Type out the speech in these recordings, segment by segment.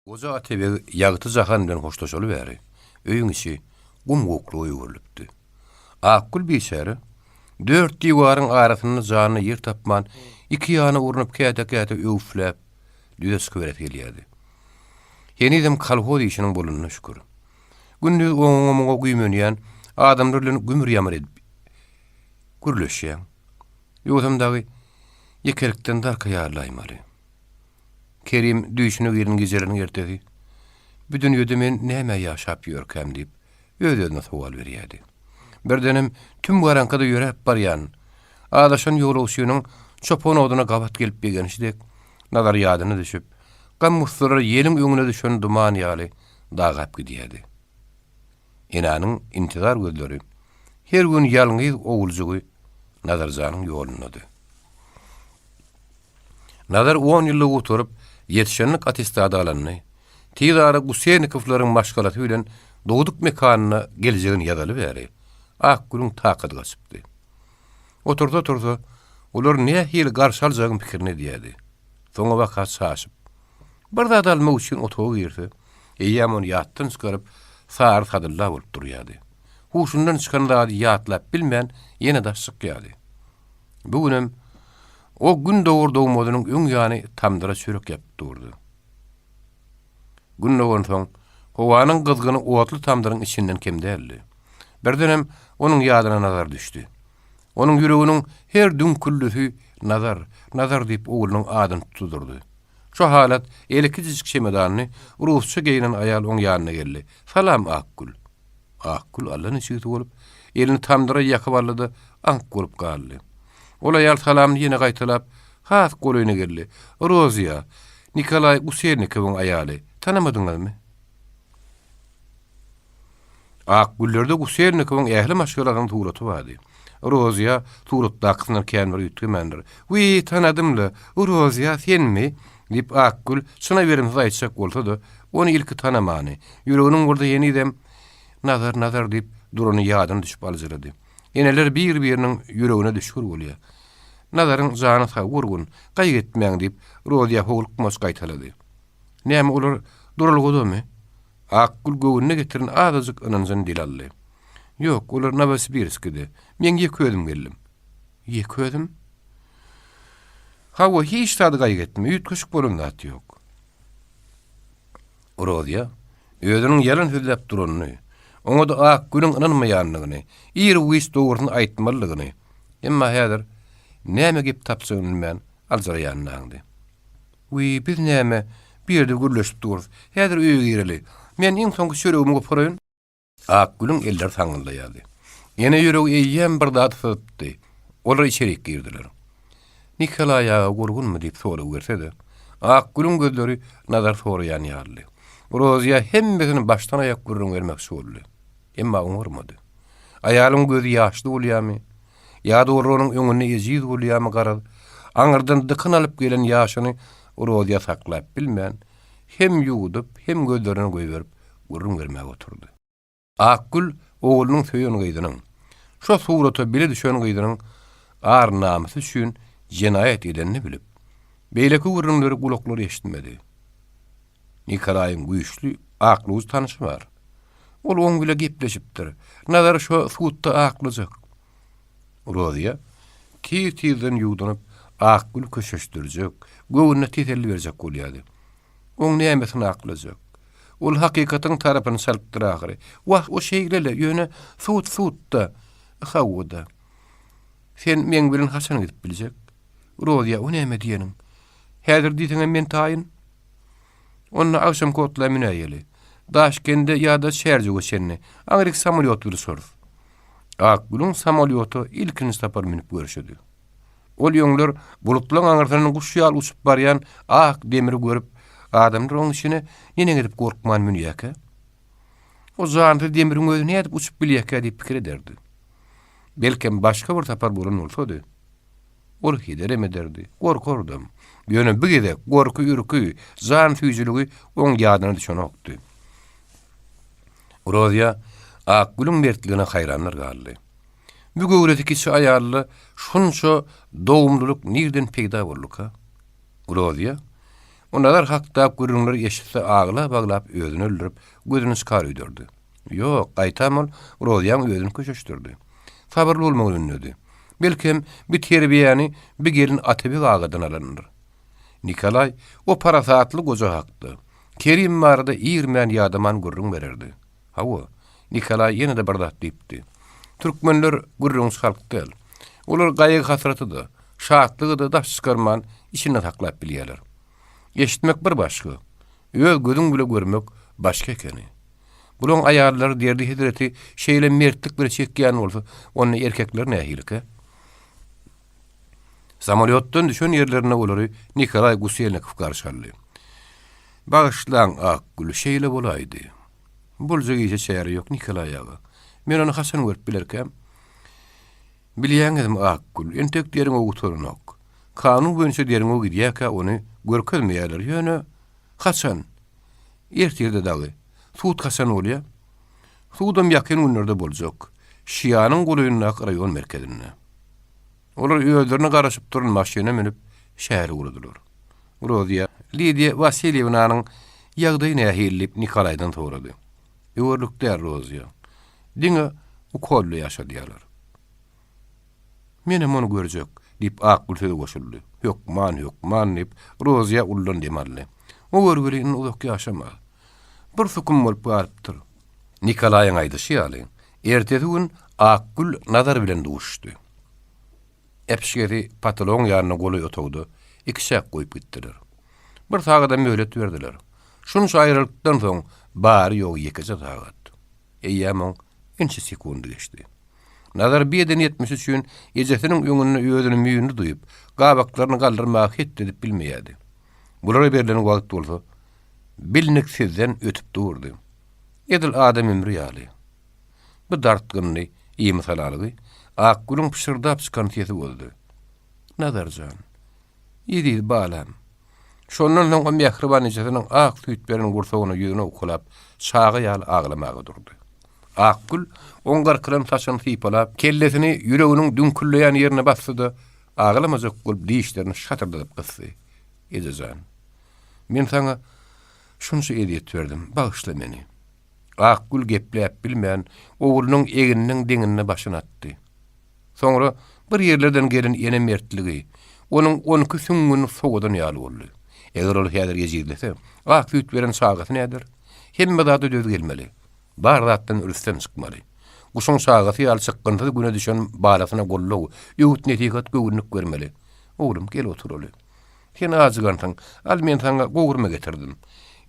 Goja Atabeg ýagty jahan bilen hoşlaşaly bäri, öýüň içi gum-gukluga öwrülipdi. Akgül biçäre dört diwaryň arasynda janyna ýer tapman, iki ýana urnup käte-käte öwüfläp, düze çykyberesi gelýärdi. Henizem kolhoz işiniň bolanyna şükür. Gündiz oňa-muňa güýmenýän adamlar bilen gümür-ýamyr edip gürleşýäň. Ýogsam dagy ýekelikden darka ýarylaýmaly. Kerim düýşüne giren gejeleriň ertesi, Bu dünýede men nämä ýaşap ýörkäm diýip, öz-özüne sowal berýärdi. Birdenem tüm garaňkyda ýöräp barýan, azaşan ýolagçynyň çopan oduna gabat gelip begenişi dek, Nazar ýadyna düşüp, gam-gussalar ýeliň öňüne düşen duman ýaly dagap gidýärdi. Enäniň intizar gözleri her gün ýalňyz oguljygy Nazarjanyň ýolundady. Nazar on ýyllygy gutaryp, ýetişenlik attestady alanyny, tiz ara Guseýnikowlaryň maşgalasy bilen dogduk mekanyna geljegini ýazaly bäri, Akgülüň takady gaçypdy. Otursa-tursa, olary nähili garşy aljagyň pikirini edýärdi. Soňabaka çaşyp, bir zat almak üçin otaga girse, eýýäm ony ýatdan çykaryp, sary sadylla bolup durýardy. Huşundan çykan zady ýatlap bilmän, ýene daş çykýardy. Bu günem o gün dogur-dogmazynyň öň ýany tamdyra çörek ýapyp durdy. Gün dogansoň, howanyň gyzgyny otly tamdyryň içinden kem däldi. Birdenem onuň ýadyna Nazar düşdi. Onuň ýüreginiň her düňküldisi Nazar, Nazar diýip oglunyň adyny tutdy durdy. Şo halat eli kiçijik çemedanyny rusça geýnen aýal oň ýanyna geldi. Salam, Akgül! Akgül alla niçigsi bolup, elini tamdyra ýakyp aldy-da, aňk bolup galdy. Ol aýal salamyny ýene gaýtalap, has golaýyna geldi. Roziýa, Nikolaý Guselnikowyň aýaly, tanamadyňyzmy? Akgüllerde Guselnikowyň ähli maşgalasynyň suraty bardy. Roziýa suratdakysyndan kän bir üýtgemändir. Wiý, tanadym-la, Roziýa, senmi? diýip, Akgül çyna berimsiz aýtjak bolsa-da, ony ilki tanamany, ýüreginiň bolsa henizem Nazar, Nazar diýip durany ýadyna düşüp aljyrady. Eneler bir-biriniň ýüregine düşgür bolýar. Nazaryň jany sag gurgun, gaýgy etmäň diýip, Roziýa howlukmaç gaýtalady. Näme olar duralgadamy? Akgül göwnüne getiren azajyk ynanjyny dile aldy. Ýok, olar Nowosibirskide. Meň ýeke özüm geldim. Ýeke özüm? Hawa, hiç zady gaýgy etme, üýtgeşik bolan zat ýok. Roziýa özüniň ýalan sözläp duranyny, oňa-da Akgülüň ynanmaýandygyny, ir-u-giç dogrusyny aýtmalydygyny, emma häzir näme gep tapjagyny bilmän aljyraýanyny aňdy. Wiý, biz näme, bu ýerde gürleşip durus. Häzir öýe gireli. Men iň soňky çöregimi goparaýyn. Akgülüň elleri saňňyldaýardy. Ene ýüregi eýýäm bir zady syzypdy. Olar içerik girdiler. Nikolaý aga gurgunmy diýip sorag berse-de, Akgülüň gözleri nazar soraýan ýalydy. Roziýa hemmesini başdan-aýak gürrüň bermekçi boldy. Emma oňarmady. Aýalyň gözi ýaşly bolýarmy? Ýa-da ol onuň öňünde ejiz bolýarmy, garaz, aňyrdan dykyn alyp gelen ýaşyny Roziýa saklap bilmän, hem ýuwudyp, hem gözlerinden goýberip, gürrüň bermäge oturdy. Akgül oglunyň söýen gyzynyň, şo surata bile düşen gyzynyň ar-namysy üçin jenaýat edenini bilip, beýleki gürrüňleri gulaklary eşitmedi. Nikolaýyň güýçli aklawjy tanşy bar. Ol oň bile gepleşipdir. Nazary şo sudda aklajak. Roziýa tiz-tizden ýuwdunyp, Akgüli köşeşdirjek, göwnüne teselli berjek bolýardy. Oň nämesini aklajak? Ol hakykatyň tarapyny çalypdyr ahyry. Wah, o şeýle-le, ýöne sud sud-da. Hawa-da. Sen meň bilen haçan gidip biljek? Roziýa, o näme diýeniň? Häzir diýseňem men taýyn. Onda agşamky otla münäýeli. Daşkende ýa-da Çärjewe çenli. Aňryk samolýot bilen uçarys. Akgülüň samolýota ilkinji sapar münüp görşüdi. Ol öňler bulutlaň aňyrsyndan guş ýaly uçup barýan ak demiri görüp, adamlar oň içine neneň edip gorkman münýärkä? O jansyz demiriň özi nädip uçup bilýärkä diýip pikir ederdi. Belkem başga bir sapar bolan bolsady, ol hederem ederdi, gorkardam. Ýöne bu gezek gorky-ürki, jan süýjüligi oň ýadyna düşenokdy. Roziýa Akgülüň mertligine haýranlar galdy. Bu göwresi kiçi aýalda şunça dogumlylyk nirden peýda bolduka? Roziýa. O Nazar hakda gürrüňleri eşitse aglap-aglap özüni öldürip, gözüni çykar öýderdi. Ýok, gaýtam ol Rozyýaň özüni köşeşdirdi. Sabyrly bolmagyny ündedi. Belkem, bi terbiýäni bi gelin Atabeg agadan alandyr. Nikolaý o parasatly goja hakda, Kerim barada irmän-ýadaman gürrüň bererdi. Hawa, Nikolaý ýene-de bir zat diýipdi. Türkmenler gürrüňçi halk däl. Olar gaýgy-hasraty-da, şatlygy-da daş çykarman, içinde saklap bilýärler. Eşitmek bir başga, öz gözüň bile görmek başga ekeni. Bulaň aýallary derdi-hezreti şeýle mertlik bile çekýän bolsa, onda erkekler nähilikä? Samolýotdan düşen ýerlerinde olary Nikolaý Guselnikow garşy aldy. Bagyşlaň, Akgül, şeýle bolaýdy. Boljak işe çäre ýok, Nikolaý aga. Men ony haçan görüp bilerkäm? Bilýäňizmi, Akgül, entek derňew gutaranok. Kanun boýunça derňew gidýärkä ony görkezmeýärler, ýöne haçan? Ertirde dagy. Sud haçan bolýar? Sudam ýakyn günlerde boljak. Şianyň golaýyndaky raýon merkezinde. Olar özlerine garaşyp duran maşyna münüp, şähere ugradylar. Roziýa, Lidiýa Wasilýewnanyň ýagdaýy nähili diýip, Nikolaýdan sorady. Öwerlik däl, Roziýa. Diňe ukolla ýaşadýarlar. Menem ony görjek, diýip, Akgül söze goşuldy. Hökman, hökman, diýip, Roziýa uludan dem aldy. O görgüli indi uzak ýaşamaz. Bir sukum bolup galypdyr. Nikolaýyň aýdyşy ýaly, ertesi gün Akgül Nazar bilen duşuşdy. Äpişgesi patologyň ýanyna golaý otagda ikiçäk goýup gitdiler. Bir sagada möhlet berdiler. Şunça aýralykdan soň bary-ýogy ýekeje sagat. Eýýäm oň inçe sekundy geçdi. Nazar bir eden etmişi üçin ejesiniň öňünde özüni müýnli duýup, gabaklaryny galdyrmaga het edip bilmeýärdi. Bulara berlen wagt bolsa bilniksizden ötüp durdy. Edil adam ömri ýaly. Bu dartgynly imisalalygy Akgülüň pyşyrdap çykan sesi bozdy. Nazar jan. Eziz balam. Şondan soň o mähriban ejesiniň ak süýt beren gursagyna ýüzüni owkalap, çaga ýaly aglamaga durdy. Akgül oň gyrkylan saçyny sypalap, kellesini ýüreginiň düňkülleýän ýerine basdy-da, aglamajak bolup dişlerini şatyrdadyp gysdy. Eje jan. Men saňa şunça ezýet berdim, bagyşla meni. Akgül gepläp bilmän, oglunyň egniniň deňinde başyny atdy. Soňra bir ýerlerden gelen ene mertligi, onuň onki süňňüni sowadan ýaly boldy. Eger ol häzir ejizlese, ak süýt beren çagasy näder? Hemme zada döz gelmeli. Bar zatdan rüstem çykmaly. Guşuň çagasy ýaly çykgynsyz güne düşen balasyna goldaw, öwüt-nesihat, göwünlik bermeli. Oglum, gel oturaly. Sen ajygansyň. Al, men saňa gowurma getirdim.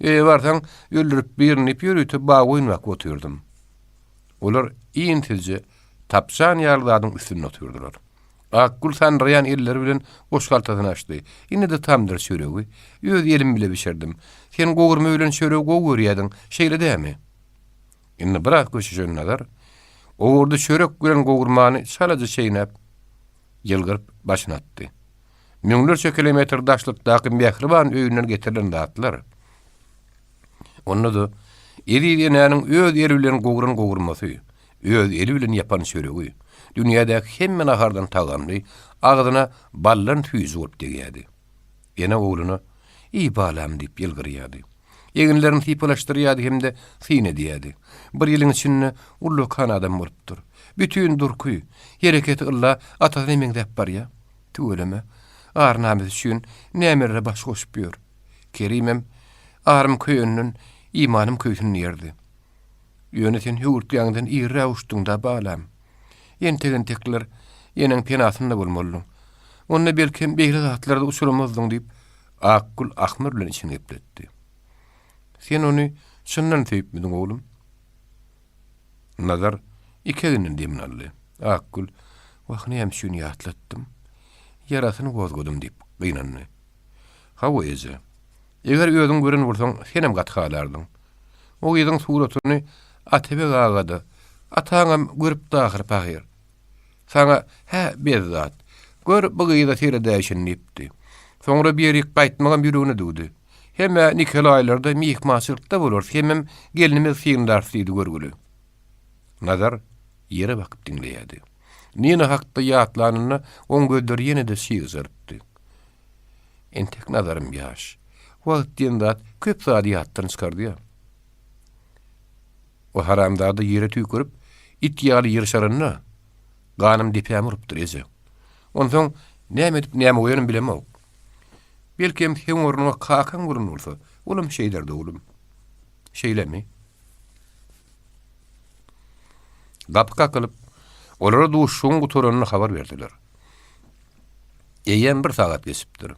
Öýe barsaň, öldürip birini diýip ýörite baggoýun bakyp otyrdym. Olar insizje tapçan ýaly zadyň üstünde otyrdylar. Akgül sandyraýan elleri bilen goşhaltasyny açdy. Ine-de tamdyr çöregi. Öz elim bile bişirdim. Sen gowurma bilen çöregi gowy görýädiň, şeýle dämi? Indi biraz köşeşen Nazar, owurdy çörek bilen gowurmany çalaja çeýnäp, ýylgyryp başyny atdy. Müňlerçe kilometr daşlykdaky mähriban öýünden getirilen zatlar. Onda-da eziz enäniň öz eli bilen gowran gowurmasy, öz eli bilen ýapan çöregi, dünýädäki hemme nahardan tagamly, agzyna baldan süýji bolup degýärdi. Ene ogluna, Eý, balam diýip ýylgyrýardy. Eginlerini sypalaşdyrýardy hem-de syn edýärdi. Bir ýylyň içinde ullakan adam bolupdyr. Bütin durky, hereketi ylla atasyna meňzäp barýar. Tüweleme, ar-namys üçin nämelere baş goşup ýör. Kerimem, Arym köýenden, imanym köýsün diýerdi. Ýöne sen höwürtgäňden irräk uçduň-da, balam. Entek-entekler eneň penasynda bolmalydyň. Onda belkem beýle zatlara-da uçramazdyň diýip, Akgül ahmyr bilen içini gepletdi. Sen ony çyndan söýüpmidiň, oglum? Nazar iki eginden demini aldy. Akgül, Wah, näme üçin ýatlatdym? Ýarasyny gozgadym diýip gynandy. Hawa, eje. Eger özüň gören bolsaň, senem gaty halardyň. O gyzyň suratyny Atabeg aga-da, ataňam görüpdi ahyry pahyr. Saňa, Hä, bezzat, gör, bu gyza seredäýşini diýipdi. Soňra bir ýerik gaýtmagam ýüregine düwdi. Hem-ä Nikolaýlarda myhmançylykda bolarys, hemem gelnimizi synlarys diýdi görgüli. Nazar ýere bakyp diňleýärdi. Nina hakda ýatlanynda oň gözleri ýene-de çygjarypdy. Entek nazarym ýaş. Wagt diýen zat köp zady ýatdan çykardýar. O haramzada ýere tüýkürip, it ýaly ýyrşaranda, ganym depäme urupdyr, eje. Onsoň näme edip näme goýanym bilemok. Belkem, seň ornuňa kakaň bolan bolsa, olam şeýderdi, oglum. Şeýlemi? Gapy kakylyp, olara duşuşygyň gutaranyny habar berdiler. Eýýäm bir sagat geçipdir.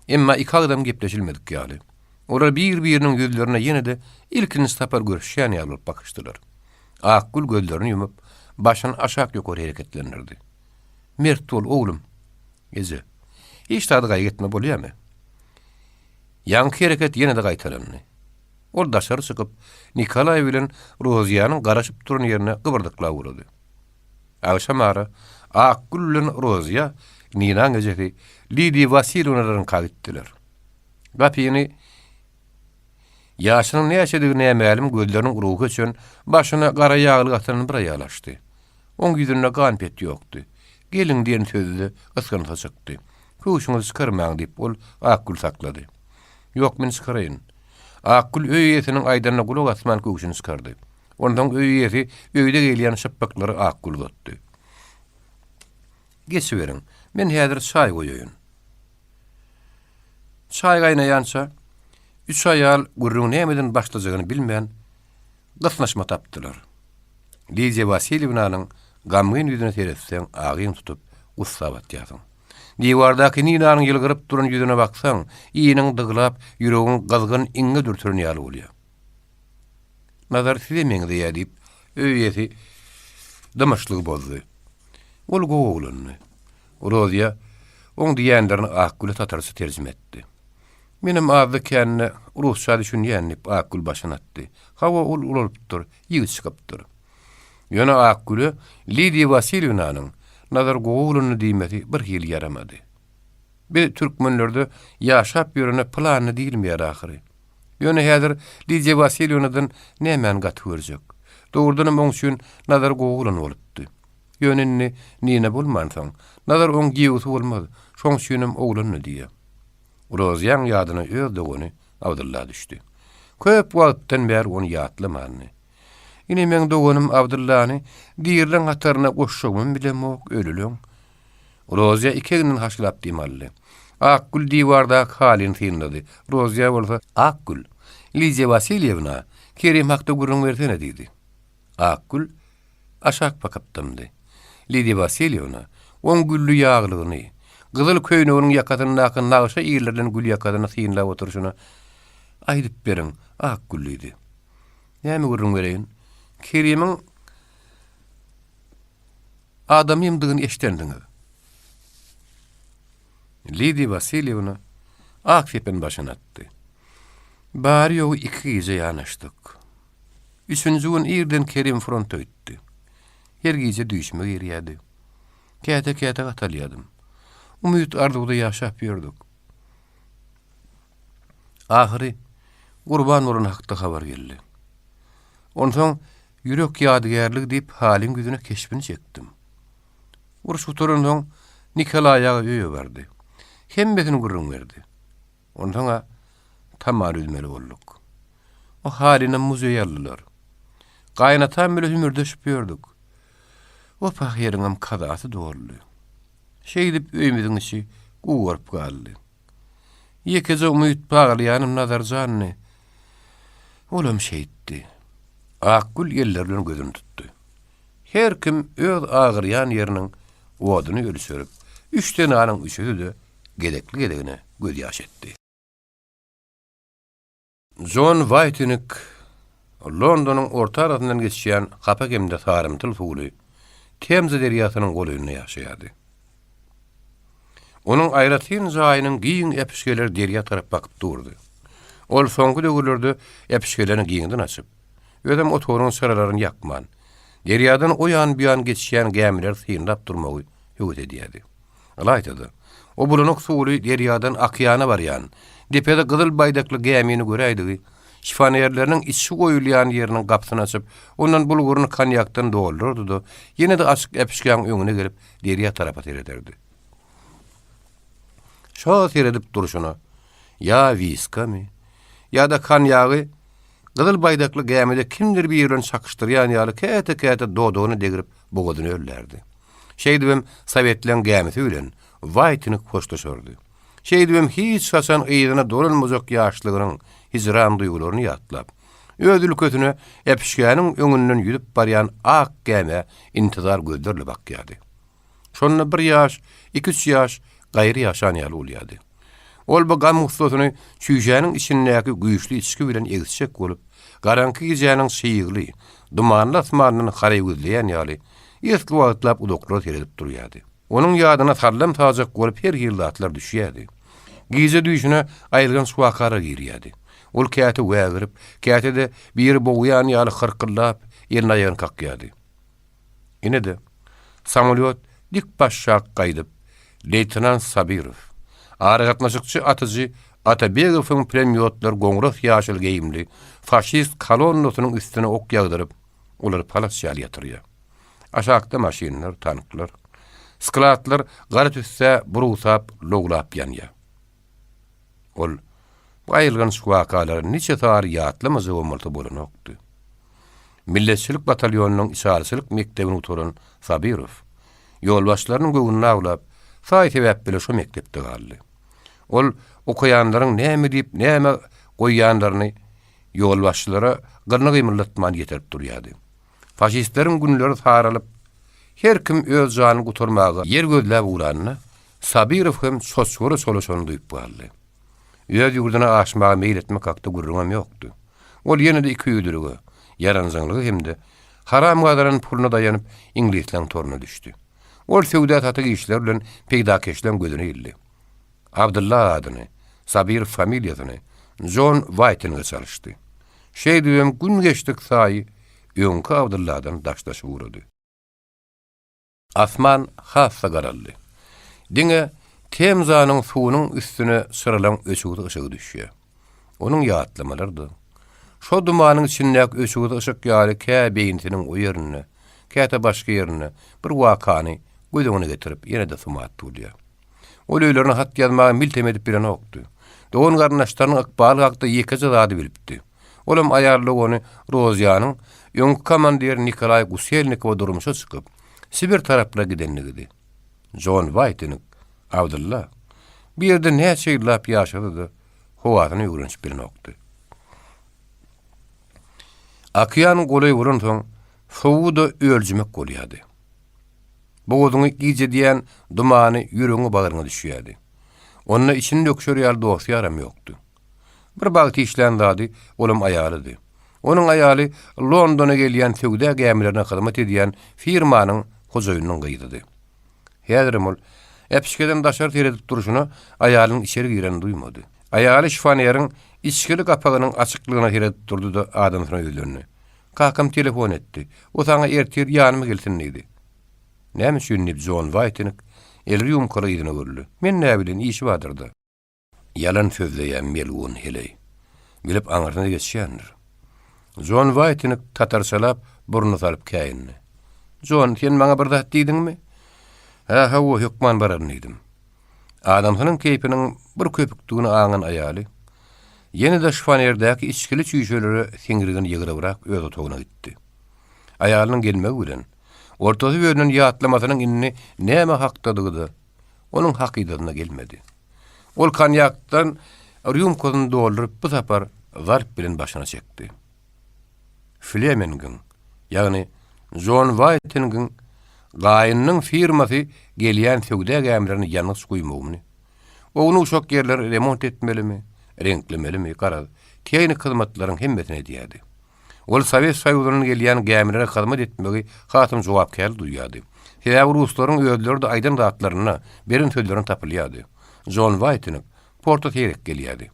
Emma iki agzam gepleşilmedik ýaly. Olar bir-biriniň ýüzlerine ýene-de ilkinji sapar görüşýän ýaly bolup bakyşdylar. Akgül gözlerini ýumup, başyny aşak-ýokary hereketlendirdi. Mert bol, oglum! Eje, hiç zady gaýgy etme, bolýamy? Ýaňky hereket ýene-de gaýtalandy. Ol daşary çykyp, Nikolaý bilen Roziýanyň garaşyp duran ýerine gybyrdyklap ugrady. Agşamara Akgül bilen Roziýa Ninaň ejesi Lidiýa Wasilýewnalaryňka gitdiler. Gapyny ýaşynyň näçedigi nämälim gözleriniň urugy öçen, başyna gara ýaglyk atylan bir aýal açdy. Oň ýüzünde gan-pet ýokdy. Geliň diýen sözi-de ysgynsyz çykdy. Köwşüňizi çykarmaň diýip, ol Akgüli saklady. Ýok, men çykaraýyn. Akgül öý eýesiniň aýdanyna gulak asman köwşüni çykardy. Onsoň öý eýesi öýde geýilýän şypbyklary Akgül uzatdy. Geçiberiň, men häzir çaý goýaýyn. Çaý gaýnaýança, üç aýal gürrüňi nämeden başlajagyny bilmän, gysnyşma tapdylar. Lidiýa Wasilýewnanyň gamgyn ýüzüne seretseň, agyň tutup, gussa batýarsyň. Diwardaky Ninanyň ýylgyryp duran ýüzüne baksaň, iniň dyglap, ýüregiň gyzgyn iňňe dürtülen ýaly bolýar. Nazar size meňzeýär, diýip, öý eýesi dymyşlygy bozdy. Ol gowy oglandy. Rozyýa oň diýenlerini Akgüle tatarça terjime etdi. Menem azda-kände rusça düşünýän, diýip, Akgül başyny atdy. Hawa, ol ulalypdyr, ýigit çykypdyr. Ýöne Akgüle Lidiýa Wasilýewnanyň Nazar gowy oglandy diýmesi birhili ýaramady. Biz türkmenlerde ýaşap ýörene pylany diýilmeýär ahyry. Ýöne häzir Lidiýa Wasilýewnadan nämäni gaty görjek? Dogrudanam oň üçin Nazar gowy oglan bolupdy. Ýöne indi Nina bolmansoň, Nazar oň giýewsi bolmaz, şoň üçinem oglandy diýýä. Rozyýaň ýadyna öz dogany Abdylla düşdi. Köp wagtdan bäri ony ýatlamandy. Ine meň doganym Abdyllany dirileň hataryna goşjagymam bilemok, ölüleň. Rozyýa iki egninden haşlap dem aldy. Akgül diwardaky halyny synlady. Rozyýa bolsa, Akgül, Lidiýa Wasilýewna, Kerim hakda gürrüň bersene diýdi. Akgül aşak bakyp dymdy. Lidiýa Wasilýewna oň gülli ýaglygyny, gyzyl köýneginiň ýakasyndaky nagşa ildirlen gülýakasyny synlap oturyşyna, Aýdyp beriň, Akgül diýdi. Näme gürrüň bereýin? Kerimiň adamymdygyny eşidendiňiz. Lidiýa Wasilýewna ak sepen başyny atdy. Bary-ýogy iki gije ýanaşdyk. Üçünji gün irden Kerim fronta gitdi. Her gije düýşüme girýärdi. Käte-käte gatalýardym. Umyt-arzuwda ýaşap ýördük. Ahyry gurban bolan hakda habar geldi. Onsoň ýürek ýadygärligi diýip Halyň ýüzüne keşbini çekdim. Uruş gutaransoň Nikolaý aga öýe bardy. Hemmesini gürrüň berdi. Onsoň-a tamar üzmeli bolduk. O halynam muzeýe aldylar. Gaýynatam bile hümürdeşip ýördük. O pahyryňam kazasy doldy. Şeýdip öýümiziň içi gugaryp galdy. Ýekeje umyt baglaýanym Nazar jandy. Olam şeýtdi. Akgül elleri bilen gözüni tutdy. Her kim öz agyrýan ýeriniň oduny ölçerip, üç zenanyň üçüsi-de gezekli-gezegine gözýaş etdi. Jon Waýtinik Londonyň orta arasyndan geçýän hapa hem-de sarymtyl suwly Temza derýasynyň golaýynda ýaşaýardy. Onuň aýratyn jaýynyň giň äpişgeleri derýa tarap bakyp durdy. Ol soňky döwürlerde äpişgelerini giňden açyp, özem otagynyň çyralaryny ýakman, derýadan o ýan-bu ýan geçýän gämileri synlap durmagy höwes edýärdi. Ylaýta-da, o bulanyk suwly derýadan okeana barýan, depede gyzyl baýdakly gämini göräýdigi, şifonerleriniň içgi goýulýan ýeriniň gapysyny açyp, ondan bulguryny konýakdan doldurardy-da, ýene-de açyk äpişgäň öňüne gelip, derýa tarapa serederdi. Şo seredip durşuna. Ýa wiskamy, ýa-da konýagy Gyzyl baýdakly gämide kimdir biri bilen çakyşdyrýan ýaly käte-käte dodagyny degrip bogazyny öllärdi. Şeýdibem sowetleň gämisi bilen Waýtinik hoşlaşardy. Şeýdibem hiç haçan yzyna dolanmajak ýaşlygynyň hijran duýgularyny ýatlap, öz ülkesine äpişgäniň öňünden ýüzüp barýan ak gämä intizar gözlerle bakýardy. Şonda bir ýaş, iki-üç ýaş gaýry ýaşan ýaly bolýardy. Ol bu gam-gussasyny çüýşäniň içindäki güýçli içgi bilen egisjek bolup, garaňky gijäniň çygly, dumanly asmanyndan haraý gözleýän ýaly, esli wagtlap uzaklara seredip durýardy. Onuň ýadyna sallam-sajak bolup her hili zatlar düşýärdi. Gije düýşüne aýylganç wakalar girýärdi. Ol käte wägirip, käte-de biri bogýan ýaly hyrkyldap, elini-aýagyny kakýardy. Ine-de, samolýot dik başşak gaýdyp, leýtenant Sabyrow, aragatnaşykçy atyjy Atabegowyň pulemýotlar goňras ýaşyl geýimli faşist kolonnasynyň üstüne ok ýagdyryp, olary palas ýaly ýatyrýar. Aşakda maşynlar, tanklar, skladlar gara tüssä burugsap, lowlap ýanýar. Ol bu aýylganç wakalary niçe sary ýatlamajagam bolsa bolanokdy. Milletçilik batalýonynyň içalyçylyk mekdebini gutaran Sabyrow, ýolbaşçylarynyň göwnüni awlap, saý-sebäp bile şo mekdepde galdy. Ol okaýanlaryň näme diýip, näme goýýanlaryny ýolbaşçylara gylyny gymyldatman ýetirip durýardy. Faşistleriň günleri saralyp, her kim öz janyny gutarmaga ýer gözläp ugranda, Sabyrow hem çoçgara çolaşanyny duýup galdy. Öz ýurduna aşmaga meýil etmek hakda gürrüňem ýokdy. Ol ýene-de ikiýüzlülige, ýaranjaňlyga hem-de haram gazanan puluna daýanyp iňlisleň toruna düşdi. Ol söwda-satyk işleri bilen peýdakeşleň gözüne ildi. Abdylla adyny, Sabyrow familiýasyny Jon Waýtinge çalyşdy. Şeýdibem gün geçdik saýy öňki Abdylladan daşlaşyp ugrady. Asman has-da garaldy. Diňe Temzanyň suwunyň üstüne çyralaň öçügsi yşygy düşýär. Onuň ýatlamalary-da, şo dumanyň içindäki öçügsi yşyk ýaly kä beýnisiniň o ýerinde, käte başga ýerinde bir wakany göz öňüne getirip ýene-de sumat bolýar. Ol öýlerine hat ýazmaga miltem edip bilenokdy. Dogan-garyndaşlarynyň ykbaly hakda ýekeje zady bilipdi. Olam aýal dogany Roziýanyň öňki komandir Nikolaý Guselnikowa durmuşa çykyp, Sibir taraplara gidenligidi. Jon Waýtinik, Abdylla, bu ýerde näçe ýyllap ýaşasa-da, howasyna öwrenişip bilenokdy. Okean golaý bolansoň, sowugy-da öljümek bolýardy. Bogazyňy gijedýän dumany ýüregiňe-bagryňa düşýärdi. Onda içini döküşer ýaly dost-ýaram ýokdy. Bir bagty işlän zady, olam aýalydy. Onuň aýaly Londona gelýän söwda gämilerine hyzmat edýän firmanyň hojaýynynyň gyzydy. Häzirem ol äpişgeden daşary seredip durşuna aýalynyň içeri girenini duýmady. Aýaly şifoneriň içgili gapagynyň açyklygyna seredip durdy-da adamsyna ýüzlendi. Kakam telefon etdi. O saňa ertir ýanyma gelsin diýdi. Näme üçin diýip Jon Waýtinik eli rýumkaly yzyna öwrüldi. Men näbileýin, işi bardyr-da. Ýalan sözleýä melgun heleý. Bilip aňyrsyna geçýändir. Jon Waýtinik tatarçalap burnuny salyp käýindi. Jon, sen maňa bir zat diýdiňmi? Hä, hawa, hökman bararyn diýdim. Adamsynyň keýpiniň bir köpükdigini aňan aýaly, ýene-de şifonerdäki içgili çüýşelere siňrigini ýygrybrak öz otagyna gitdi. Aýalynyň gelmegi bilen, ortasy bölünen ýatlamasynyň indi näme hakdadygy-da onuň hakydasyna gelmedi. Ol konýakdan rýumkasyny dolduryp, bu sapar zarp bilen başyna çekdi. Flemingiň, ýagny Jon Waýtingiň gaýynynyň firmasy gelýän söwda gämilerine ýangyç guýmagyny, ownuk-uşak ýerleri remont etmelimi, reňklemelimi, garaz, tehniki hyzmatlaryň hemmesini edýärdi. Ol Sowet Soýuzyndan gelýän gämilere hyzmat etmegi hasam jogapkärli duýýardy. Sebäbi ruslaryň özleri-de aýdan zatlarynda, beren sözlerinde tapylýardy. Jon Waýtinik porta seýrek gelýärdi.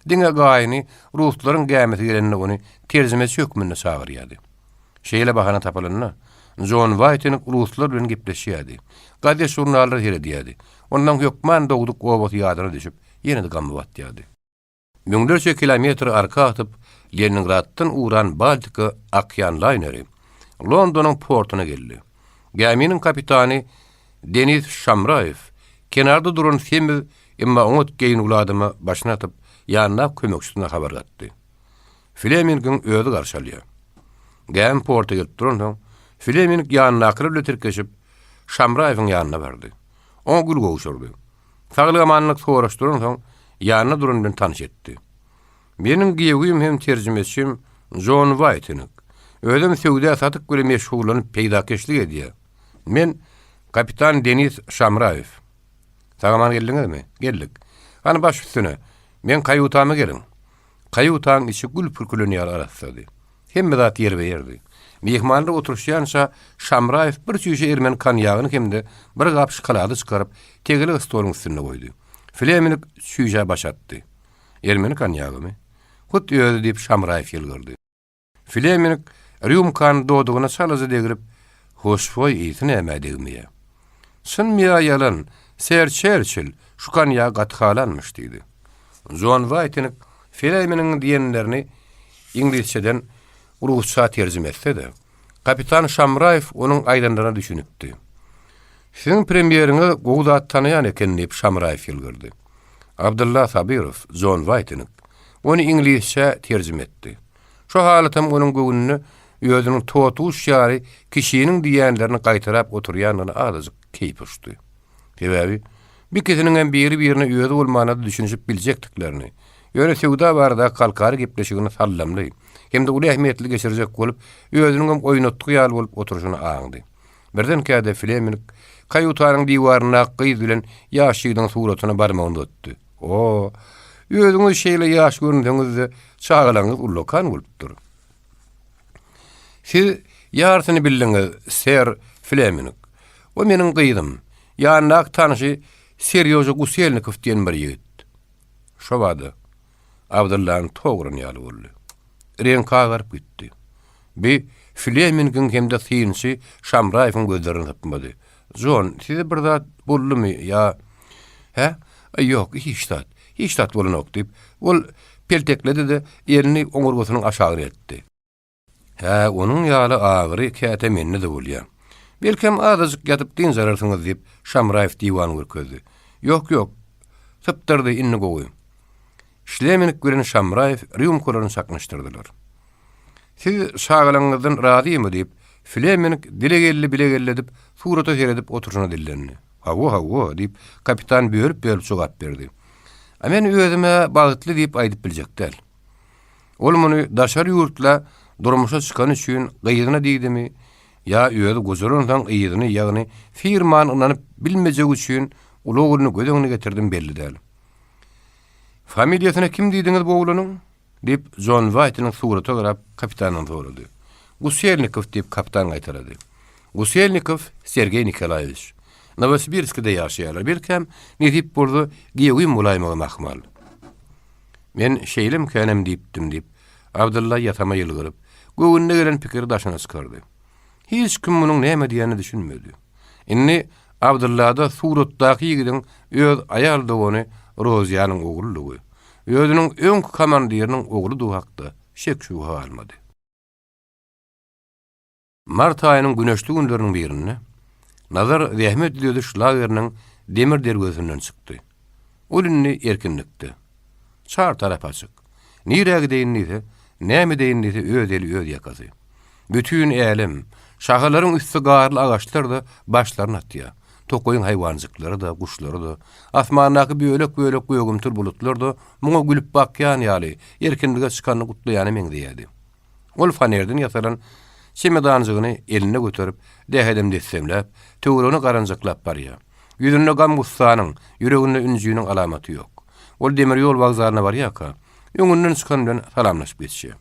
Diňe gaýyny ruslaryň gämisi gelende ony terjimeçi hökmünde çagyrýardy. Şeýle bahana tapylanda, Jon Waýtinik ruslar bilen gepleşýärdi. Gazet-žurnallara seredýärdi. Ondan hökman dogduk obasy ýadyna düşüp, ýene-de gama batýardy. Müňlerçe kilometr arka atyp, Leningraddan ugran Baltika okean laýneri Londonyň portuna geldi. Gäminiň kapitany Denis Şamraýew kenarda duran semiz, emma oňat geýnüwli adama başyny atyp, ýanyndaky kömekçisine habar gatdy. Flemingiň özi garşy alýar. Gämi porta gelip duransoň, Fleming ýanyndakylar bilen tirkeşip, Şamraýewiň ýanyna bardy. Oňa gül gowşurdy. Saglyk-amanlyk soraşdyransoň, ýanynda duran bilen tanyş etdi. Meniň giýewim hem terjimeçim Jon Waýtinik. Özem söwda-satyk bilen meşgullanyp peýdakeşlik edýär. Men kapitan Denis Şamraýew. Sag-aman geldiňizmi? Geldik. Hany baş üstüne. Meň kaýutama geliň. Kaýutaň içi gül pürkülen ýaly arassady. Hemme zat ýerbe-ýerdi. Myhmanlar oturyşýança Şamraýew bir çüýşe ermeni konýagyny hem-de bir gap şokolady çykaryp, tegelek stoluň üstünde goýdy. Fleming çüýşä baş atdy. Ermeni konýagymy? Hut özi, diýip, Şamraýew ýylgyrdy. Fleming rýumkany dodagyna çalaja degrip, Hoşboý ysy nämä degmeýä? Çynmy ýa ýalan, ser Çerçill şu konýagy gaty halanmyş, diýdi. Jon Waýtinik Fleminiň diýenlerini iňlisçeden rusça terjime etse-de, kapitan Şamraýew onuň aýdanlaryna düşünipdi. Siziň premýeriňiz gowy zat tanaýan eken, diýip, Şamraýew ýylgyrdy. Abdylla Sabyrow, Jon Waýtinik, ony iňlisçä terjime etdi. Şo halatam onuň göwnüne özüniň totuguş ýaly kişiniň diýýänlerini gaýtalap oturýandygyna azajyk keýpi uçdy. Sebäbi, bikisiniňem biri-birine özi bolmanda-da düşünişip biljekdiklerini, ýöne söwda baradaky halkara gepleşigini sallamly hem-de uly ähmiýetli geçirjek bolup, özüniňem oýnatgy ýaly bolup oturyşyny aňdy. Birdenkä-de Fleming kaýutanyň diwaryndaky gyz bilen ýaş ýigidiň suratyna barmagyny uzatdy. O, özüňiz şeýle ýaş görünseňiz-de, çagalaryňyz ullakan bolupdyr. Siz ýarsyny bildiňiz, ser Fleming. O meniň gyzym. Ýanyndaky tanşy Serýoža Guselnikow diýen bir ýigit. Şobada Abdyllany tok uran ýaly boldy. Reňki agaryp gitdi. Bi Flemingiň hem-de synçy Şamraýewiň gözlerini sypmady. Jon, size bir zat boldumy ýa? Hä? Aý, ýok, hiç zat. Hiç zat bolanok, diýip, ol peltekledi-de, elini oňurgasynyň aşagyna eltdi. Hä, onuň ýaly agyry käte mende-de bolýa. Belkem, azajyk ýatyp dynç alarsyňyz, diýip, Şamraýew diwany görkezdi. Ýok, ýok. Sypdyrdy, indi gowy. Şlemenik bilen Şamraýew rýumkalaryny çaknyşdyrdylar. Siz çagalaryňyzdan razymy? diýip, Fleming dile geldi bile geldi edip, surata seredip oturyşyna dillendi. Hawa, hawa, diýip, kapitan bölüp-bölüp jogap berdi. A men özüm-ä bagtly diýip aýdyp biljek däl. Ol muny daşary ýurtla durmuşa çykany üçin gyzyna diýdimi ýa özi gojalansoň yzyny, ýagny firmany ynanyp bilmejegi üçin uly ogluny göz öňüne getirdim belli däl. Familiýasyna kim diýdiňiz bu oglanyň? diýip, Jon Waýtiniň surata garap kapitandan sorady. Guselnikow, diýip, kapitan gaýtalady. Guselnikow Sergeý Nikolaýewiç. Nowosibirskide ýaşaýarlar. Belkäm, nesip bolsa, giýewim bolaýmagam ahmal. Men şeýlemkänem diýipdim, diýip, Abdylla ýasama ýylgyryp, göwnüne gelen pikiri daşyna çykardy. Hiç kim munuň näme diýenine düşünmedi. Indi Abdyllada suratdaky ýigidiň öz aýal dogany Roziýanyň ogludygy, özüniň öňki komandiriniň ogludygy hakda şek-şübhe galmady. Mart aýynyň güneşli günleriniň birinde Nazar zähmet düzediş lageriniň demir derwezesinden çykdy. Ol indi erkinlikde. Çar tarap açyk. Nirä gideýin diýse, näme edeýin diýse öz eli öz ýakasy. Bütin älem, şahalaryň üsti garly agaçlar-da başlaryny atýar. Tokaýyň haýwanjyklary-da, guşlary-da, asmandaky bölek-bölek gögümtil bulutlar-da muňa gülüp bakýan ýaly, erkinlige çykanyny gutlaýana meňzeýärdi. Ol fanerden ýasalan çemedanjygyny elinde göterip, dähedem-dessemläp, töweregine garanjaklap barýar. Ýüzünde gam-gussanyň, ýüreginde ünjiniň alamaty ýok. Ol demir ýol wokzalyna barýarka, öňünden çykan bilen salamlaşyp geçýär.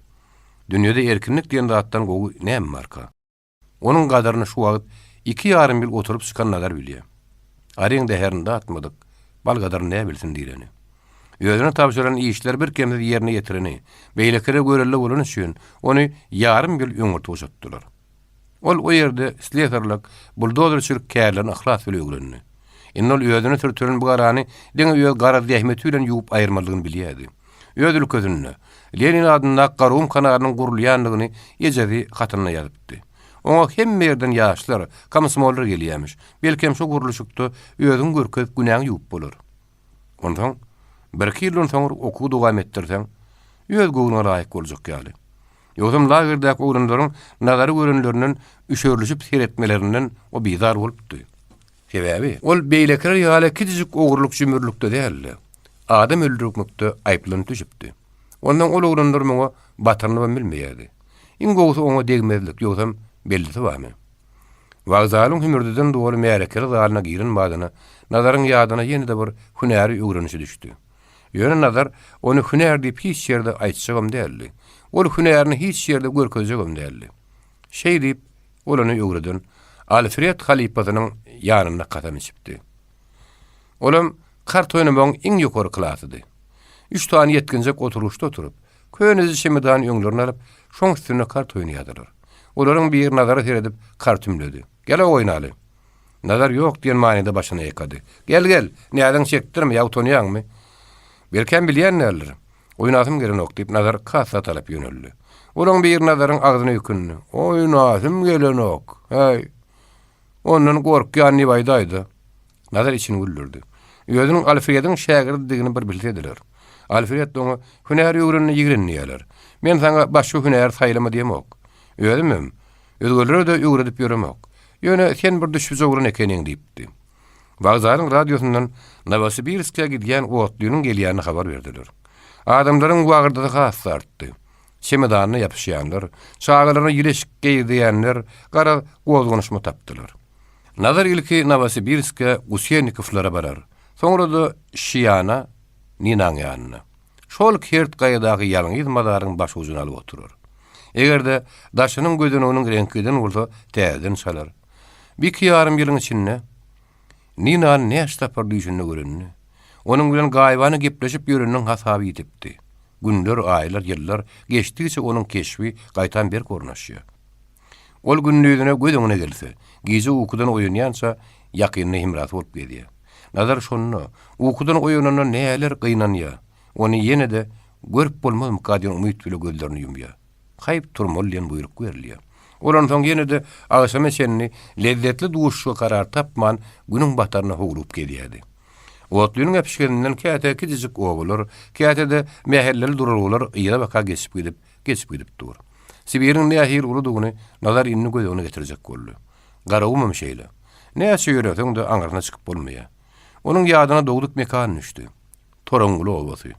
Dünýede erkinlik diýen zatdan gowy näme barka? Onuň gadyryny şu wagt iki ýarym ýyl oturyp çykan Nazar bilýär. Aryň zäherini datmadyk, bal gadyryny näbilsin diýleni. Özüne tabşyrylan işleri birkemsiz ýerine ýetireni, beýlekilere görelde bolany üçin ony ýarym ýyl öňürti boşatdylar. Ol o ýerde slesarlyk, buldozerçilik kärlerini yhlas bilen öwrendi. Indi ol özüne sürtülen bu garany diňe öz gara zähmeti bilen ýuwup aýyrmalydygyny bilýärdi. Öz ülkesinde, Lenin adyndaky Garagum kanalynyň gurulýandygyny ejesi hatynda ýazypdy. Oňa hemme ýerden ýaşlar, komsomollar gelýärmiş. Belkem şo gurluşykda özüňi görkezip günäňi ýuwup bolar. Onsoň? Birki ýyldan soňra okuwy dowam etdirseň, öz göwnüňe laýyk boljak ýaly. Ýogsam lagerdäki oglanlaryň Nazary görenlerinden üşerilişip seretmelerinden o bizar bolupdy. Sebäbi, ol beýlekiler ýaly kiçijik ogurlyk-jümürlikde däl-de, adam öldürmekde aýyplanyp düşüpdi. Onsoň ol oglanlar muňa batyrnybam bilmeýärdi. Iň gowusy oňa degmezlik, ýogsam bellisi barmy? Wokzalyň hümürdiden doly märekeli zalyna giren badyna Nazaryň ýadyna ýene-de bir hünäri öwrenişi düşdi. Ýöne Nazar ony hünär diýip hiç ýerde aýtjagam däldi. Ol hünärini hiç ýerde görkezjegem däldi. Şeý diýip, ol ony öwreden Alfred halypasynyň ýanynda kasam içipdi. Olam kart oýnamagyň iň ýokary klasydy. Üç sany ýetginjek oturyşda oturyp, köneje çemodany öňlerine alyp, şoň üstünde kart oýnaýardylar. Olaryň biri Nazara seredip kart ümledi. Gel-a oýnaly. Nazar ýok diýen manyda başyny ýaýkady. Gel, gel, näziňi çekdirme, ýa utanýaňmy? Belkäm bilýän däldir. Oýnasym gelenok, diýip, Nazar kassa tarap ýöneldi. Olaň biri Nazaryň agzyna öýkündi. Oýnasym gelenok. Häý, ondan gorkýan diýip aýdaý-da. Nazar içini güldürdi. Özüniň Alfrediň şägirdidigini bir bilsediler. Alfred oňa hünär öwrenini ýigrenýärler. Men saňa başga hünär saýlama diýemok. Özümem, Özgelere-de öwredip ýöremok. Ýöne sen bir düşbüje oglan ekeniň diýipdi. Wokzalyň radiosyndan Nowosibirske gidýän otlynyň gelýänini habar berdiler. Adamlaryň wagyrdysy has-da artdy. Çemodanyna ýapyşýanlar, çagalaryna ýyly eşik geýdirýänler, garaz, gozganyşma tapdylar. Nazar ilki Nowosibirske Guselnikowlara barar, soňra-da Şiana, Ninaň ýanyna. Şol kert gaýadaky ýalňyz mazaryň başujuny alyp oturar. Eger-de daşynyň gözeneginiň reňki giden bolsa, täzeden çalar. Bir iki ýarym ýylyň içinde Ninany näçe sapar düýşünde görenini, onuň bilen gaýybana gepleşip ýöreniniň hasaby ýitipdi. Günler, aýlar, ýyllar geçdigiçe onuň keşbi gaýtam berk ornaşýar. Ol gündizine göz öňüne gelse, gije ukudan oýanýança ýakynda hemrasy bolup gezýär. Nazar şonda, ukudan oýananda näler gynanýar, ony ýene-de görüp bolmazmyka diýen umyt bile gözlerini ýumýar. Haýp, turmaly diýen buýruk berilýär. Ol onsoň ýene-de agşama çenli lezzetli duşuşyga karar tapman, günüň bataryna howlugyp gezýärdi. Otlynyň äpişgesinden käte kiçijik obalar, käte-de mähelleli duralgalar yza baka geçip gidip, geçip gidip dur. Sibiriň nähili uludygyny Nazar indi göz öňüne getirjek boldy. Garagumam şeýle. Näçe ýöreseň-de aňyrsyna çykyp bolmaýar. Onuň ýadyna dogduk mekany düşdi. Toraňňuly obasy.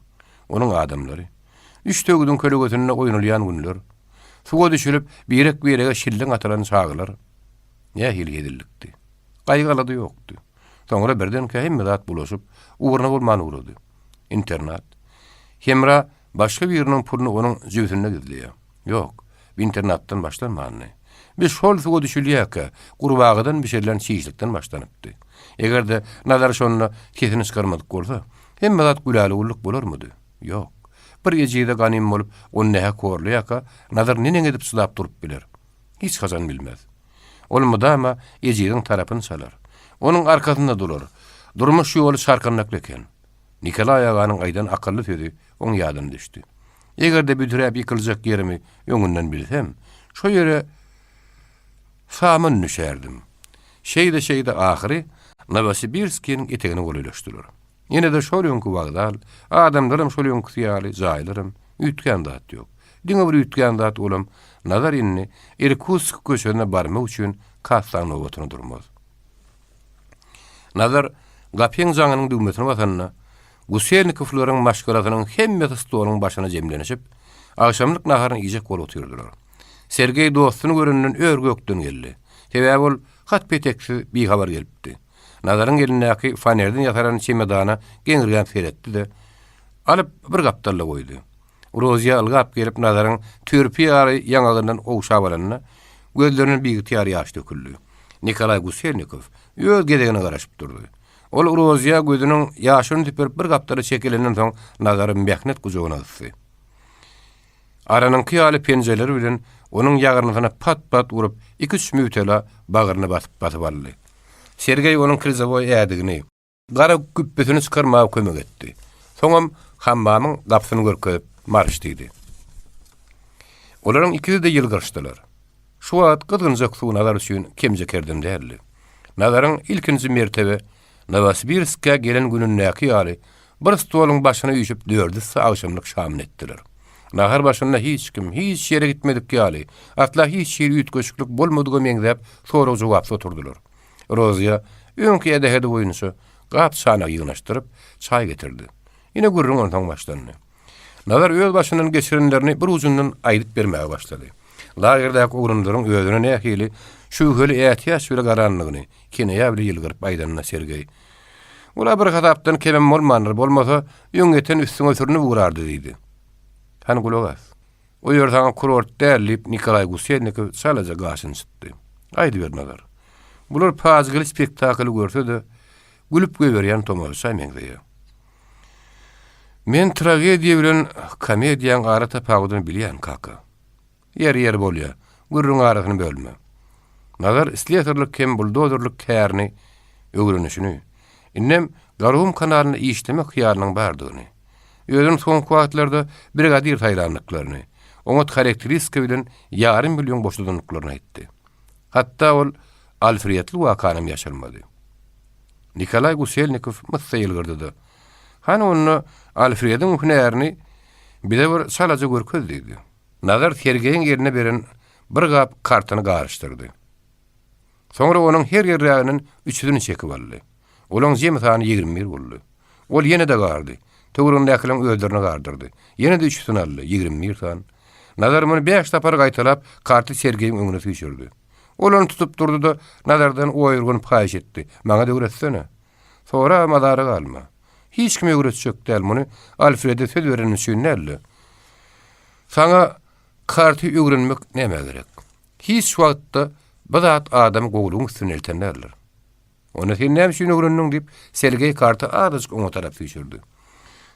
Onuň adamlary. Üç söwüdiň kölegesinde oýnalýan günler. Suwa düşülip, birek-birege şilleň atylan çaglar. Nähili hezillikdi. Gaýgy-alada ýokdy. Soňra birdenkä hemme zat bulaşyp, ugruna bolman ugrady. Internat. Hemra Başga biriniň puluny onuň jübüsinde gizleýär. Ýok, bu internatdan başlanmandy. Biz şol suwa düşülýärkä, gurbagadan bişirilen çişlikden başlanypdy. Eger-de Nazar şonda sesini çykarmadyk bolsa, hemme zat güläligulluk bolarmydy? Ýok. Bir ejize ganym bolup, ony nähak horlaýarka, Nazar neneň edip çydap durup biler? Hiç haçan bilmez. Ol mydama ejiziň tarapyny çalar. Onuň arkasynda durar. Durmuş ýoly çarkandakly eken. Nikolaý aganyň aýdan akylly sözi oň ýadyna düşdi. Eger-de büdräp ýykyljak ýerimi öňünden bilsem, şo ýere saman düşärdim. Şeýde-şeýde ahyry Nowosibirskiniň etegine golaýlaşdylar. Ýene-de şol öňki wokzal, adamlaram şol öňküsi ýaly, jaýlaram, üýtgän zat ýok. Diňe bir üýtgän zat olam Nazar indi Irkutsk köçesine barmak üçin kassaň nobatyna durmaz. Nazar gapyň jaňynyň düwmesini basanda, Guselnikowlaryň maşgalasynyň hemmesi stoluň başyna jemlenişip, agşamlyk naharyny iýjek bolup otyrdylar. Sergeý dostuny görenden ör-gökden geldi. Sebäbi ol hat-peteksiz, bihabar gelipdi. Nazaryň elindäki fanerden ýasalan çemodana geňirgäp seretdi-de, alyp bir gapdalda goýdy. Roziýa ylgap gelip Nazaryň törpi ýaly ýaňagyndan ogşap alanda, gözlerinden biygtyýar ýaş döküldi. Nikolaý Guselnikow öz gezegine garaşyp durdy. Ol Roziýa gözüniň ýaşyny süpürip bir gapdala çekilenden soň Nazary mähnet gujagyna gysdy. Aranyňky ýaly penjeleri bilen onuň ýagyrnysyna pat-pat urup, iki-üç mübtela bagryna basyp-basyp aldy. Sergeý onuň krizowoý ädigini, Gara güpbüsini çykarmaga kömek etdi. Soňam hammamyň gapysyny görkezip, Marş diýdi. Olaryň ikisi-de ýylgyryşdylar. Şu wagt gyzgynjak suw Nazar üçin kemje-kerdem däldi. Nazaryň ilkinji mertebe Nowosibirske gelen günündäki ýaly. Bir stoluň başyna üýşüp dördüsi agşamlyk şamyny etdiler. Nahar başynda hiç kim, hiç ýere gitmedik ýaly, asla hiç hili üýtgeşiklik bolmadyga meňzäp sorag-jogapda oturdylar. Rozyýa öňki edähedi boýunça gap-çanagy ýygnaşdyryp, çaý getirdi. Ine gürrüň onsoň başlandy. Nazar öz başyndan geçirenlerini bir ujundan aýdyp bermäge başlady. Lagerdäki oglanlaryň özüne nähili şübheli ätiýaç bile garandygyny kinaýa bile ýylgyryp aýdanda Sergeý, Ol-a bir hasapdan kemem bolmandyr, bolmasa, öňýeten üstüňe sürnüp ugrardy diýdi. Hany gulak as. O ýer saňa kurort däl, diýip, Nikolaý Guselnikow çalaja gaşyny çytdy. Aýdyber, Nazar. Bular pajygaly spektakly görse-de, gülüp goýberýän tomaşaça meňzeýär. Men tragediýa bilen komediýaň ara tapawudyny bilýän, kaka. Ýeri, ýeri bolýa. Gürrüň arasyny bölme. Nazar slesarlyk hem buldozerlik kärini öwrenişini, indem Garagum kanalynda işlemek hyýalynyň bardygyny, özüni soňky wagtlarda brigadir saýlandyklaryny, oňat harakteristika bilen ýarym million boşadandyklaryny aýtdy. Hatda ol Alfredli wakanam ýaşyrmady. Nikolaý Guselnikow myssa ýylgyrdy-da, Hany onda Alfrediň hünärini bize bir çalaja görkez diýdi. Nazar Sergeýiň eline beren bir gap kartyny garyşdyrdy. Soňra onuň her ýerräginden üçüsini çekip aldy. Olaň jemi sany 21 boldy. Ol ýene-de gardy. Töweregindäkileriň özlerine gardyrdy. Ýene-de üçüsini aldy, 21 san. Nazar muny bäş sapar gaýtalap, karty Sergeýiň öňüne süýşürdi. Ol ony tutup durdy-da, Nazardan oýurganyp haýyş etdi, Maňa-da öwretsene. Sora, mazara galma. Hiç kime öwretjek däl, muny Alfrede söz berenim üçin däl-de. Saňa karty öwrenmek nämä gerek? Hiç wagtda bu zat adamy gowulygyň üstüne elten däldir. Onda sen näme üçin öwrendiň, diýip, Sergeý karty azajyk oňa tarap süýşürdi.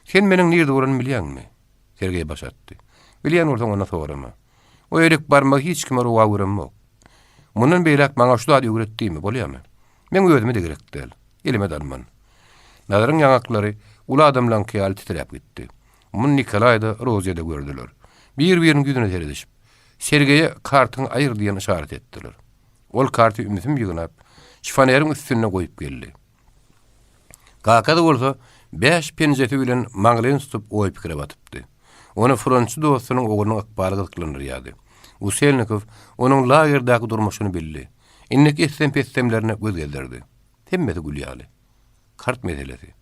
Sen meniň nirde bolanymy bilýäňmi? Sergeý baş atdy. Bilýän bolsaň, onda sorama. O ýerik barmagy hiç kime rowa göremok. Mundan beýläk maňa şu zady öwret diýme, bolýamy? Meň özüme-de gerek däl. Elime-de alman. Nazaryň ýaňaklary uly adamlaňky ýaly titräp gitdi. Muny Nikolaý-da, Roziýa-da gördüler. Bir-biriniň ýüzüne seredişip, Sergeýe kartyňy aýyr diýen yşarat etdiler. Ol karty ümsüm ýygnap, şifoneriň üstünde goýup geldi. Kakasy bolsa bäş penjesi bilen maňlaýyny tutup oý-pikire batypdy. Ony frontçy dostunyň oglunyň ykbaly gyzyklandyrýardy. Uselnikow onuň lagerdäki durmuşyny bildi. Indiki etsem-petsemlerine göz gezdirdi. Hemmesi gül ýaly. Kart meselesi.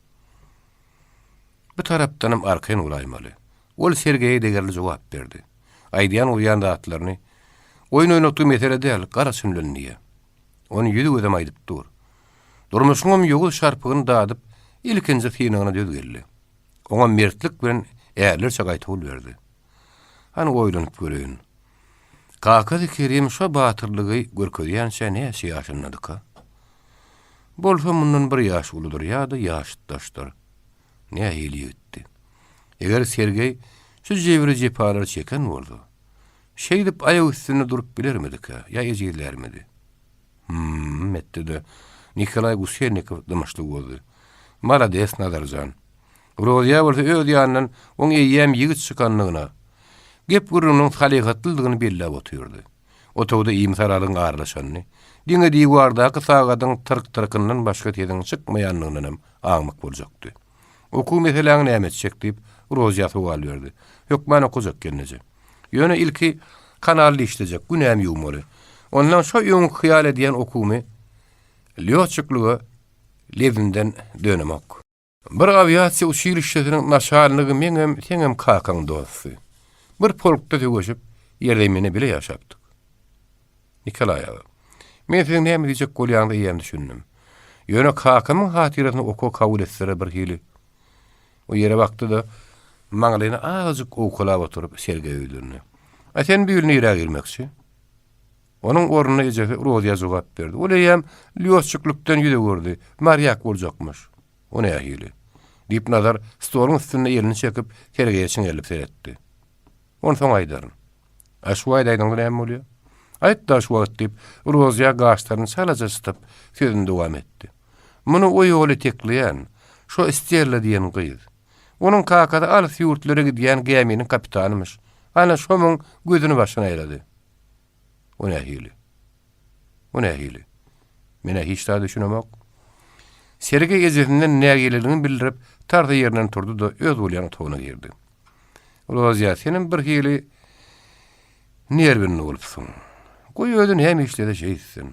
Bu tarapdanam arkaýyn bolaýmaly. Ol Sergeýe degerli jogap berdi. Aýdýan-urýan zatlaryny oýun oýnatgy mesele däl, gara çyn bilen diýýär. Ony ýüzi-gözem aýdyp dur. Durmuşyňam ýowuz şarpygyny dadyp, ilkinji synagyna döz geldi. Oňa mertlik bilen ärlerçe gaýtawul berdi. Hany oýlanyp göreýin. Kakasy Kerim şo batyrlygy görkezýänçä näçe ýaşyndadyka? Bolsa mundan bir ýaş uludyr ýa-da ýaşytdaşdyr. Nähili ýigitdi. Eger Sergeý şu jebri-jepalary çeken bolsa, şeýdip aýak üstünde durup bilermidikä ýa ejizlärmidi? Hüm-m etdi-de, Nikolaý Guselnikow dymyşlygy bozdy. Malades, Nazar jan. Rozyýa bolsa öz ýanyndan oň eýýäm ýigit çykandygyna, gep-gürrüňiniň salyhatlydygyny belläp otyrdy. Otagda iým-saralygyň aralaşanyny, diňe diwardaky sagadyň tyrk-tyrkyndan başga sesiň çykmaýandygyndanam aňmak boljakdy. Okuw meseläňi näme etjek? diýip, Rozyýa sowal berdi. Hökman okajak, gelneje. Ýöne ilki kanalda işlejek, günämi ýuwmaly. Ondan şo öňki hyýal edýän okuwymy lýotçiklige lebzimden dönemok. Bir awiasiýa uçilişşesiniň naçalnigi meňem, seňem kakaň dosty. Bir polkda söweşip, ýerzeminde bile ýaşapdyk. Nikolaý aga, men siziň näme diýjek bolýanyňyza eýýäm düşündim. Ýöne kakamyň hatyrasyna okuwa kabul etseler birhili. O ýere bakdy-da, maňlaýyny azajyk owkalap oturyp, Sergeýe ýüzlendi. A sen bu ýyl nirä girmekçi? Onuň ornuna ejesi Rozyýa jogap berdi. Ol eýýäm lýotçiklikden ýüz öwürdi. Morýak boljakmyş. O nähili? Diýip, Nazar stoluň üstünde elini çekip, Sergeýe çiňerilip seretdi. Ony soň aýdaryn. A şu wagt aýdaňda näme bolýar? Aýt-da şu wagt, diýip, Rozyýa gaşlaryny çalaja çytyp, sözüni dowam etdi. Muny o ýola itekleýän, şo Stella diýen gyz. Onuň kakasy alys ýurtlara gidýän gäminiň kapitanymyş. Ana, şo muň gözüni başyna aýlady. O nähili? O nähili? Men-ä hiç zada düşünemok. Sergeý ejesinden nägileligini bildirip, Tarsa ýerinden turdy-da, öz bolýan otagyna girdi. Rozýa, senem birhili nerwinli bolupsyň. Goý özi näme işlese şeýtsin.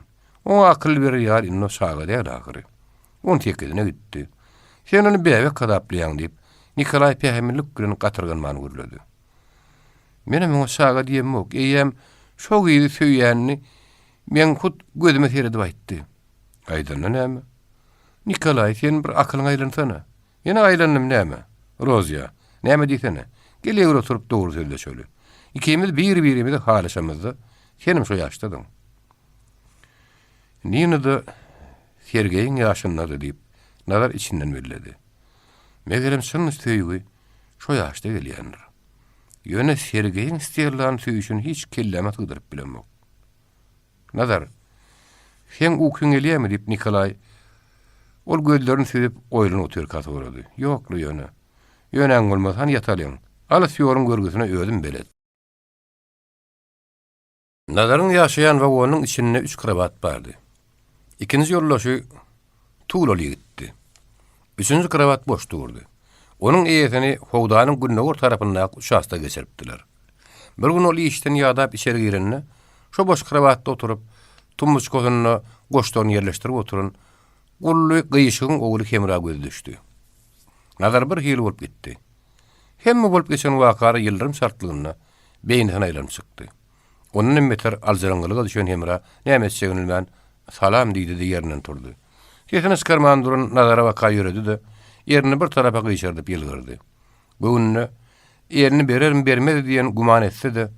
Oňa akyl berer ýaly indi o çaga däl ahyry. On sekizine gitdi. Sen ony bäbek hasaplaýaň, diýip, Nikolaý pähimlilik bilen gatyrganman gürledi. Menem oňa çaga diýemok, eýýäm şo gyzy söýýänini meň hut gözüme seredip aýtdy. Aýdanda näme? Nikolaý, sen bir akylyňa aýlansana. Ýene aýlandym näme? Rozýa, näme diýsene. Gel egri oturyp dogry sözleşeli. Ikimiz bir-birimizi halaşamyzda, senem şo ýaşdadyň. Nina-da Sergeýiň ýaşyndady diýip, Nazar içinden belledi. Megerem çyn söýgi şo ýaşda gelýändir. Ýöne Sergeýiň Stellany söýüşini hiç kelläme sygdyryp bilemok. Nazar, seň ukyň gelýärmi? diýip, Nikolaý ol gözlerini süzüp, oýlanyp otyrka sorady. Ýok-la, ýöne. Ýönäň bolmasa, hany ýatalyň. Alys ýoluň görgüsine özüm belet. Nazaryň ýaşaýan wagonynyň içinde üç krowat bardy. Ikinji ýoldaşy tulaly ýigitdi. Üçünji krowat boş durdy. Onuň eýesini howdanyň gündogar tarapyndaky uçastoga geçiripdiler. Bir gün ol işden ýadap içeri girende, şo boş krowatda oturyp, tumbuçkasynda goşlaryny ýerleşdirip oturan Gully gyşygyň ogly Hemra gözi düşdi. Nazar bir hili bolup gitdi. Hemme bolup geçen wakalar ýyldyrym çaltlygynda beýnisine aýlanyp çykdy. Ondan hem beter aljyraňňylyga düşen Hemra näme etjegini bilmän, Salam diýdi-de ýerinden turdy. Sesini çykarman duran Nazara baka ýöredi-de, ernini bir tarapa gyşardyp ýylgyrdy. Göwnüne, elini berermi bermez diýen güman etse-de,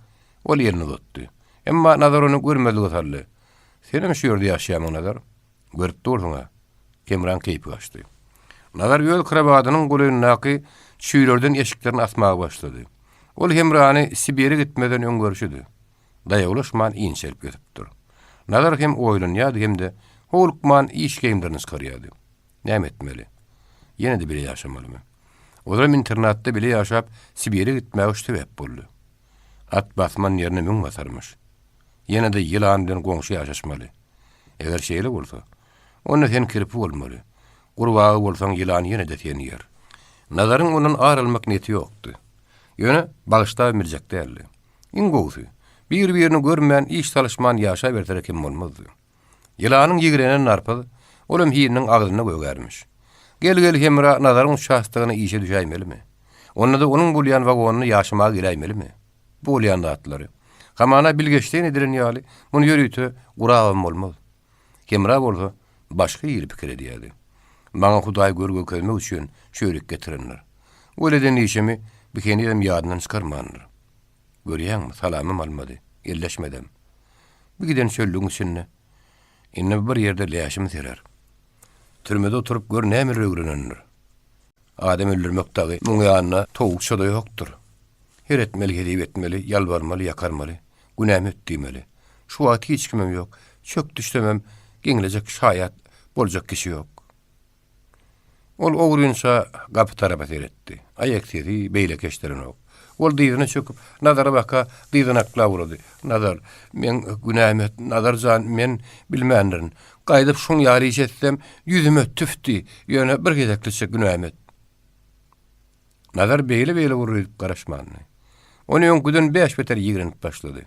ol elini uzatdy. Emma Nazar ony görmezlige saldy. Senem şu ýerde ýaşaýarmyň, Nazar? Görüp dursuň-a. Hemraň keýpi gaçdy. Nazar öz krowadynyň golaýyndaky çüýlerden eşiklerini asmaga başlady. Ol Hemrany Sibire gitmezden öň görşüdi. Daýawlaşman inçelip ösüpdir. Nazar hem oýlanýardy hem-de howlukman iş geýimlerini çykarýardy. Näme etmeli? Ýene-de bile ýaşamalymy? Ozalam internatda bile ýaşap, Sibire gitmäge şu sebäp boldy. At basman ýerine müň basarmyş. Ýene-de ýylan bilen goňşy ýaşaşmaly. Eger şeýle bolsa, onda sen kirpi bolmaly. Gurbaga bolsaň ýylan ýene-de seni iýer. Nazaryň ondan ar almak niýeti ýokdy. Ýöne bagyşlabam biljek däldi. Iň gowusy, bir-birini görmän, iş salyşman ýaşaberseler kem bolmazdy. Ýylanyň ýigrenen narpyz, olam hininiň agzynda gögärmiş. Gel-gel Hemra Nazaryň uçastogyna işe düşäýmelimi? Onda-da onuň bolýan wagonynda ýaşamaga geläýmelimi? Bu bolýan zatlary. Hamana bilgeşleýin edilen ýaly, muny ýörite gurabam bolmaz. Hemra bolsa başga hili pikir edýärdi. Maňa Hudaý gör görkezmek üçin şu ýerik getirendir. Ol eden işimi bi henizem ýadyndan çykarmandyr. Görýäňmi, salamam almady, elleşmedem. Bu giden çöllügiň içinde indi bir ýerde läşimi serer. Türmede oturyp gör nämeler öwrenendir. Adam öldürmek dagy muň ýanynda towukça-da ýokdur. Her etmeli hezip etmeli, ýalbarmaly, ýakarmaly. Günämi öt diýmeli. Şu wagt hiç kimem ýok. Çök düşsemem geňlejek şaýat boljak kişi ýok. Ol ogrynça gapy tarapa seretdi. Aýak sesi beýleki eşdilenok. Ol dyzyna çöküp, Nazara baka dyzanaklap ugrady. Nazar, meň günämi öt, Nazar jan, men bilmändirin. Gaýdyp şuň ýaly iş etsem, ýüzüme tüf diý, ýöne bir gezeklikçe günämi öt. Nazar beýle-beýle urur edip garaşmandy. Ony öňküden bäş beter ýigrenip başlady.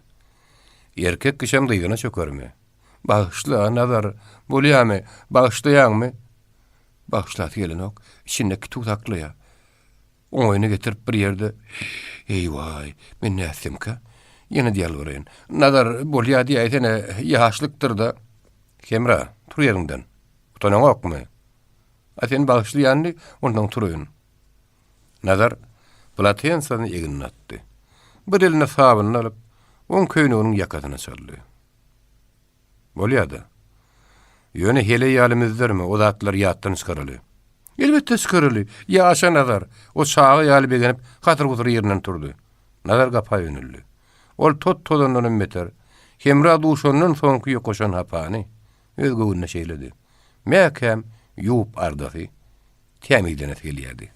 Erkek kişem dyzyna çökermi? Bagyşla, Nazar, bolýamy, bagyşlaýaňmy? Bagyşlasy gelenok, içinde kitüw saklaýar. Oňaýyny getirip bir ýerde, Eý-waý, men nätsemkä? Ýene-de ýalbaraýyn. Nazar, bolýa diýäýsene, ýaşlykdyr-da. Hemra, tur ýeriňden. Utanaňokmy? A sen bagyşlaýandy, onsoň turaýyn. Nazar polatensasyny egnine atdy. Bir eline sabynyny alyp, oň köýneginiň ýakasyna çaldy. Bolýa-da. Ýöne heleý ýaly müzzerme, o zatlary ýatdan çykaraly. Elbetde çykaraly. Ýaşa Nazar! O çaga ýaly begenip, hasyr-husur ýerinden turdy. Nazar gapa ýöneldi. Ol tot-tozandanam beter, Hemra duşandan soňky ýokaşan hapany, öz göwnüne şeýledi, mäkäm ýuwup ardasy, tämizlenesi gelýärdi.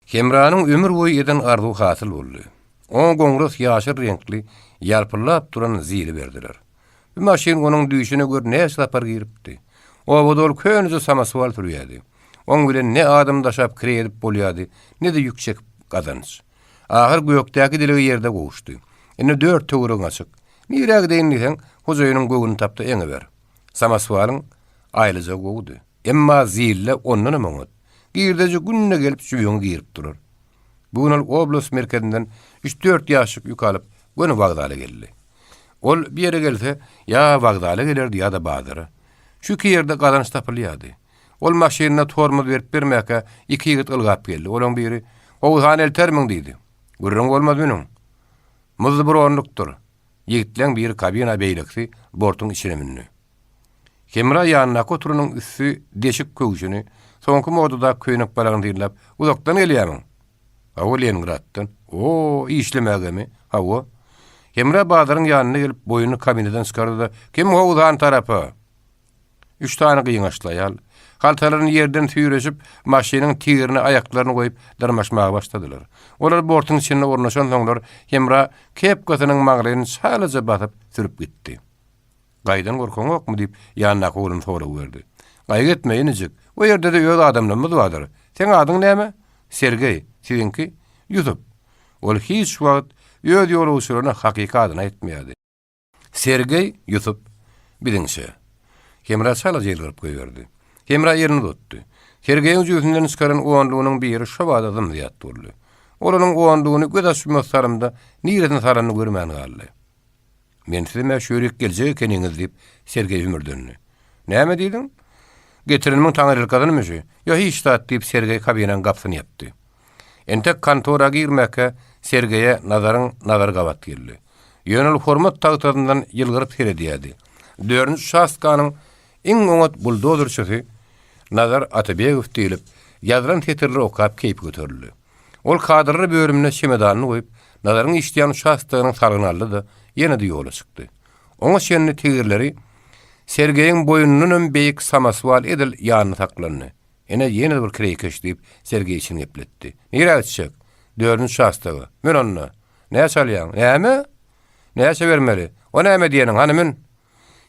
Hemranyň ömür boýy eden arzuwy hasyl boldy. Oňa goňras ýaşyl reňkli, ýalpyldap duran Zili berdiler. Bu maşyn onuň düýşüne gör näçe sapar giripdi. Obada ol köneje samoswal sürýärdi. Oň bilen ne adam daşap kireý edip bolýardy, ne-de ýük çekip gazanç. Ahyr gökdäki dilegi ýerde gowuşdy. Indi dört töweregiň açyk. Nirä gideýin diýseň, hojaýynyň göwnüni tap-da eňiber. Samoswalyň aýlyjagy gowudy. Emma zille ondanam oňat. Girdeji günde gelip jübüňe girip durar. Bu gün ol oblast merkezinden üç-dört ýaşik ýük alyp, göni wokzala geldi. Ol bir ýere gelse, ýa wokzala gelerdi ýa-da bazara. Şu iki ýerde gazanç tapylýardy. Ol maşynyna tormoz berip-bermäkä, iki ýigit ylgap geldi. Olaň biri, Howsany eltermiň diýdi. Gürrüň bolmaz münüň. Muzdy bir onlukdyr. Ýigitleň biri kabina beýlekisi bortuň içine mündi. Hemra ýanyndaky oturanyň üsti deşik köwşüni, soňky modadaky köýnek-balagyny synlap, Uzakdan gelýämiň? Hawa, Leningraddan. O, işlemägemi? Hawa. Hemra bazaryň ýanyna gelip, boýnuny kabinadan çykardy-da, Kim howdan tarapa? Üç sany gyňaçly aýal, haltalaryny ýerden süýreşip, maşynyň tigirine aýaklaryny goýup, dyrmaşmaga başladylar. Olar bortuň içinde ornaşansoňlar, Hemra kepkasynyň maňlaýyny çalaja basyp, sürüp gitdi. Gaýdan gorkaňokmy? diýip, ýanyndaky oglan sorag berdi. Gaýgy etme, inijik. O ýerde-de öz adamlarymyz bardyr. Seň adyň näme? Sergeý. Siziňki? Ýusup. Ol hiç wagt öz ýolagçylaryna hakyky adyny aýtmaýardy. Sergeý, Ýusup. Biziňçe. Hemra çalaja ýylgyryp goýberdi. Hemra elini uzatdy. Sergeýiň jübüsinden çykaran onlugynyň biri şobada zym-zyýat boldy. Ol onuň onlugyny göz açyp-ýumasy salymda niresine salanyny görmän galdy. Men sizem-ä şu ýerik geljek ekeniňiz, diýip, Sergeý hümürdendi. Näme diýdiň? Getirenimiň taňyrýalkasynymy şu? Ýa hiç zat, diýip, Sergeý kabinanyň gapysyny ýapdy. Entek kontora girmäkä Sergeýe Nazaryň nazary gabat geldi. Ýöne ol hormat tagtasyndan ýylgyryp seredýärdi. Dördünji uçastkanyň iň oňat buldozerçisi Nazar Atabegow diýlip, ýazylan setirleri okap keýpi göterildi. Ol kadrlar bölüminde çemodanyny goýup, Nazaryň işleýän uçastogynyň salgyny aldy-da, ýene-de ýola çykdy. Oňa çenli tigirleri Sergeýiň boýnundanam beýik samoswal edil ýanynda saklandy. Ene, ýene-de bir kireýkeş, diýip, Sergeý içini gepletdi. Nirä gitjek? Dördünji uçastoga. Mün onda. Näçe alýaň? Näme? Näçe bermeli? O näme diýeniň, hany mün!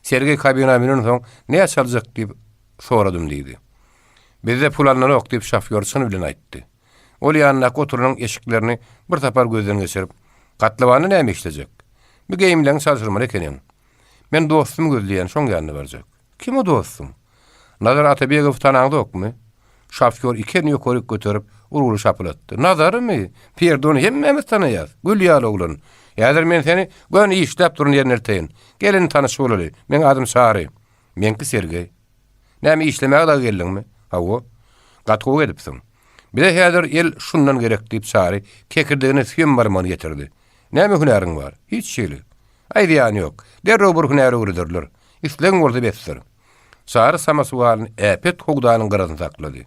Sergeý kabina münensoň, Näçe aljak diýip soradym diýdi. Bizde pul alnanok diýip, şofýor çyny bilen aýtdy. Ol ýanyndaky oturanyň eşiklerini bir sapar gözden geçirip, Gatlabanda näme işlejek? Bu geýimleňi çalşyrmaly ekeniň. Men dostumy gözleýän, şoň ýanyna barjak. Kim o dostuň? Nazar Atabegowy tanaňzokmy? Şofýor iki elini ýokaryk göterip, urguly şapylatdy. Nazarymy? Perde ony hemmämiz tanaýas. Gül ýaly oglan. Häzir men seni göni işläp duran ýerine elteýin. Gel indi tanyş bolaly. Meň adym Çary. Meňki Sergeý. Näme işlemäge dagy geldiňmi? Hawa. Gaty gowy edipsiň. Bize häzir el şundan gerek, diýip, Çary kekirdegine süýem barmagyny getirdi. Näme hünäriň bar? Hiç hili. Aý, zyýany ýok. Derrew bir hünär öwrederler. Islegiň bolsa besdir. Sary samoswalyny äpet howdanyň gyrasynda saklady.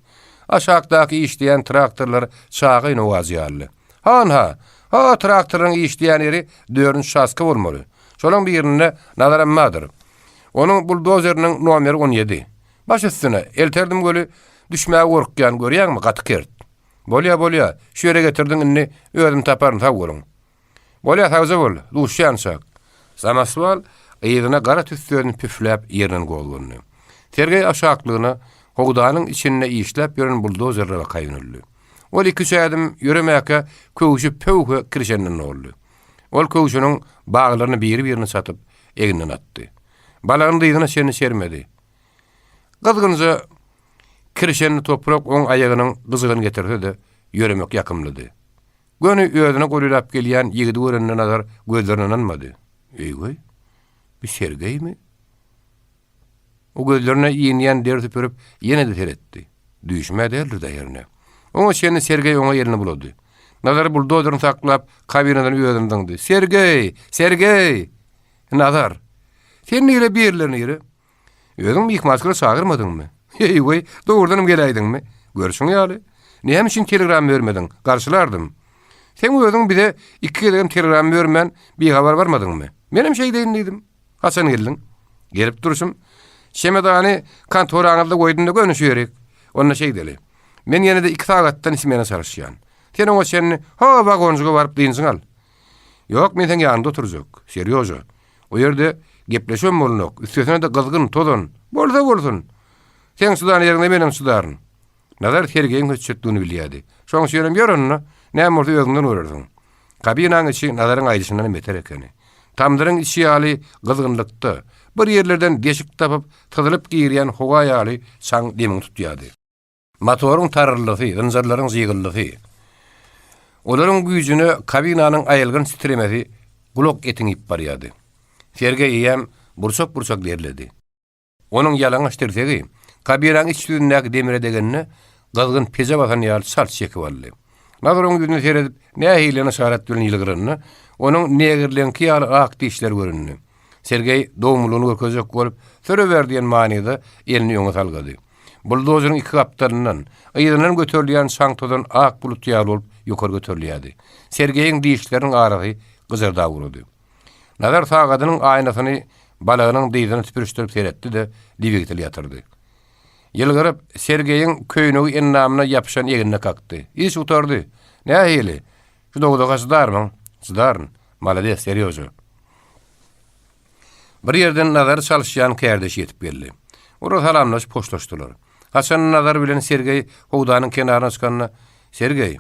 Aşakdaky işleýän traktorlar çaga ýnowajy ýalydy. Han-ha, ha traktorlaryň işleýän ýeri dördünji uçastka bolmaly. Şolaň birinde Nazaram bardyr. Onuň buldozeriniň nomeri on ýedi. Baş üstüne, elterdim göli, düşmäge gorkýan, görýäňmi, gaty kert. Bolýa, bolýa, şu ýere getirdiň indi özüm taparyn, sag boluň. Bolýa, sagja bol, duşýançak. Samoswal yzyna gara tüssesini püfläp ýerinden gozgandy. Sergeý aşaklygyna howdanyň içinde işläp ýören buldozerlere baka ýöneldi. Ol iki-üç ädim ýöremäkä köwşi pöwhe kirşenden doldy. Ol köwşüniň baglaryny biri-birine çatyp, egninden atdy. Balagyny dyzyna çenli çermedi. Gyzgynja kirşenli toprak oň aýagynyň gyjygyny getirse-de, ýöremek ýakymlydy. Göni özüne golaýlap gelýän ýigidi görende Nazar gözlerine ynanmady. Eý-weý, bu Sergeými? O gözlerine inýän deri süpürip, ýene-de seretdi. Düýşüm-ä däldir-dä hernä. Oňa çenli Sergeý oňa elini bulady. Nazar buldozerini saklap, kabinadan özüni zyňdy. Sergeý! Sergeý! Nazar! Sen nire, bu ýerler nire? Özüň myhmançylyga çagyrmadyňmy? Eý-weý, dogrudanam geläýdiňmi? Görşüň ýaly. Näme üçin telegram bermediň? Garşylardym. Seň özüň bize iki gezegem telegram bermän, bihabar barmadyňmy? Menem şeýdeýin diýdim. Haçan geldiň? Gelip durşum. Çemodany kontoraňyzda goýdum-da göni şu ýerik. Onda şeýdeli. Men ýene-de iki sagatdan smena çalyşýan. Sen oňa çenli ho wagonjyga baryp dynjyňy al. Ýok, men seň ýanyňda oturjak. Serýoža. O ýerde gepleşibem bolnok. Üstesine-de gyzgyn, tozan. Bolsa bolsun. Seň çydan ýeriňde menem çydaryn. Nazar Sergeýiň hötjetligini bilýärdi. Şoň üçinem ýör onda, näme bolsa özüňden görersiň. Kabinaň içi Nazaryň aýdyşyndanam beter ekeni. Tamdyryň içi ýaly gyzgynlykda, bir ýerlerden deşik tapyp, syzylyp girýän howa ýaly çaň demiňi tutýardy. Motoryň tarryldysy, zynjyrlaryň jygyldysy, olaryň güýjüne kabinanyň aýylganç titremesi gulak etiňi iýip barýardy. Sergeý eýýäm burçak-burçak derledi. Onuň ýalaňaç tirsegi kabinanyň iç ýüzündäki demire degende, gyzgyn peje basan ýaly çalt çekip aldy. Nazar oň ýüzüne seredip, nähili yşarat bilen ýylgyranda, onuň negirleňki ýaly ak dişleri göründi. Sergeý dogumlylygyny görkezjek bolup, Sürüber diýen manyda elini öňe salgady. Buldozeriň iki gapdalyndan, yzyndan göterilýän çaň-tozan ak bulut ýaly bolup ýokary göterilýärdi. Sergeýiň dişleriniň arasy gyjyrdap ugrady. Nazar sagadynyň aýnasyny balagynyň dyzyna süpürişdirip seretdi-de, dwigatel ýatyrdy. Ýylgyryp, Sergeýiň köýnegi endamyna ýapyşan egnine kakdy. Iş gutardy. Nähili? Şu dowzaha çydarmyň? Çydaryn. Malades, Serýoža. Bir ýerden Nazary çalyşýan kärdeşi ýetip geldi. Olar salamlaşyp hoşlaşdylar. Haçan Nazar bilen Sergeý howdanyň kenaryna çykanda, Sergeý,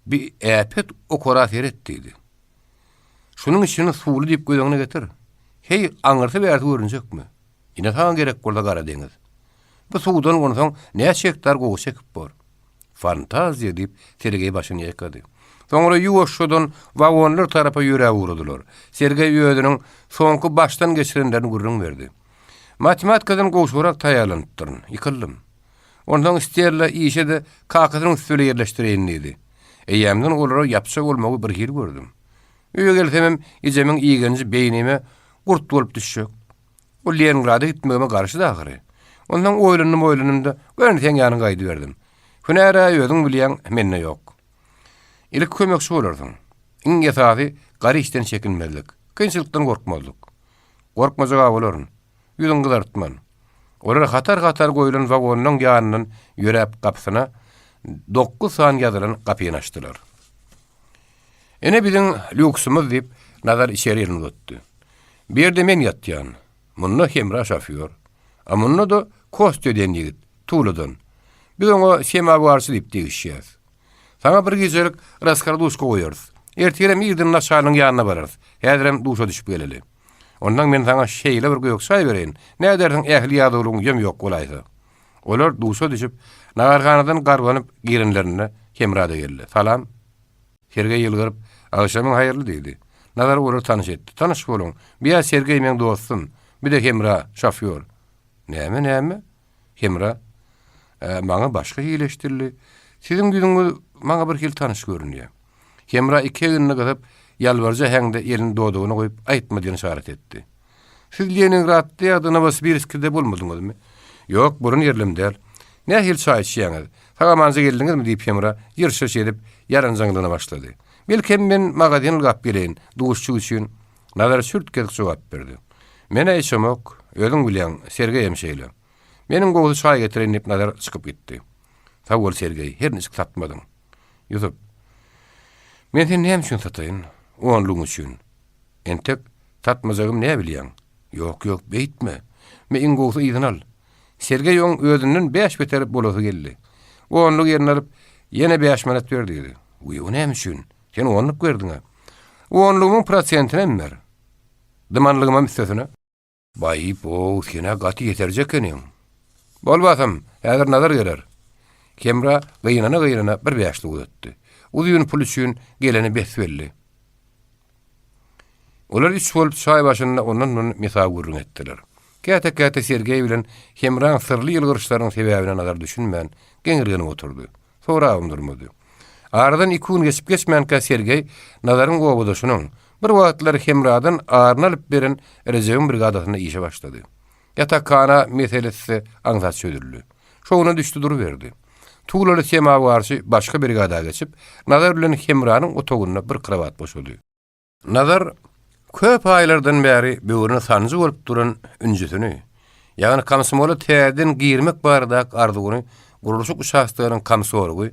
bi äpet okara seret diýdi. Şunuň içini suwly diýip göz öňüne getir. Heý, aňyrsy-bärsi görünjekmi? Ine saňa gerek bolsa Gara deňiz. Bu suwdan onsoň näçe gektar gowy çekip bor. Fantaziýa, diýip, Sergeý başyny ýaýkady. Soňra ýuwaşjadan wagonlar tarapa ýöräp ugradylar. Sergeý özüniň soňky başdan geçirenlerini gürrüň berdi. Matematikadan gowşagrak taýýarlanypdyryn. Ýykyldym. Onsoň Stella işe-de kakasynyň üsti bile ýerleşdireýin diýdi. Eýýämden olara ýapja bolmagy birhili gördüm. Öýe gelsemem, ejemiň igenji beýnime gurt bolup düşjek. Ol Leningrada gitmegime garşydy ahyry. Onsoň oýlandym-oýlandym-da, göni seň ýanyňa gaýdyberdim. Hünär-ä özüň bilýäň, mende ýok. Ilki kömekçi bolarsyň. Iň esasy, gara işden çekinmezlik, kynçylykdan gorkmazlyk. Gorkmajag-a bolaryn. Ýüzüňi gyzartman. Olar hatar-hatar goýlan wagonlaryň ýanyndan ýöräp gapysyna dokuz sany ýazylan gapyny açdylar. Ine biziň lýuksumyz diýip, Nazar içeri elini uzatdy. Bu ýerde men ýatýan. Munda Hemra şofýor. A munda-da Kostýa diýen ýigit, Tuladan. Biz oňa semawarçy diýip degişýäs. Saňa bir gijelik raskladuşka goýarys. Ertirem irden naçalnyň ýanyna bararys. Häzirem duşa düşüp geleli. Ondan men saňa şeýle bir gök çaý bereýin, nädersiň ähli ýadawlygyň ýom-ýok bolaýsa. Olar duşa düşüp, naharhanadan garbanyp girenlerinde Hemra-da geldi. Salam. Sergeý ýylgyryp, Agşamyň haýyrly diýdi. Nazar olary tanyş etdi. Tanyş boluň. Bi-ä Sergeý meň dostum. Bi-de Hemra, şofýor. Näme, näme? Hemra, Ä, maňa başga hili eşidildi. Siziň ýüzüňiz maňa bir hili tanyş görünýär. Hemra iki egnini gysyp, ýalbaryjy äheňde elini dodagyna goýup, aýtma diýen yşarat etdi. Siz Leningradda ýa-da Nowosibirskide bolmadyňyzmy? Ýok, bolan ýerlem däl. Nähili çaý içýäňiz? Sag-amanja geldiňizmi? diýip Hemra ýyrş-ýyrş edip, ýaranjaňlygyna başlady. Belkem men magazin ylgap geleýin, duşçuk üçin. Nazar çürt-kesik jogap berdi. Men-ä içemok. Özüň bilýäň, Sergeýem şeýle. Meniň gowusy çaý getireýin diýip Nazar çykyp gitdi. Sag bol Sergeý, her niçik satmadyň. Ýusup. Men seni näme üçin sataýyn? Onlugyň üçin. Entek satmajagymy nä bilýäň? Ýok, ýok, beýtme. Me iň gowusy yzyny al. Sergeý oň özünden bäş beter bolasy geldi. Onlugy eline alyp, ýene bäş manat ber diýdi. Wiý, o näme üçin? Sen onluk berdiň-ä. Onlugymyň prosentinem ber. Dymanlygymam üstesine. Baý-bow, sen-ä gaty ýeterje ekeniň. Bol basym, häzir Nazar geler. Hemra gynana-gynana bir bäşlik uzatdy. Uzyn pul üçin geleni bes-belli. Olar üç bolup çaý başynda ondan-mundan mesawy gürrüň etdiler. Käte-käte Sergeý bilen Hemraň syrly ýylgyryşlarynyň sebäbine Nazar düşünmän, geňirgenip oturdy. Sorabam durmady. Aradan iki gün geçip-geçmänkä Sergeý Nazaryň obadaşynyň, bir wagtlar Hemradan aryny alyp beren Rejebiň brigadasynda işe başlady. Ýatakhana meselesi aňsat çözüldi. Şowuna düşdi duruberdi. Tuglaly semawarçy başga brigada geçip, Nazar bilen Hemranyň otagynda bir krowat boşady. Nazar köp aýlardan bäri böwrüne sanjy bolup duran ünjüsini, ýagny komsomola täzeden girmek baradaky arzuwyny gurluşyk uçastogynyň komsorgy,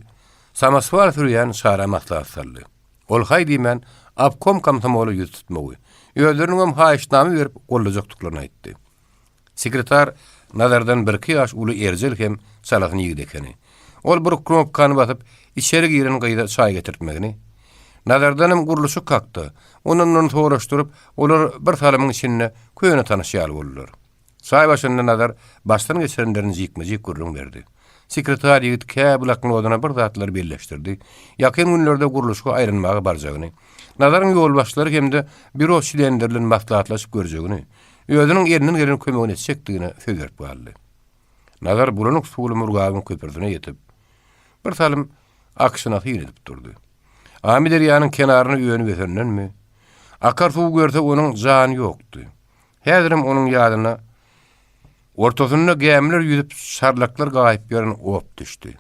samoswal sürýän Çara maslahat saldy. Ol haý diýmän obkom komsomola ýüz tutmagy, özleriniňem haýyşnama berip goldajakdyklaryny aýtdy. Sekretar Nazardan birki ýaş uly erjel hem çalasyn ýigit ekeni. Ol bir knopkany basyp, içeri giren gyza çaý getirtmegini, Nazardanam gurluşyk hakda, ondan-mundan soraşdyryp, olar bir salymyň içinde köne tanyş ýaly boldular. Çaý başynda Nazar başdan geçirenlerini jikme-jik gürrüň berdi. Sekretar ýigit kä bloknodyna bir zatlar belleşdirdi. Ýakyn günlerde gurluşyga aýlanmaga barjagyny, Nazaryň ýolbaşçylary hem-de býuro çlenleri bilen maslahatlaşyp görjegini, özüniň elinden gelen kömegini etjekdigine söz berip galdy. Nazar bulanyk suwly Murgabyň köprüsine ýetip, bir salym akyşyna syn edip durdy. Amyderýanyň kenaryna önüp-ösendenmi, akar suwy görse onuň jany ýokdy. Häzirem onuň ýadyna ortasynda gämiler ýüzüp, şarlaklar gaýyp ýören op düşdi.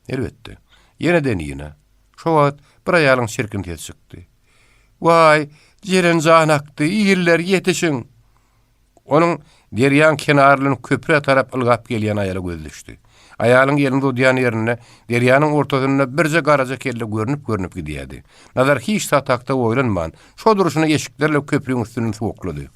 Elbetde, ýene-de Nina. Şo wagt bir aýalyň çirkin sesi çykdy. Waý, Jeren jan akdy, iller, ýetişiň! Onuň derýaň kenary bilen köprä tarap ylgap gelýän aýala gözi düşdi. Aýalyň elini uzadýan ýerinde, derýanyň ortasynda birje garaja kelle görnüp-görnüp gidýärdi. Nazar hiç zat hakda oýlanman, şo durşuna eşiklerle köprüň üstünden suwaklady.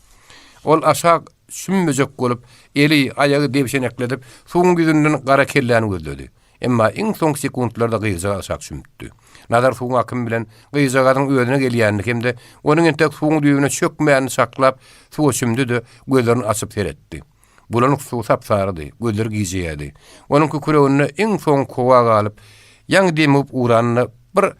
Ol aşak çümmejek bolup, eli, aýagy debşenekledip, suwuň ýüzünden gara kelläni gözledi. Emma iň soňky sekuntlarda gyzjagaz aşak çümüpdi. Nazar suwuň akymy bilen gyzjagazyň özüne gelýänini hem-de onuň entek suwuň düýbüne çökmänini çaklap, suwa çümdi-de, gözlerini açyp seretdi. Bulanyk suw sap-sarydy, gözleri gijeýärdi. Onuň kükreginde iň soňky howa galyp, ýaňy demigip ugranynda bir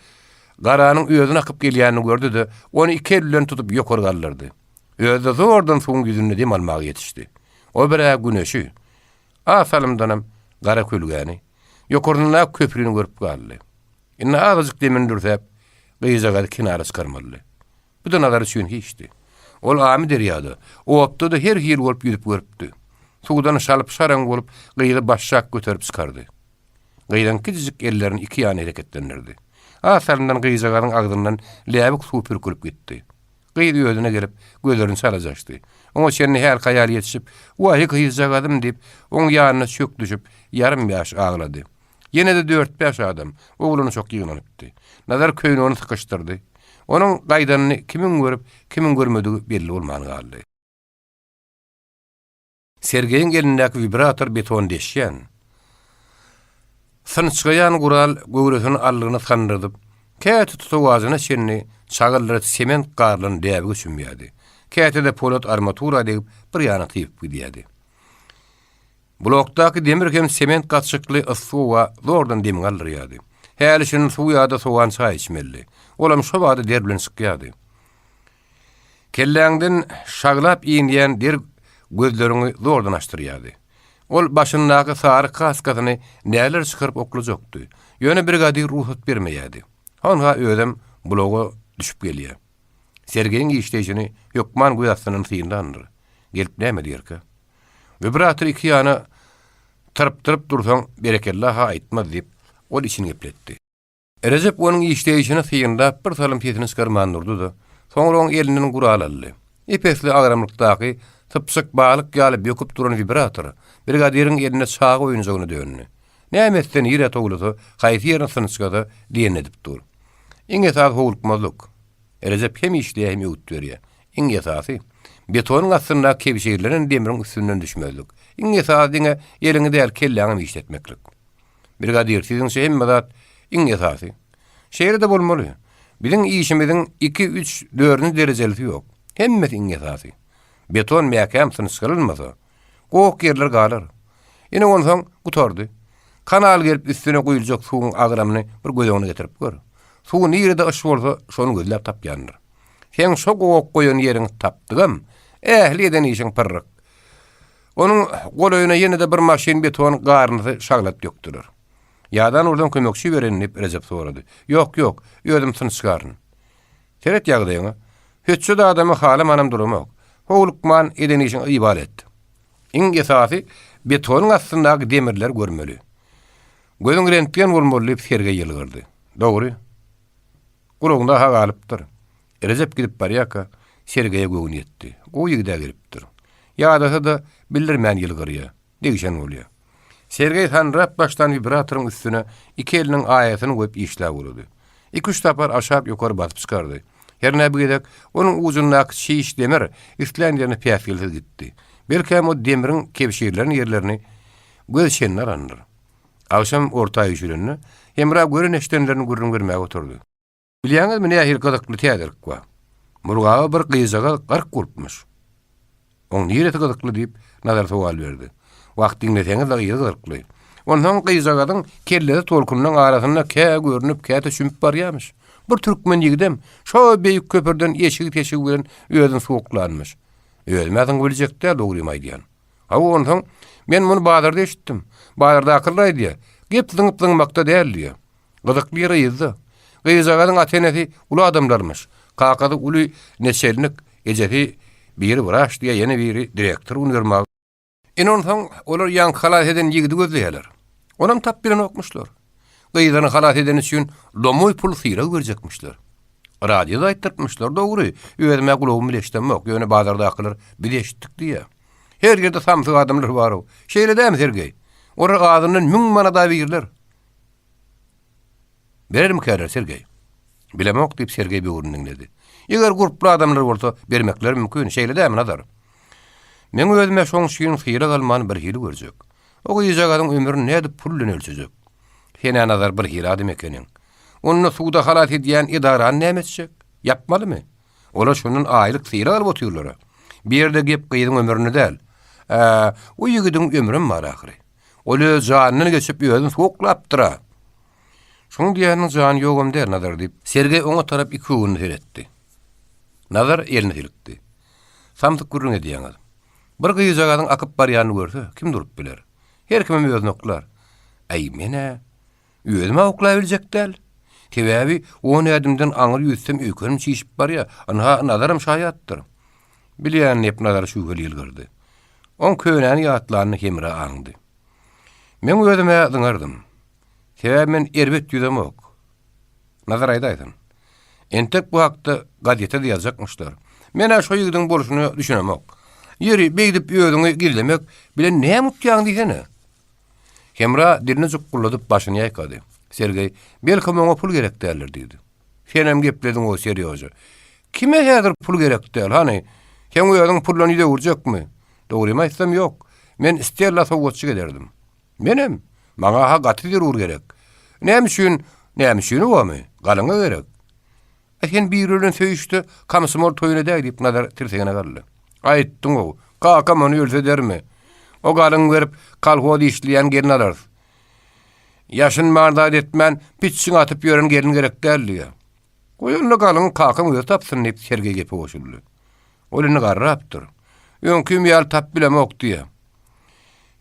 garanyň özüne akyp gelýänini gördi-de, ony iki eli bilen tutup ýokary galdyrdy. Özi-de zordan suwuň ýüzünde dem almaga ýetişdi. O bir-ä güneşi, az salymdanam gara kölgäni, ýokarsyndaky köprüni görüp galdy. Indi azajyk demini dürsäp, gyzjagazy kenara çykarmalydy. Bu-da Nazar üçin hiçdi. Ol Amyderýada, otda-da her hili bolup ýüzüp görüpdi. Suwdan şalyp-şaraň bolup, gyzy başşak göterip çykardy. Gyzyň kiçijik ellerini iki ýana hereketlendirdi. Az salymdan gyzjagazyň agzyndan läbik suw pürkülip gitdi. Gyz özüne gelip, gözlerini çalaja açdy. Oňa çenli hälki aýal ýetişip, Waý, gyzjagazym diýip, oň ýanyna çök düşüp, ýarym-ýaş aglady. Ýene-de dört-bäş adam, oglan-uşak ýygnanypdy. Nazar köýnegini sykyşdyrdy. Onuň gaýdanyny kimiň görüp, kimiň görmedigi belli bolman galdy. Sergeýiň elindäki wibrator beton deşýän, synçgaýan gural göwresini allygyna sandyrdyp, käte tutawajyna çenli çagyllara sement garylan läbige çümýärdi, käte-de polat armatura degip bir ýana typyp gidýärdi. Blokdaky demir hem sement gatyşykly yssy howa zordan demiňi aldyrýardy. Häli-şindi suw ýa-da sowan çaý içmelidi. Olam şo bada der bilen çykýardy. Kelläňden şaglap inýän der gözleriňi zordan açdyrýardy. Ol başyndaky sary kaskasyny näler çykaryp oklajakdy. Ýöne brigadir rugsat bermeýärdi. Honha özem bloga düşüp gelýär. Sergeýiň işleýşini hökman göz astyndan synlandyr. Gelip näme diýerkä? Wibrator iki ýana tyrpdyryp dursaň, berekella-ha aýtmaz diýip, ol içini gepletdi. Rejep onuň işleýşini synlap, bir salym sesini çykarman durdy-da, soňra oň elinden gural aldy. Ep-esli agramlykdaky, sypjyk balyk ýaly böküp duran wibrator brigadiriň elinde çaga oýunjagyna döndi. Näme etse, nirä towlasa, haýsy ýerini synçgasa, diýenini edip dur. Iň esasy howlukmazlyk. Rejep hem işleýär, hem öwüt berýär. Iň esasy, betonyň astyndaky kebşirlenen demriň üstünden düşmezlik. Iň esasy diňe eliňi däl, kelläňem işletmeklik. Brigadir, siziňçe hemme zat iň esasy. Şeýle-de bolmaly. Biziň işimiziň iki, üç, dördünji derejelisi ýok. Hemmesi iň esasy. Beton mäkäm synçgylynmasa, gok ýerler galar. Ine onsoň gutardy. Kanal gelip üstüne guýuljak suwuň agramyny bir göz öňüne getirip gör. Suw nirede yş bolsa, şony gözläp tapýandyr. Seň şo gowak goýan ýeriňi tapdygam, ähli eden işiň pyrryk. Onuň golaýyna ýene-de bir maşyn beton garyndysy şaglat dökdüler. Ýadan ursaň kömekçi bereýin, diýip, Rejep sorady. Ýok, ýok, özüm synçgaryn. Seret ýagdaýyňa. Hötjet adamy halamanam duramok. Howlukman eden işiňi ybal et. Iň esasy, betonyň astyndaky demirleri görmeli. Gözüň rentgen bolmaly, diýip, Sergeý ýylgyrdy. Dogry. Gulagyňda-ha galypdyr. Rejep gidip barýarka, Sergeýe göwni ýetdi. Gowy ýigid-ä gelipdir. Ýadasa-da, bildirmän ýylgyrýar. Degişen bolýar. Sergeý sanrap başlan wibratoryň üstüne iki eliniň aýasyny goýup işläp ugrady. Iki-üç sapar aşak-ýokary basyp çykardy. Hernä bir gezek onuň ujundaky çiş demir islän ýerine päsgelsiz gitdi. Belkäm o demiriň kebşirlän ýerlerini göz çenine alandyr. Agşam orta üýşülende, Hemra gören-eşidenlerini gürrüň bermäge oturdy. Bilýäňizmi nähili gyzykly täzelik bar? Murgaba bir gyzjagaz gark bolupmyş. Oň niresi gyzykly diýip, Nazar sowal berdi. Wah, diňleseňiz-de yzy gyzykly. Onsoň gyzjagazyň kellesi tolkunlaň arasynda kä görnüp, käte çümüp barýarmyş. Bir türkmen ýigidem şo beýik köpürden eşigi-teşigi bilen özüni suwuklanmyş. Özüm-ä zyňyp biljek däl, dogrymy aýdýan. Hawa, onsoň men muny bazarda eşitdim. Bazardakylar aýdýar, gep zyňyp-zyňmakda däl diýýär. Gyzykly ýeri yzda. Gyzjagazyň ata-enesi uly adamlarmyş. Kakasy uly neçelnik, ejesi biri wraç diýýär, ýene biri direktor uniwermag. Ine onsoň olar ýaňky halas eden ýigidi gözleýärler. Onam tap bilenokmyşlar. Gyzyny halas edeni üçin lomoý pul sylag berjekmişler. Radioda aýtdyrtmyşlar, dogry, özüm-ä gulagym bile eşidemok, ýöne bazardakylar biz eşitdik diýýär. Her ýerde samsyk adamlar bar-ow. Şeýle dälmi, Sergeý? Olar azyndan müň manada birler. Berermikäler, Sergeý? Bilemok, diýip, Sergeý böwrüni diňledi. Eger gurply adamlar bolsa, bermekleri mümkin, şeýle dälmi, Nazar? Meň özüm-ä şoň üçin sylag alman birhili görjek. O gyzjagazyň ömrüni nädip pul bilen ölçejek? Sen-ä, Nazar, birhili adam ekeniň. Onda suwda halas edýän edarany näme etjek? Ýapmalymy? Olar şondan aýlyk sylag alyp otyrlar-a. Bu ýerde gep gyzyň ömründe däl. Ä, o ýigidiň ömrem bar ahyry. Ol öz janyndan geçip özüni sowuklapdyr-a. Şoň diýýäniniň jany ýogam däl, Nazar, diýip, Sergeý oňa tarap ikugunly seretdi. Nazar elini silkdi. Samsyk gürrüň edýäňiz. Bir gyzjagazyň akyp barýanyny görse, kim durup biler? Her kimem özüni oklar. Äý, men-ä özüm-ä oklabiljek däl. Sebäbi on ädimden aňry ýüzsem öýkenim çişip barýar. Ynha, Nazaram şaýatdyr. Bilýän, diýip, Nazar şübheli ýylgyrdy. Oň könäni ýatlanyny Hemra aňdy. Meň özüm-ä zyňardym. Sebäbi men erbet ýüzemok. Nazar aýdaýsyn. Entek bu hakda gazete-de ýazjakmyşlar. Men-ä şo ýigidiň bolşuna düşünemok. Ýeri, beýdip özüňi gizlemek bilen näme utýaň diýsene? Hemra dilini jukguldadyp başyny ýaýkady. Sergeý, belkem oňa pul gerek däldir diýdi. Senem geplediň-ow, Serýoža. Kime häzir pul gerek däl, hany? Seň özüň puldan ýüz öwürjekmi? Dogrymy aýtsam, ýok. Men Stella sowgatçyk ederdim. Menem. Maňa-ha gaty zerur gerek. Näme üçin, näme üçini bormy? Galyňa gerek. A sen biri bilen söýüşde komsomol toýuna däý diýip Nazar tirsegine galdy. Aýtdyň-ow, kakam ony ölse edermi? O galyň berip kolhoz işleýän gelin alarys. Ýaşynman zat etmän pitjiň atyp ýören gelin gerek däl diýýär. Goý onda galyňy kakaň özi tapsyn diýip Sergeý gepe goşuldy. Ol indi garrapdyr. Öňkim ýaly tap bilemok diýýär.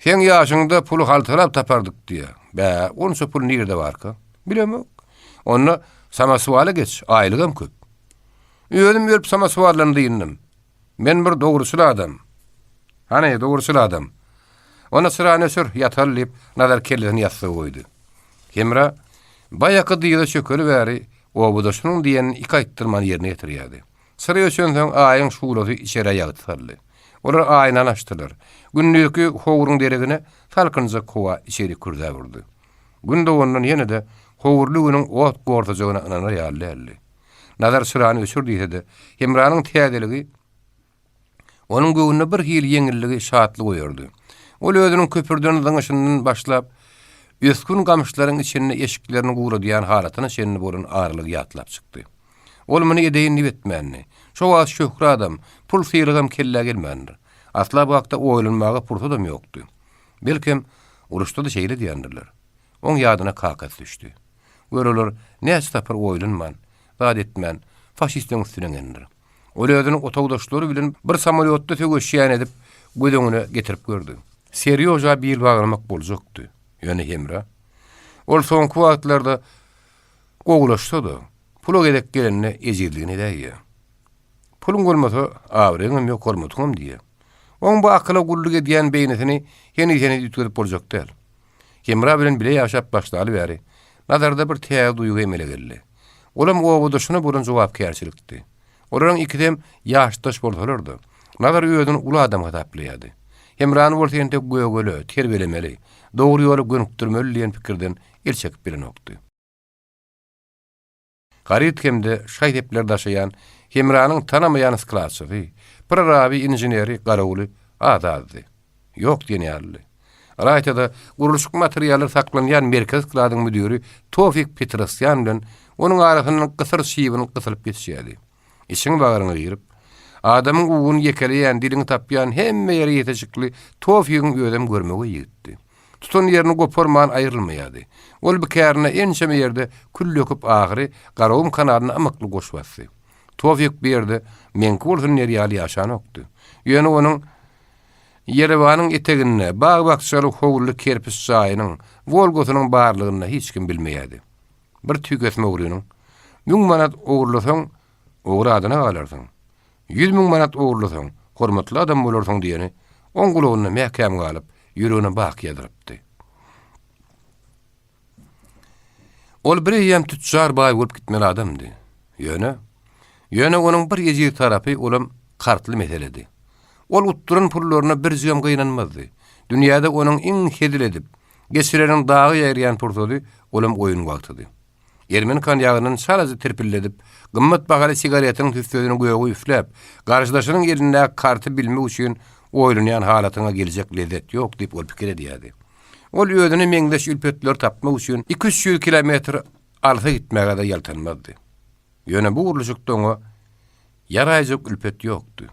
Seň ýaşyňda puly haltalap tapardyk diýýär. Bä, onça pul nirede barka? Bilemok. Onda samoswala geç, aýlygam köp. Özüm ölüp samoswaldan dyndym. Men bir dogruçyl adam. Hany, dogruçyl adam. Onda çyrany öçür, ýataly diýip, Nazar kellesini ýassyga goýdy. Hemra baýaky dyza çökeli bäri obadaşynyň diýenini iki aýtdyrman ýerine ýetirýärdi. Çyra öçensoň Aýyň şuglasy içerä ýagty saldy. Olar aýnany açdylar. Gündizki howruň deregine salkynjak howa içeri kürzäp urdy. Gün dogandan ýene-de howurly günüň ot gorsajagyna ynanar ýaly däldi. Nazar çyrany öçür diýse-de, Hemranyň täzeligi onuň göwnüne bir hili ýeňilligi, şatlyk oýardy. Ol özüniň köpürden zyňyşyndan başlap, ösgün gamyşlaryň içinde eşiklerini guradýan halatyna çenli bolan aralygy ýatlap çykdy. Ol muny edeýin diýip etmändi. Şo wagt şöhradam, pul sylagam kellä gelmändir. Asla bu hakda oýlanmaga pursadam ýokdy. Belkem, uruşda-da şeýle edýändirler. Oň ýadyna kakasy düşdi. Gör olar näçe sapar oýlanman, zat etmän, faşistleň üstüne eňendir. Ol özüni otagdaşlary bilen bir samolýotda söweşýän edip göz öňüne getirip gördi. Serýoža bil baglamak boljakdy. Ýöne Hemra. Ol soňky wagtlarda gowulaşsa-da, pula gezek gelende ejizligini edäýýär. Puluň bolmasa, abraýyňam ýok, hormatyňam diýýär. Oň bu akyla gulluk edýän beýnisini heniz-heniz üýtgedip boljak däl. Hemra bilen bile ýaşap başlaly bäri, Nazarda bir täze duýgy emele geldi. Olam obadaşyna bolan jogapkärçilikdi. Olaryň ikisem ýaşdaş bolsalar-da, Nazar özüni uly adam hasaplaýardy. Hemrany bolsa entek gögele, terbiýelemeli, dogry ýola gönükdirmeli diýen pikirden el çekip bilenokdy. Haryt hem-de şaý-sepler daşaýan Hemranyň tanamaýan skladçysy, proraby, inženeri, garawuly az-azdy. Ýok diýen ýalydy. Ylaýta-da, gurluşyk materiallary saklanýan merkezi skladyň müdiri Tofik Petrosýan bilen onuň arasyndan gysyr çybyn gysylyp geçýärdi. Içiň bagryňa girip, adamyň uguny ýekeleýän, diliňi tapýan hemme ýere ýetejikli Tofigiň özem görmegeý ýigitdi. Tutan ýerini goparman aýrylmaýardy. Ol bu kärine ençeme ýerde kül döküp ahyry Garagum kanalyna ymykly goş basdy. Tofik bu ýerde meňki bolsun diýer ýaly ýaşanokdy. Ýöne onuň Ýerewanyň eteginde bag-bakjaly howluly kerpiç jaýynyň, Wolgasynyň barlygyny hiç kim bilmeýärdi. Bir tüýkesme ogrynyň, Müň manat ogurlasaň, ogry adyna galarsyň. 100 mün manat ogurlasaň, hormatly adam bolarsyň diýeni oň gulagynda mäkäm galyp, ýüregine baky ýazylypdy. Ol bir eýýäm tüçjar baý bolup gitmeli adamdy. Ýöne, ýöne onuň bir ejiz tarapy olam kartly meseledi. Ol utduran pullaryna birjigem gynanmazdy. Dünýäde onuň iň hezil edip, geçireniň dagy ýaýraýan pursady olam oýun wagtydy. Ermeni konýagyndan çalaja tirpilledip, gymmat bahaly sigaretiniň tüssesini göge üfläp, garşydaşynyň elindäki karty bilmek üçin oýlanýan halatyňa geljek lezzet ýok diýip ol pikir edýärdi. Ol özüne meňzeş ülpetleri tapmak üçin iki-üç ýüz kilometr alysa gitmäge-de ýaltanmazdy. Ýöne bu gurluşykda oňa ýaraýjak ülpet ýokdy.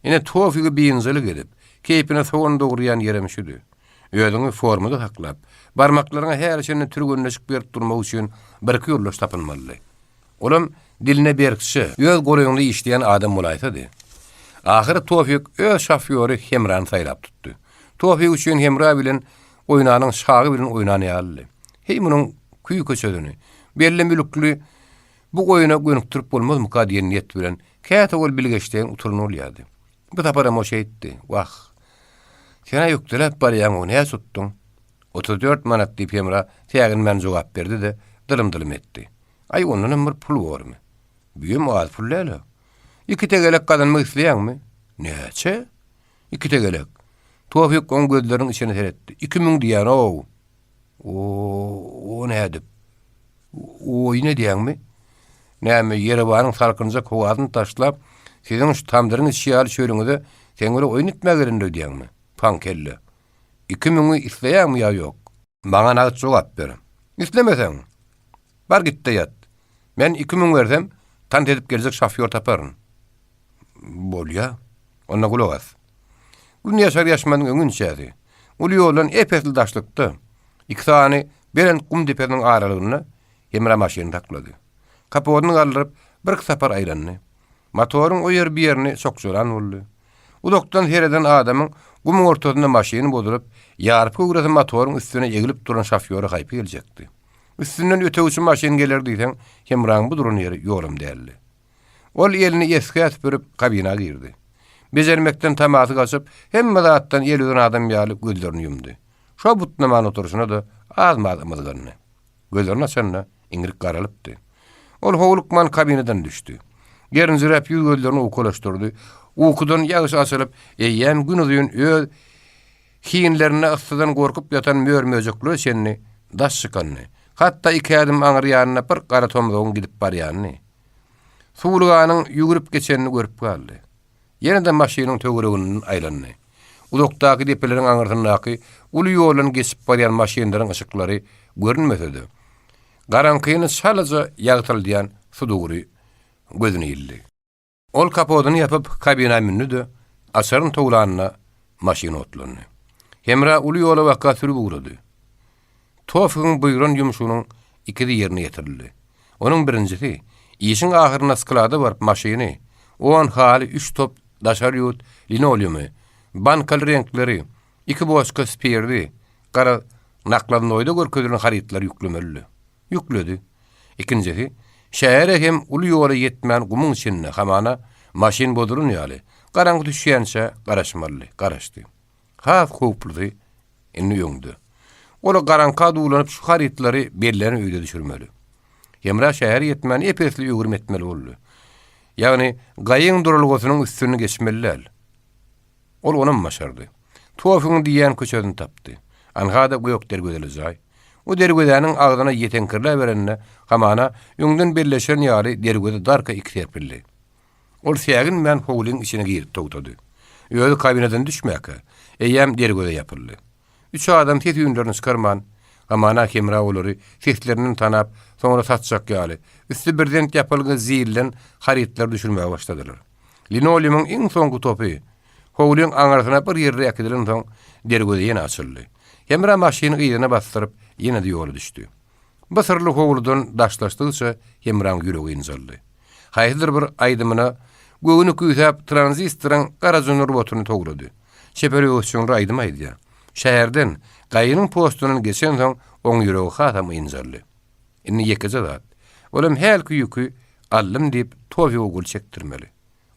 Ine, Tofigi biynjalyk edip, keýpine sogan dogurýan ýerem şüdi. Özüňi formada saklap, barmaklaryňa häli-şindi türgenleşik berip durmak üçin birki ýoldaş tapynmalydy. Olam diline berkje, öz golaýyňda işleýän adam bolaýsady. Ahyry Tofik öz şofýory Hemrany saýlap tutdy. Tofik üçin Hemra bilen oýnanyň şagy bilen oýnan ýalydy. Heý munuň küý-köçesini, belli mülkli bu oýuna gönükdirip bolmazmyka diýen niýet bilen käte ol bilgeşleýin uturan bolýardy. Bu saparam o şeýtdi. Wah, sen-ä ökdeläp barýaň-ow, näçe utduň? 34 manat diýip Hemra säginmän jogap berdi-de, dylym-dylym etdi. Aý, ondanam bir pul bormy? Büýem az pul däl-ä. Iki tegelek gazanmak isleýäňmi? Näçe? Iki tegelek. Tofik oň gözleriniň içine seretdi. 2000 diýýän-ow. O, o nädip? Oýun edýäňmi? Näme, Ýerewanyň salkynjak howasyny taşlap, siziň şu tamdyryň içi ýaly çölüňize seň bilen oýun etmäge gelende öýdýäňmi? Paňkelle. Iki müňi isleýäňmi ýa ýok? Maňa nagt jogap ber. Islemeseň, bar git-de ýat. Men 2000 bersem, tans edip geljek şofýor taparyn. Bolýa. Onda gulak as. Gün ýaşar-ýaşmazyň öňünçäsi, uly ýoldan ep-esli daşlykda, iki sany belent gum depesiniň aralygynda Hemra maşynyny saklady. Kapodyny galdyryp, birki sapar aýlandy. Motoryň o ýer-bu ýerini sokjalan boldy. Uzakdan sereden adamyň gumuň ortasynda maşyny bozulyp, ýarpy göwresi motoryň üstüne eglip duran şofýora haýpy geljekdi. Üstünden ötegçi maşyn geler diýseň, Hemraň bu duran ýeri ýolam däldi. Ol elini esgä süpürip, kabina girdi. Bejermekden tamasy gaçyp, hemme zatdan el üzen adam ýaly gözlerini ýumdy. Şo butnaman oturyşyna-da az-maz ymyzgandy. Gözlerini açanda, iňrik garalypdy. Ol howlukman kabinadan düşdi. Gerinjiräp ýüz-gözlerini owkalaşdyrdy. Ukudan ýagşy açylyp, eýýäm günuzyn öz hinlerinde yssydan gorkup ýatan mör-möjeklere çenli daş çykanyny, hatda iki ädim aňry ýanynda bir gara tomzagyň gidip barýanyny, suwulganyň ýüwrüp geçenini görüp galdy. Ýene-de maşynyň töwereginden aýlandy. Uzakdaky depeleriň aňyrsyndaky uly ýoldan geçip barýan maşynlaryň yşyklary görünmese-de, garaňkyny çalaja ýagtyldýan sudury gözüne ildi. Ol kapodyny ýapyp, kabina mündi-de, açaryny towlanda maşyn otlandy. Hemra uly ýola baka sürüp ugrady. Tofigiň buýran ýumşunyň ikisi ýerine ýetirildi. Onuň birinjisi, işiň ahyrynda sklada baryp maşyny, on haly, üç top daşary ýurt linoleumy, bankaly reňkleri, iki boçka spirdi, gara nakladnoýda görkezilen harytlary ýüklemelidi. Ýükledi. Ikinjisi, şähere hem uly ýola ýetmän gumuň içinde, hamana, maşyn bozulan ýaly, garaňky düşýänçä garaşmalydy. Garaşdy. Has howplusy indi öňde. Ol garaňka duwlanyp şu harytlary bellenen öýde düşürmeli. Hemra şähere ýetmän ep-esli öwrüm etmeli boldy. Ýagny gaýyň duralgasynyň üstünden geçmeli däl. Ol onam başardy. Tofigiň diýýän köçesini tapdy. Anha-da gök derwezeli jaý. O derwezäniň agzyna ýeteňkirläberende, hamana, öňden belleşen ýaly derweze darka iki serpildi. Ol säginmän howlyň içine girip togtady. Özi kabinadan düşmäkä, eýýäm derweze ýapyldy. Üç adam ses-üýnlerini çykarman, hamana Hemra olary seslerinden tanap, soňra satjak ýaly, üsti birzent ýapylgy zilden harytlary düşürmäge başladylar. Linoleumyň iň soňky topy howlyň aňyrsyna bir ýerde äkidilensoň, derweze ýene açyldy. Hemra maşyny yzyna basdyryp, ýene-de ýola düşdi. Bu syrly howludan daşlaşdygyça Hemraň ýüregi ynjaldy. Haýsydyr bir aýdymyna göwni küýsäp tranzistoryň garaja nurbatyny towlady. Çeper öwüsjeňli aýdym aýdýar. Şäherden, gaýynyň postundan geçensoň oň ýüregi hasam ynjaldy. Indi ýekeje zat. Olam hälki ýüki aldym diýip Tofige gol çekdirmeli.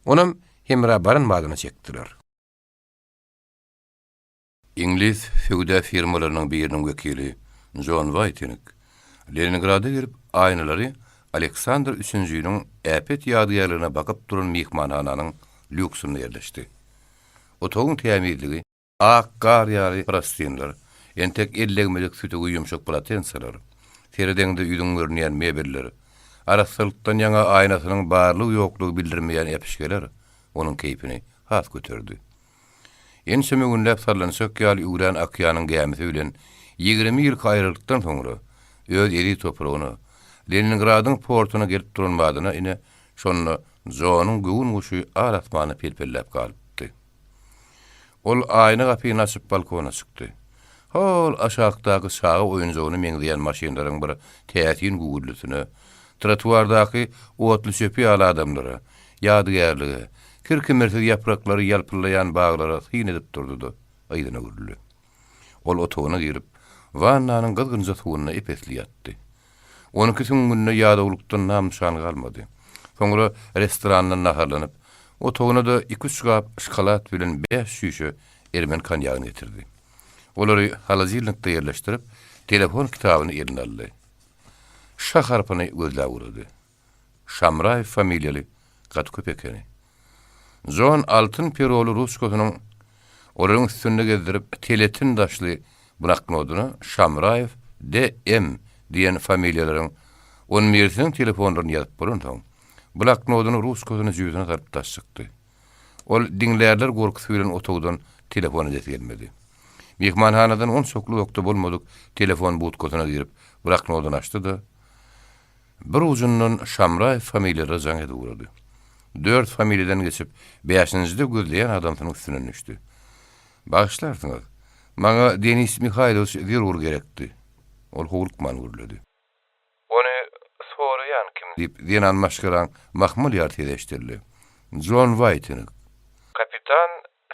Onam Hemra baran badyna çekdirer. Iňlis söwda firmalarynyň biriniň wekili Jon Waýting Leningrada gelip, aýnalary Aleksandr Üçünjiniň äpet ýadygärligine bakyp duran myhmanhananyň lýuksunda ýerleşdi. Otagyň tämizligi, ak gar ýaly prostynlar, entek el degmedik sütügi ýumşak polotensalar, seredeňde ýüzüň görünýän mebeller, arassalykdan ýaňa aýnasynyň barlygy-ýoklugy bildirmeýän äpişgeler onuň keýpini has göterdi. Ençeme günläp sallançak ýaly üwrän okeanyň gämisi bilen 20 ýylky aýralykdan soňra, öz eziz topragyna, Leningradyň portuna gelip duran badyna ine, şonda Jonyň göwün guşy al-asmana pelpelläp galypdy. Ol aýna gapyny açyp balkona çykdy. Hol aşakdaky çaga oýunjagyna meňzeýän maşynlaryň bir täsin güwwüldisine, trotuardaky otluçöpi ýaly adamlara, ýadygärlige, kir-kimirsiz ýapraklary ýalpyllaýan baglara syn edip durdy-da, yzyna öwrüldi. Ol otagyna girip, wannanyň gyzgynja suwunda ep-esli ýatdy. On iki süňňünde ýadawlykdan nam-nyşan galmady. Soňra restoranda naharlanyp, otagyna-da iki-üç gap şokolad bilen bäş çüýşe ermen konýagyny getirdi. Olary holodilnikde ýerleşdirip, telefon kitabyny eline aldy. Ş harpyny gözläp ugrady. Şamraýew familiýaly gaty köp ekeni. Jon altyn peroly ruçkasynyň olaryň üstünde gezdirip, teletin daşly bloknodyna Şamraýew DM diýen familiýalaryň on birisiniň telefonlaryny ýazyp bolansoň, bloknodyny ruçkasyny jübüsine salyp daş çykdy. Ol diňlärler gorkusy bilen otagdan telefon edesi gelmedi. Myhmanhanadan onçakly uzakda bolmadyk telefon budkasyna girip, bloknodyny açdy-da, Bir ujundan Şamraýew familiýalara jaň edip ugrady. Dört familiýadan geçip, bäşinjide gözleýän adamsynyň üstünden düşdi. Bagyşlarsyňyz, maňa Denis Mihaýlowiç zerur gerekdi. Ol howlukman gürledi. Ony soraýan kim? Diýip, zenan maşgalaň mahmal ýaly sesi eşidildi. Jon Waýting. Kapitan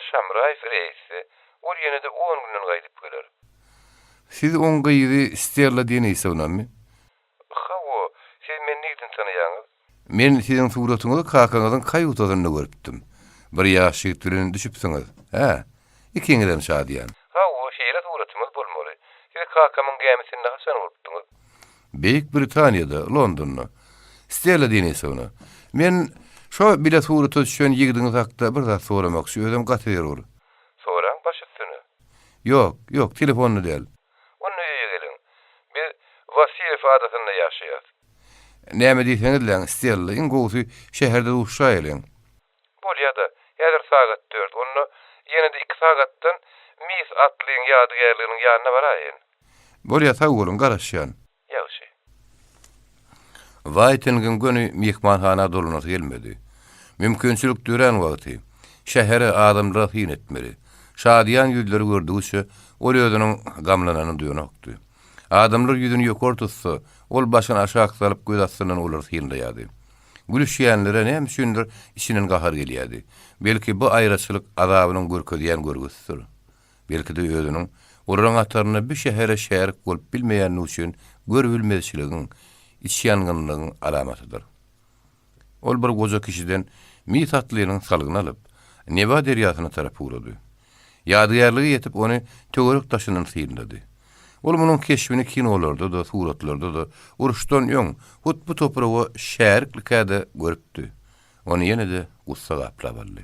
Şamraýew reýsde, ol ýene-de on günden gaýdyp geler. Siz oň gyzy Stella Denisownamy? Hawa, siz meni nirden tanaýaňyz? Men siziň suratyňyzy kakaňyzyň kaýutasynda görüpdim. Bir ýaş ýigit bilen düşüpsiňiz. Hä? Ikiňizem şadyýan. Hawa, şeýle suratymyz bolmaly. Siz kakamyň gämisinde haçan bolupdyňyz? Beýik Britaniýada, Londonda. Stella Denisowna, men şo bile surata düşen ýigidiňiz hakda bir zat soramakçy, özem gaty zerur. Soraň, baş üstüne. Ýok, ýok, telefonda däl. Onda öýe geliň. Biz Wasilýew adasynda ýaşaýas. Näme diýseňizläň, Stella, iň gowusy şäherde duşuşaýalyň. Bolýa-da, häzir sagat dört, onda ýene-de iki sagatdan Miss Atlyň ýadygärliginiň ýanyna baraýyn. Bolýa, sag boluň, garaşýan. Ýagşy. Waýtingiň göni myhmanhana dolanasy gelmedi. Mümkinçilik dörän wagty, şähere, adamlara syn etmeli. Şadyýan ýüzleri gördügiçe, ol özüniň gamlananyny duýanokdy. Adamlar ýüzüni ýokary tutsa, ol başyny aşak salyp göz astyndan olary synlaýardy. Gülüşýänlere näme üçindir içinden gahar gelýärdi. Belki bu aýraçylyk azabynyň görkezýän görgüsidir. Belki-de özüniň olaryň hatarynda bu şähere şärik bolup bilmeýändigi üçin görübilmezçiligiň, içýangynlygyň alamatydyr. Ol bir goja kişiden mis atlynyň salgyny alyp, Newa derýasyna tarap ugrady. Ýadygärlige ýetip, ony töwerek-daşyndan synlady. Ol munuň keşbini kinolarda-da, suratlarda-da, uruşdan öň, hut bu topraga şäriklikä-de görüpdi. Ony ýene-de gussa gaplap aldy.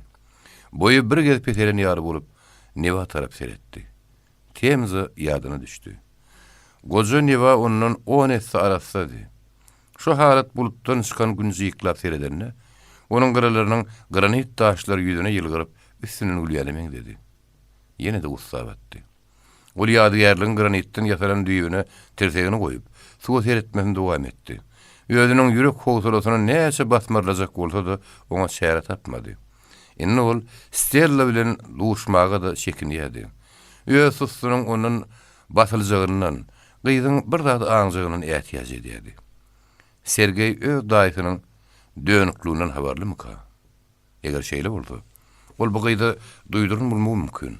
Boýy bir gez peselen ýaly bolup, Newa tarap seretdi. Temza ýadyna düşdi. Goja Newa ondan on esse arassady. Şo halat bulutdan çykan gün jyklap seredende, onuň gyralarynyň granit daşlary ýüzüne ýylgyryp, üstünden gülýäne meňzedi. Ýene-de gussa batdy. Ol ýadygärligiň granitden ýasalan düýbüne tirsegini goýup, suwa seretmesini dowam etdi. Özüniň ýürek howsalasyny näçe basmarlajak bolsa-da, oňa çäre tapmady. Indi ol Stella bilen duşmaga-da çekinýärdi. Öz sussunyň ondan basyljagyndan, gyzyň bir zat aňjagyndan ätiýaç edýärdi. Sergeý öz daýysynyň dönükliginden habarlymyka? Eger şeýle bolsa, ol bu gyza duýduran bolmagy mümkin.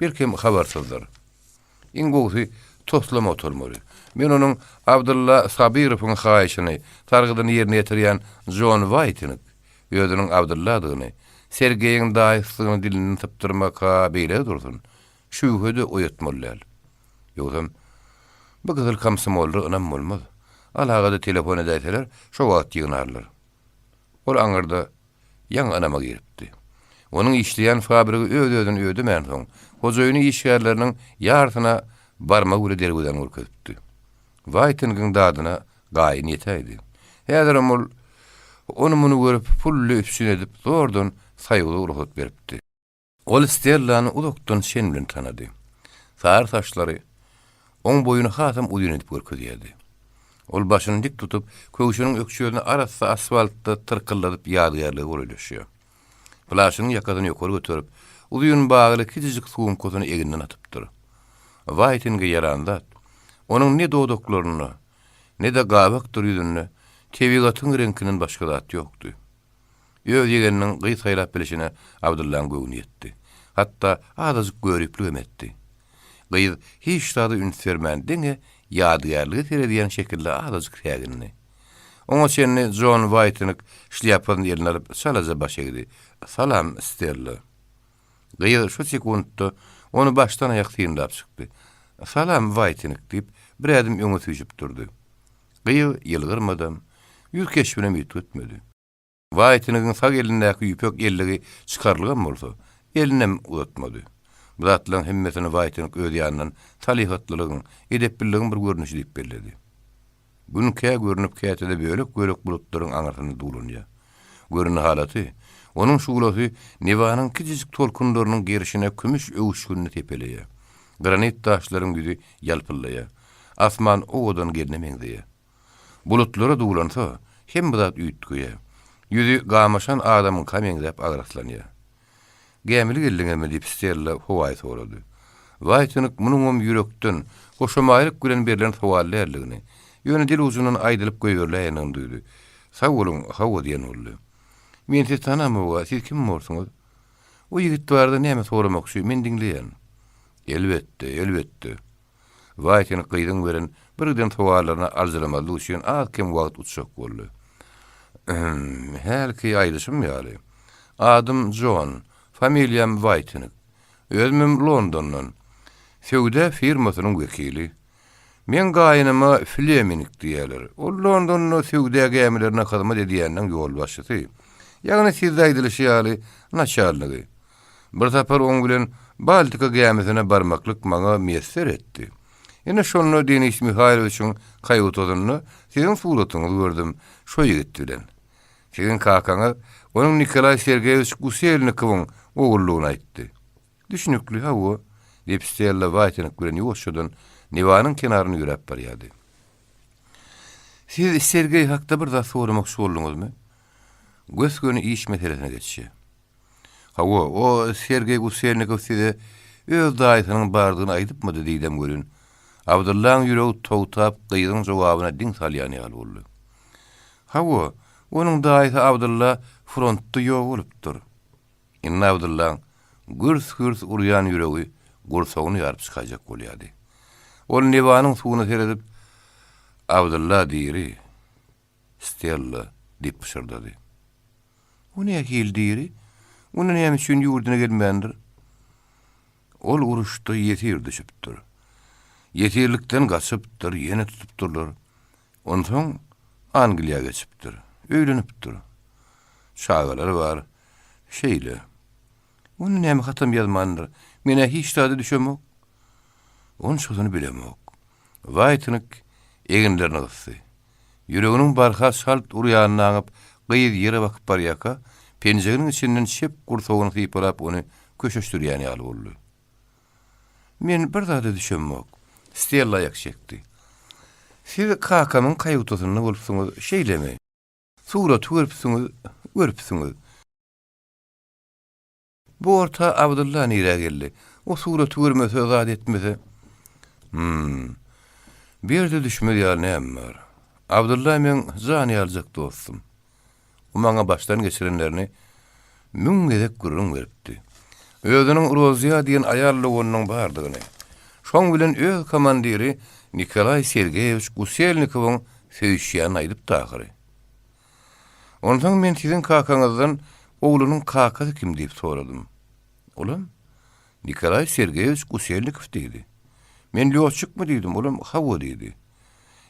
Belkem, habarsyzdyr. Iň gowusy, toslama oturmaly. Men onuň Abdylla Sabyrowyň haýyşyny, sargydyny ýerine ýetirýän Jon Waýting, özüniň Abdylladygyny, Sergeýiň daýysydygyny dilinden sypdyrmak-ha beýle dursun, şübhe-de oýatmaly däl. Ýogsam, bu gyzyl komsomollara ynam bolmaz. Alagada telefon edäýseler, şo wagt ýygnarlar. Ol aňyrda ýaňy ynama giripdi. Onuň işleýän fabrigi öz-özüni ödemänsoň, hojaýyny işgärleriniň ýarsyna barmagy bile derwezäni görkezipdi. Waýtingiň dadyna gaýyn ýetäýdi. Häzirem ol ony-muny görüp, pul-le üpjün edip, zordan Soýuza rugsat beripdi. Ol Stellany uzakdan çen bilen tanady. Sary saçlary oň boýuny hasam uzyn edip görkezýärdi. Ol başyny dik tutup, köwşüniň ökjelerini arassa asfaltda tyrkyldadyp ýadygärlige golaýlaşýar. Plaşynyň ýakasyny ýokary göterip, uzyn bagly kiçijik sumkasyny egninden atypdyr. Waýtinge ýaran zat, onuň ne dodaklarynda, ne-de gabakdyr ýüzünde tebigatyň reňkinden başga zat ýokdy. Öz ýegeniniň gyz saýlap bilişine Abdyllaň göwni ýetdi. Hatda azajyk göripligem etdi. Gyz hiç zada üns bermän diňe ýadygärlige seredýän şekilde azajyk sägindi. Oňa çenli Jon Waýtnik şlýapasyny eline alyp çalaja baş egdi. Salam, Stella. Gyz şu sekuntda ony başdan-aýak synlap çykdy. Salam, Waýtnik, diýip, bir ädim öňe süýşüp durdy. Gyz ýylgyrmadam, ýüz keşbinem üýtgetmedi. Waýtinigiň sag elindäki ýüpek elligi çykarlygam bolsa, elinem uzatmady. Bu zatlaryň hemmesini Waýtinik öz ýanyndan salyhatlylygyň, edepliligiň bir görnüşi diýip belledi. Gün kä görnüp, käte-de bölek-bölek bulutlaryň aňyrsynda duwlanýar. Göründi halaty, onuň şuglasy Newanyň kiçijik tolkunlarynyň gerşine kümüş öwüşginini sepeleýär. Granit daşlaryň ýüzi ýalpyldaýar. Asman owadan gelne meňzeýär. Bulutlara duwlansa, hemme zat üýtgeýär. Ýüzi gamaşan adamyňka meňzäp agraslanýar. Gämili geldiňizmi? diýip, Stella howaýy sorady. Waýtnik munuňam ýürekden, hoşamaýlyk bilen berlen sowal däldigini, ýöne dil ujundan aýdylyp goýberiläýendigini duýdy. Sag boluň, hawa diýen boldy. Men sizi tanamog-a, siz kim borsuňyz? O ýigit barada näme soramakçy, men diňleýän. Elbetde, elbetde. Waýtin gyzyň beren birgiden sowallaryna aljyramazlyk üçin az-kem wagt utjak boldy. Yhm, hälki aýdyşym ýaly. Adym Jon, familiýam Waýtinik. Özümem Londondan. Söwda firmasynyň wekili. Meň gaýynyma Fleming diýýärler. Ol Londonda söwda gämilerine hyzmat edýänleň ýolbaşçysy. Ýagny sizde aýdylyşy ýaly, naçalnigi. Bir sapar oň bilen Baltika gämisine barmaklyk maňa miýesser etdi. Ine şonda Denis Mihaýlowiçiň kaýutasynda siziň suratyňyzy gördüm, şo ýigit bilen. Siziň kakaňyz onuň Nikolaý Sergeýewiç Guselnikowyň ogullygyny aýtdy. Düşnükli, hawa, diýip, Stella Waýtenik bilen ýuwaşjadan Newanyň kenaryny ýöräp barýardy. Siz Sergeý hakda bir zat soramakçy bolduňyzmy? Gös-göni iş meselesine geçýär. Hawa, o Sergeý Guselnikow size öz daýysynyň bardygyny aýdypmydy diýdem welin, Abdyllaň ýüregi togtap, gyzyň jogabyna diň salýan ýaly boldy. Hawa, onuň daýysy Abdylla frontda ýogalypdyr. Indi Abdyllaň gürs-gürs urýan ýüregi gursagyny ýaryp çykaýjak bolýardy. Ol Newanyň suwuna seredip, Abdylla diri. Stella, diýip pyşyrdady. O nähili diri? Onda näme üçin ýurduna gelmändir? Ol uruşda ýesir düşüpdir. Ýesirlikden gaçypdyr, ýene tutupdyrlar. Onsoň Angliýa geçipdir, öýlenipdir. Çagalary bar. Şeýle. Onda näme hatam ýazmandyr? Men-ä hiç zada düşemok. Onçasyny bilemok. Waýtnik eginlerini gysdy. Ýüreginiň barha çalt urýanyny aňyp, gyz ýere bakyp barýarka, penjeginiň içinden çep gursagyny sypalap ony köşeşdirýän ýaly boldy. Men bir zada düşemok. Stella aýak çekdi. Siz kakamyň kaýutasynda bolupsyňyz, şeýlemi? Suraty görüpsiňiz, görüpsiňiz. Bu orta Abdylla nirä geldi? O suraty görmese, zat etmese. Hum. Bu ýerde düşmez ýaly näme bar? Abdylla meň jan ýalyjak dostum. O maňa başdan geçirenlerini müň gezek gürrüň beripdi. Özüniň Roziýa diýen aýal doganynyň bardygyny, şoň bilen öz komandiri Nikolaý Sergeýewiç Guselnikowyň söýüşýänini aýdypdy ahyry. Onsoň men siziň kakaňyzdan oglunyň kakasy kim diýip soradym. Olam, Nikolaý Sergeýewiç Guselnikow diýdi. Men lýotçikmi diýdim, olam hawa diýdi.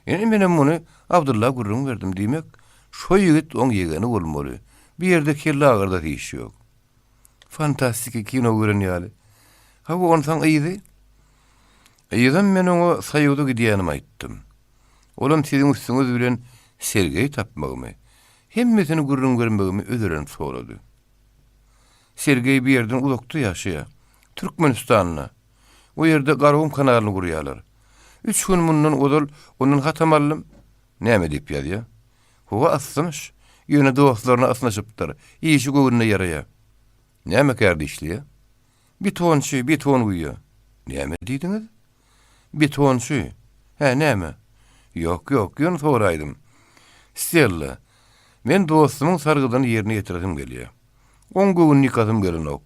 Ine menem muny Abdylla gürrüň berdim, diýmek, şo ýigit oň ýegeni bolmaly. Bu ýerde kelle agyrdasy iş ýok. Fantastiki kino gören ýaly. Hawa, onsoň yzy? Yzam men oňa Soýuza gidýänimi aýtdym. Olam siziň üstüňiz bilen Sergeý tapmagymy, hemmesini gürrüň bermegimi özelenip sorady. Sergeý bu ýerden uzakda ýaşaýar. Türkmenistanda. O ýerde Garagum kanalyny gurýarlar. Üç gün mundan ozal ondan hatam aldym. Näme diýip ýazýar? Howa yssymyş. Ýöne dostlaryna ysnyşypdyr. Işi göwnüne ýaraýar. Näme kärde işleýär? Betonçy, beton guýýar. Näme diýdiňiz? Betonçy. Hä, näme? Ýok, ýok, ýöne soraýdym. Stella, men dostumyň sargydyny ýerine ýetiresim gelýär. Oň göwnüni ýykasym gelenok.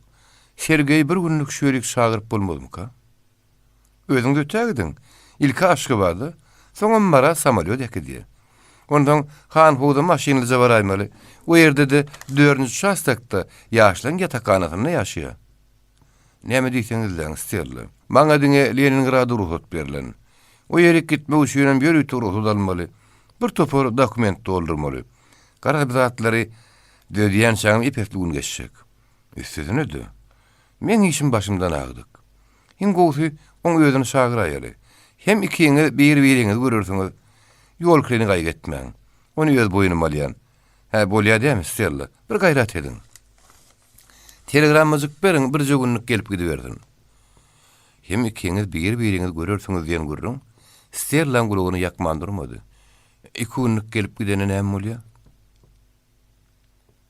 Sergeý bir günlük şu ýerik çagyryp bolmazmyka? Özüňiz ötägidiň. Ilki Aşgabada, soňam Mara samolýot äkidýär. Onsoň Hanhowza maşynlyja baraýmaly. O ýerde-de dördünji uçastokda ýaşlaryň ýatakhanasynda ýaşaýar. Näme diýseňizläň, Stella. Maňa diňe Leningrada rugsat berlen. O ýerik gitmek üçinem ýörite rugsat almaly. Bir topar dokument doldurmaly. Garaz, bir zatlary düzedýänçäňem ep-esli gün geçjek. Üstesine-de, meň işim başymdan agdyk. Iň gowusy, oň özüni çagyraýaly. Hem ikiňiz bir-biriňizi görersiňiz. Ýol kirini gaýgy etmäň. Ony öz boýnuma alýan. Hä, bolýa dämi, Stella? Bir gaýrat ediň. Telegrammajyk beriň, birje günlük gelip gidibersin. Hem ikiňiz bir-biriňizi görersiňiz diýen gürrüň Stellaň gulagyna ýakman durmady. Iki günlük gelip gidende näme bolýa?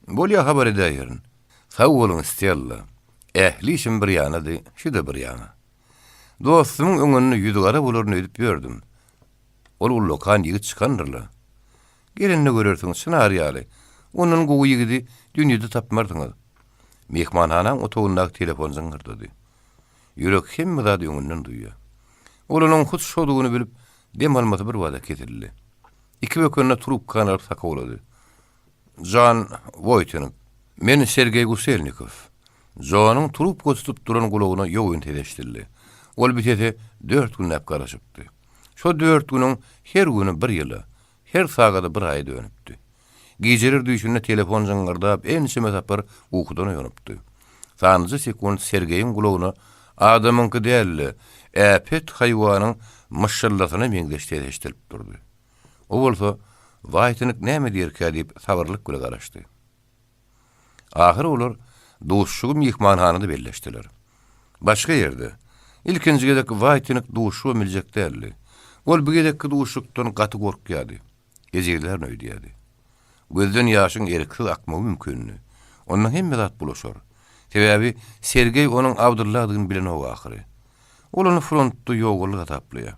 Bolýa, habar edäýerin. Sag boluň, Stella. Ähli işim bir ýanady, şu-da bir ýana. Dostumyň öňünde ýüzügara bolaryn öýdüp ýördüm. Ol ullakan ýigit çykandyr-la. Gelende görersiň, çynar ýaly. Ondan gowy ýigidi dünýede tapmarsyňyz. Myhmanhanaň otagyndaky telefon jyňňyrdady. Ýürek hemme zady öňünden duýýar. Ol onuň hut şodugyny bilip, dem almasy birbada kesildi. Iki bökende trubkany alyp sakawlady. Jan Woýtenik. Men Sergeý Guselnikow. Jonyň trubka tutup duran gulagyna ýogyn ses eşidildi. Ol bu sese dört günläp garaşypdy. Şo dört günüň her güni bir ýyla, her sagady bir aýa dönüpdi. Gijeler düýşünde telefon jyňňyrdap ençeme sapar ukudan oýanypdy. Sanlyja sekunt Sergeýiň gulagyna adamyňky däl-de, äpet haýwanyň myşşyldasyna meňzeş ses eşidilip durdy. O bolsa, Waýtenik näme diýerkä diýip sabyrlyk bile garaşdy. Ahyry olar duşuşygy myhmanhanada belleşdiler. Başga ýerde, ilkinji gezek Waýtenik duşuşybam biljek däldi. Ol bu gezekki duşuşykdan gaty gorkýardy. Ejizlärin öýdýärdi. Gözden ýaşyň erksiz akmagy mümkindi. Onda hemme zat bulaşar. Sebäbi Sergeý onuň Abdylladygyny bilenok ahyry. Ol ony frontda ýogaldy hasaplaýar.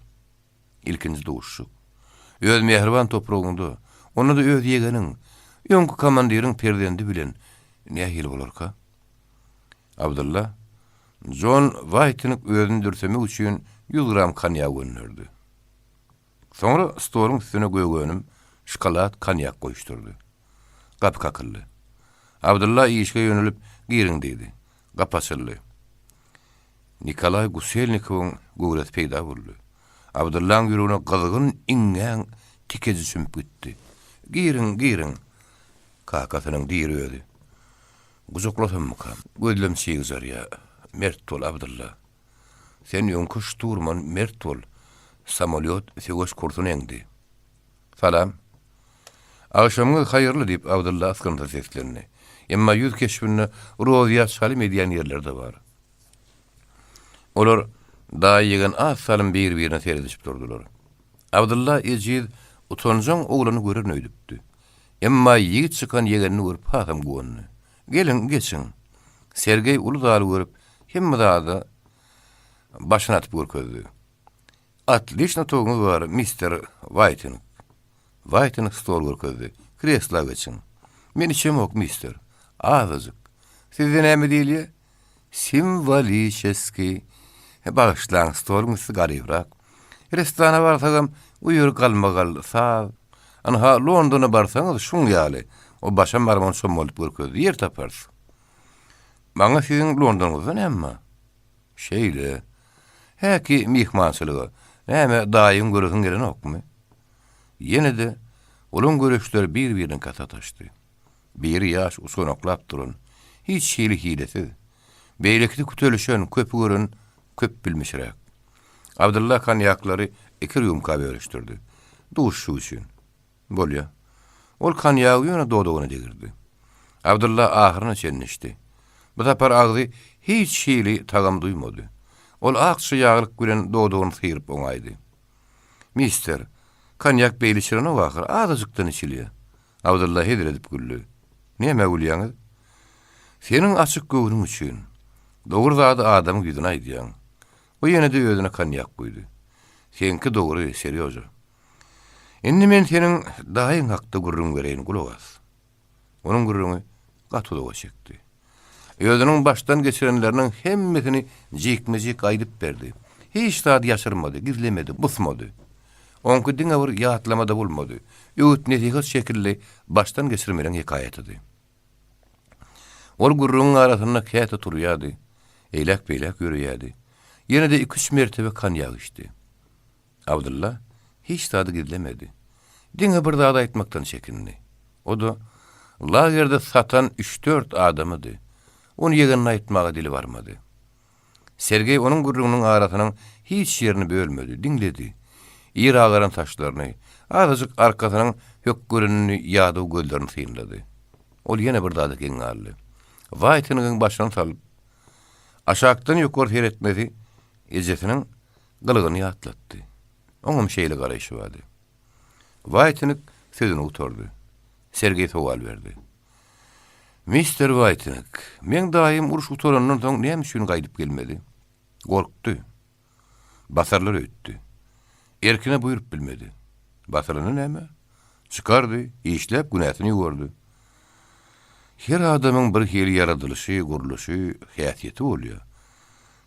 Ilkinji duşuşyk. Öz mähriban topragyňda, onda-da öz ýegeniň, öňki komandiriň perzendi bilen nähili bolarka? Abdylla, Jon Waýtiniň özüni dürsemek üçin ýüz gram konýak gönderdi. Soňra stoluň üstüne gök önüm, şokolad, konýak goýuşdyrdy. Gapy kakyldy. Abdylla işige ýönelip, Giriň diýdi. Gapy açyldy. Nikolaý Guselnikowyň göwresi peýda boldy. Abdyllaň ýüregine gyzgyn iňňäň tikeji çümüp gitdi. Giriň, giriň. Kakasynyň diri özi. Gujaklasammykam? Gözlem çygjarýa. Mert bol, Abdylla. Sen öňki şturman, mert bol. Samolýot söweş kursuny eňdi. Salam. Agşamyňyz haýyrly, diýip, Abdylla ysgynsyz seslendi. Emma ýüz keşbinde Rozyýa çalym edýän ýerleri-de bar. Olar. Daýy-ýegen az salym bir-birine seredişip durdular. Abdylla ejiz, utanjaň oglany görerin öýdüpdi. Emma ýigit çykan ýegenini görüp hasam guwandy. Geliň, geçiň. Sergeý uly zaly görüp, hemme zada başyny atyp görkezdi. Otliçno toguňyz bar, mister Waýting. Waýting stol görkezdi. Kresla geçiň. Men içemok, mister. Azajyk. Sizde näme diýilýä? Simwoliçeskiý. Bagyşlaň, stoluň üsti garybrak. Restorana barsagam, o ýer galmagal, saz. Ynha, Londona barsaňyz, şuň ýaly. O başam barmagyny çommaldyp görkezdi. Ýer taparys. Maňa siziň Londonyňyzda näme bar? Şeýle. Häki myhmançylyga. Näme, daýyňy göresiň gelenokmy? Ýene-de olaň göreçleri bir-biriniňkä sataşdy. Biri ýaş, uçganaklap duran, hiç hili hilesiz. Beýlekisi kütelişen, köpi gören, köp bilmişräk. Abdylla konýaklary iki rýumka bölüşdirdi. Duşuşyk üçin. Bolýa. Ol konýagy ýöne dodagyna degirdi. Abdylla ahyryna çenli içdi. Bu sapar agzy hiç hili tagam duýmady. Ol akja ýaglyk bilen dodagyny syryp oňaýdy. Mister, konýak beýle içilenok ahyr, azajykdan içilýä. Abdylla hezil edip güldi. Nämä gülýäňiz? Seniň açyk göwnüň üçin. Dogry zady adamyň ýüzüne aýdýaň. O ýene-de özüne konýak guýdy. Seňki dogry, Serýoža. Indi men seniň daýyň hakda gürrüň bereýin, gulak as. Onuň gürrüňi gaty uzaga çekdi. Özüniň başdan geçirenleriniň hemmesini jikme-jik aýdyp berdi. Hiç zady ýaşyrmady, gizlemedi, busmady. Oňky diňe bir ýatlama-da bolmady, öwüt-nesihat şekilli başdan geçirmeleň hekaýatydy. Ol gürrüňiň arasynda käte turýardy, eýläk-beýläk ýöreýärdi. Ýene-de iki-üç mertebe konýak içdi. Abdylla hiç zady gizlemedi. Diňe bir zady aýtmakdan çekindi. O-da lagerde satan üç-dört adamydy. Ony ýegenine aýtmaga dili barmady. Sergeý onuň gürrüňiniň arasynyň hiç ýerini bölmedi, diňledi. Ir agaran saçlaryny, azajyk arkasynyň hökgelenini ýadaw gözlerini synlady. Ol ýene bir zada geň galdy. Waýtinigiň başyny salyp, aşakdan ýokary seretmesi ejesiniň gylygyny ýatlatdy. Oňam şeýle garaýşy bardy. Waýtinik sözüni gutardy. Sergeý sowal berdi. Mister Waýtinik, meň daýym uruş gutarandan soň näme üçin gaýdyp gelmedi? Gorkdy. Basarlar öýtdi. Erkine buýrup bilmedi. Basylany näme? Çykardy, işläp günäsini ýuwardy. Her adamyň bir hili ýaradylyşy, gurluşy, häsiýeti bolýar.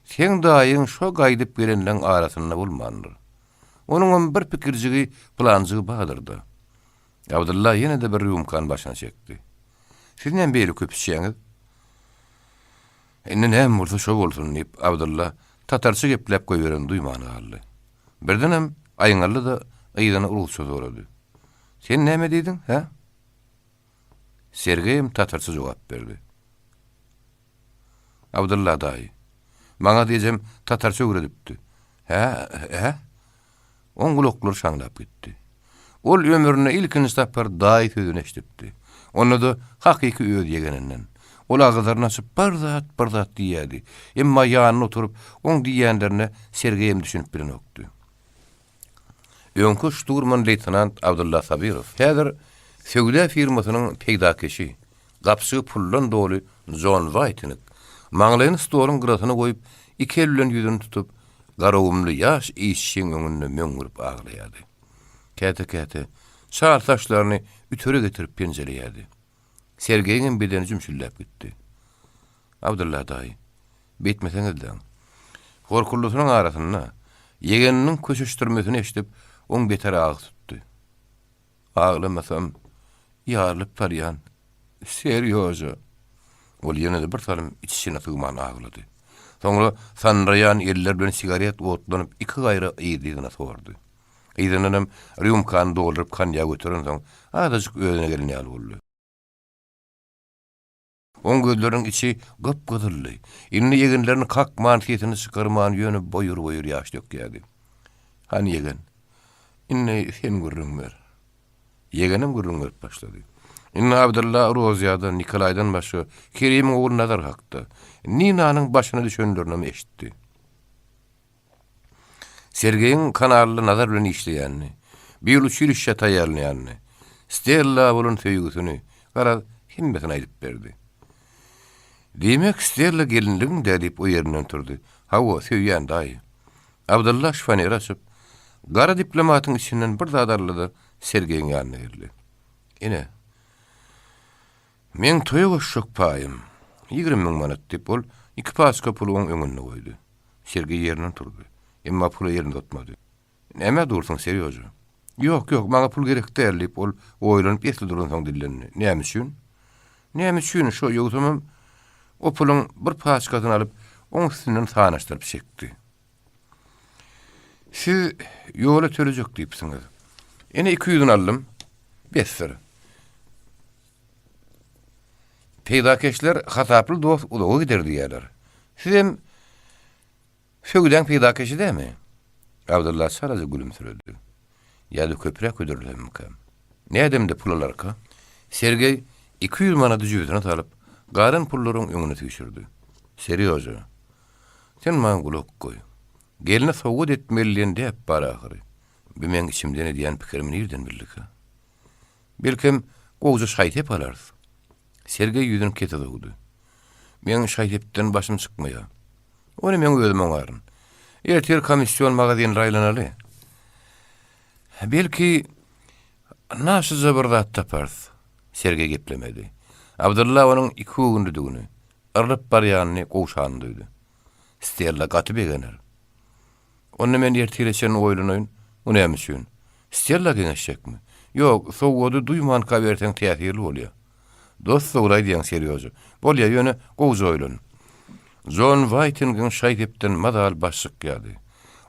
Seň daýyň şo gaýdyp gelenleň arasynda bolmandyr. Onuňam bir pikirjigi, planjygy bardyr-da. Abdylla ýene-de bir rýumkany başyna çekdi. Siz näme beýle köp içýäňiz? Indi näme bolsa şo bolsun, diýip, Abdylla tatarça gepläp goýberenini duýman galdy. Birdenem aýňaldy-da, yzyna rusça sorady. Sen näme diýdiň, hä? Sergeýem tatarça jogap berdi. Abdylla daýy. Maňa ejem tatarça öwredipdi. Hä, hä? Oň gulaklary şaňlap gitdi. Ol ömründe ilkinji sapar daýy sözüni eşidipdi. Onda-da hakyky öz ýegeninden. Ol agyzlaryny açyp bir zat, bir zat diýýärdi. Emma ýanynda oturyp, oň diýýänlerine Sergeýem düşünip bilenokdy. Öňki şturman leýtenant Abdylla Sabyrow, häzir söwda firmasynyň peýdakeşi, gapjygy puldan doly Jon Waýtinik, maňlaýyny stoluň gyrasyna goýup, iki eli bilen ýüzüni tutup, garagumly ýaş işçiň öňünde möňňürip aglaýardy. Käte-käte çal saçlaryny ütere getirip penjeleýärdi. Sergeýiňem bedeni jümşüldäp gitdi. Abdylla daýy, Beýtmeseňizläň. Horkuldysynyň arasynda ýegeniniň köşeşdirmesini eşidip, oň beter agy tutdy. Aglamasam, ýarylyp barýan. Serýoža! Ol ýene-de bir salym iç-içine sygman aglady. Soňra sandyraýan eller bilen sigaret otlanyp iki gaýra yzly-yzyna sordy. Yzyndanam rýumkany dolduryp konýak göterensoň, azajyk özüne gelen ýaly boldy. Oň gözleriniň içi gyp-gyzyldy. Indi eginlerini kakman, sesini çykarman, ýöne boýur-boýur ýaş dökýärdi. Hany ýegen, indi sen gürrüň ber. Ýegenem gürrüň berip başlady. Indi Abdylla Rozýadan, Nikolaýdan başga Kerimiň ogly Nazar hakda, Ninanyň başyna düşenlerinem eşitdi. Sergeýiň kanalda Nazar bilen işleýänini, bir ýyl uçilişşä taýýarlanýanyny, Stella bolan söýgüsini, garaz, hemmesini aýdyp berdi. Diýmek, Stella gelinligiň-dä, diýip, o ýerinden turdy. Hawa, söýýän, daýy. Abdylla şifoneri açyp, gara diplomatyň içinden bir zat aldy-da, Sergeýiň ýanyna geldi. Ine, meň toýa goşjak paýym, 20 müň manat, diýip, ol iki paçka puly oň öňünde goýdy. Sergeý ýerinden turdy. Emma pula elini uzatmady. Nämä dursuň, Serýoža? Ýok, ýok, maňa pul gerek däl, diýip, ol oýlanyp esli duransoň dillendi. Näme üçin? Näme üçin, şo, ýogsamam, o puluň bir paçkasyny alyp, oň üstünden sanaşdyryp çekdi. Siz ýola tölejek diýipsiňiz. Ine, iki ýüzüni aldym. Besdir. Peýdakeşler hasaply dost uzaga gider diýýärler. Sizem Söwdaň peýdakeşi dämi? Abdylla çalaja gülümsiredi. Ýa-da köpräk hödürlesemmikäm? Nädemde pul alarka? Sergeý 200 manady jübüsine salyp, galan pullaryň öňüne süýşürdi. Serýoža, sen maňa gulak goý. Gelne sowgat etmeli diýen däp bar ahyry. Bu meň içimden edýän pikirimi nirden bildika? Belkem, gowja şaý-sep alarys. Sergeý ýüzüni kese sowdy. Meň şaý-sepden başym çykmaýar. Ony meň özüm oňaryn. Ertir komission magazinlere aýlanaly. Belki, naşyja bir zat taparys. Sergeý geplemedi. Abdylla onuň ikigöwünlidigini, yrlyp barýanyny, gowşanyny duýdy. Stella gaty begener. Onda men ertire çenli oýlanaýyn. O näme üçin? Stella geňeşjekmi? Ýok, sowgady duýmanka berseň täsirli bolýa. Dos dogry aýdýaň, Serýoža. Bolýa, ýöne gowja oýlan. Jon Waýtingiň şaý-sepden mazaly baş çykýardy.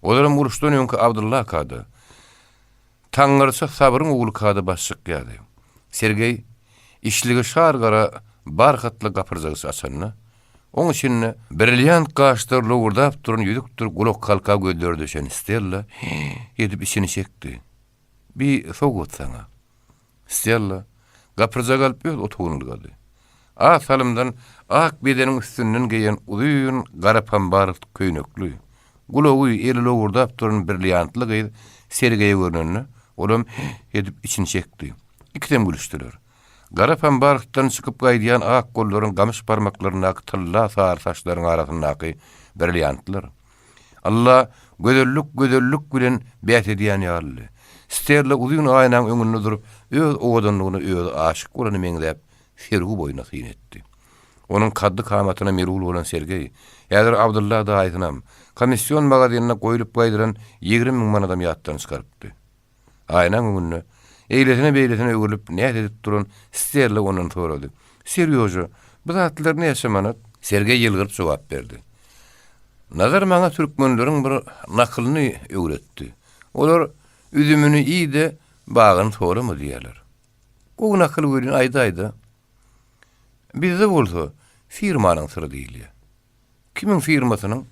Olaram uruşdan öňki Abdylla akada. Taňňyrça Sabyryň ogly kada baş çykýardy. Sergeý işligi şar gara barhatly gapyrjagyç açanda, oň içinde brilliant gaşlar lowurdap duran ýüzükdir gulakhalka gözleri düşen Stella hih edip içini çekdi. Bi sowgat saňa. Stella gapyrjagy alyp öz otagyna ylgady. Az salymdan ak bedeniň üstünden geýen uzyn gara pambar köýnekli, gulagy, eli lowurdap duran brilliantly gyz Sergeýe görnende, olam hih edip içini çekdi. Ikisem gülüşdiler. Gara pambarhdan çykyp gaýdýan ak gollaryň gamyş barmaklaryndaky tylla sary saçlaryň arasyndaky brilliantlar. Alla gözellik gözellik bilen bäs edýän ýalydy. Stella uzyn aýnaň öňünde durup, öz owadanlygyna özi aşyk bolana meňzäp, sergi boýuna syn etdi. Onuň kaddy-kamatyna melul bolan Sergeý, häzir Abdylla daýysynam, komission magazynda goýlup gaýdylan 20 müň manadam ýatdan çykarypdy. Aýnaň öňünde, eýlesine-beýlesine öwrülip näz edip duran Stella ondan sorady. Serýoža, bu zatlar näçe manat? Sergeý ýylgyryp jogap berdi. Nazar maňa türkmenleriň bir nakylyny öwretdi. Olar Üzümini iý-de, bagyny sorama diýýärler. Gowy nakyl welin aýdaý-da. Bizde bolsa firmanyň syry diýilýär. Kimiň firmasynyň?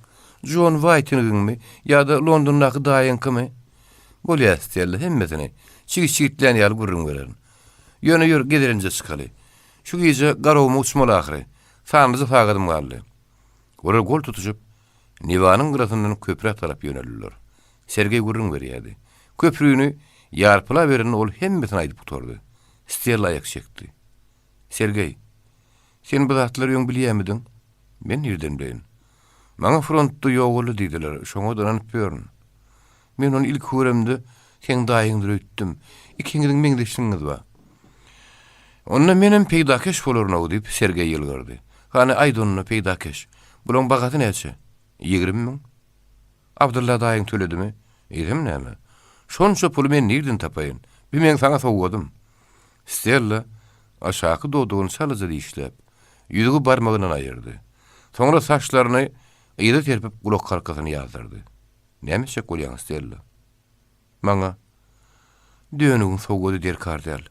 Jon Waýtingiňmi ýa-da Londondaky daýyňkymy? Bolýar, Stella, hemmesini çigit-çigitlän ýaly gürrüň bererin. Ýöne ýör, gezelenje çykaly. Şu gije Garaguma uçmaly ahyry. Sanlyja sagadym galdy. Olar gol tutuşyp, Newanyň gyrasyndan köprä tarap ýöneldiler. Sergeý gürrüň berýärdi. Köprüni ýarpylaberende ol hemmesini aýdyp gutardy. Stella aýak çekdi. Sergeý, sen bu zatlary öň bilýärmidiň? Men nirden bileýin? Maňa frontda ýogaldy diýdiler, şoňa-da ynanyp ýörün. Men ony ilki göremde seň daýyňdyr öýtdüm. Ikiňiziň meňzeşligiňiz bar. Onda menem peýdakeş bolaryn-ow, diýip, Sergeý ýylgyrdy. Hany, aýt onda, peýdakeş, bulaň bahasy näçe? 20 müň. Abdylla daýyň töledimi? Eýsem näme? Şonça puly men nirden tapaýyn? Bi meň saňa sowgadym. Stella aşaky dodagyny çalaja dişläp, ýüzügi barmagyndan aýyrdy. Soňra saçlaryny yza serpip gulakhalkasyny ýazdyrdy. Näme etjek bolýaň, Stella? Maňa dönügiň sowgady derkar däl.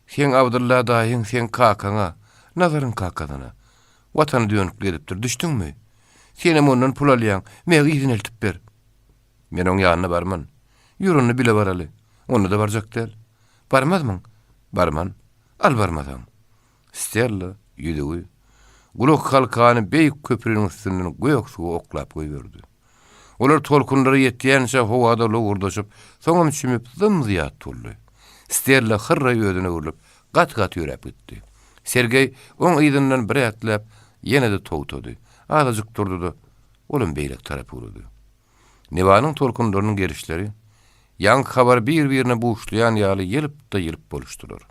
Seň Abdylla daýyň seň kakaňa, Nazaryň kakasyna, Watany dönüklik edipdir, düşdüňmi? Senem ondan pul alýaň, megi yzyna eltip ber. Men oň ýanyna barman. Ýör onda bile baraly. Onda-da barjak däl. Barmazmyň? Barman. Al barmasaň. Stella ýüzügi, gulak halkany beýik köpriniň üstünden gök suwa oklap goýberdi. Olar tolkunlara ýetýänçä howada lowurdaşyp, soňam çümüp zym-zyýat boldy. Stella hyrra özüne öwrülip, gaty-gaty ýöräp gitdi. Sergeý oň yzyndan bir ätläp, ýene-de togtady. Azajyk durdy-da, olam beýleki tarapa ugrady. Newanyň tolkunlarynyň gerişleri ýaňky habary bir-birine buşlaýan ýaly ýylyp-da-ýylyp boluşdylar.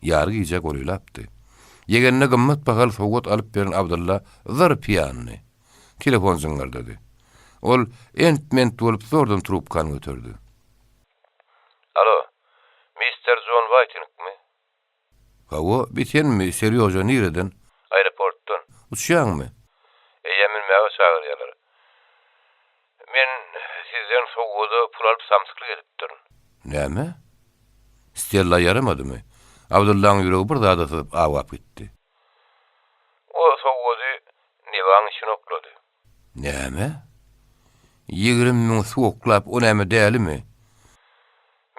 Ýary gije golaýlapdy. Ýegenine gymmat bahaly sowgat alyp beren Abdylla zyr piýandy. Telefon jyňňyrdady. Ol ent-ment bolup zordan trubkany göterdi. Alo, mister Jon Waýtingmi? Hawa, bi senmi, Serýoža nireden? Aeroportdan. Uçýaňmy? Eýýäm münmäge çagyrýarlar. Men sizden sowgada pul alyp samsyklyk edipdirin. Näme? Stella ýaramadymy? Abdyllaň ýüregi bir zada syzyp awap gitdi. O sowgady Newaň içine oklady. Näme? 20 000 suw oklap, o näme dälimi?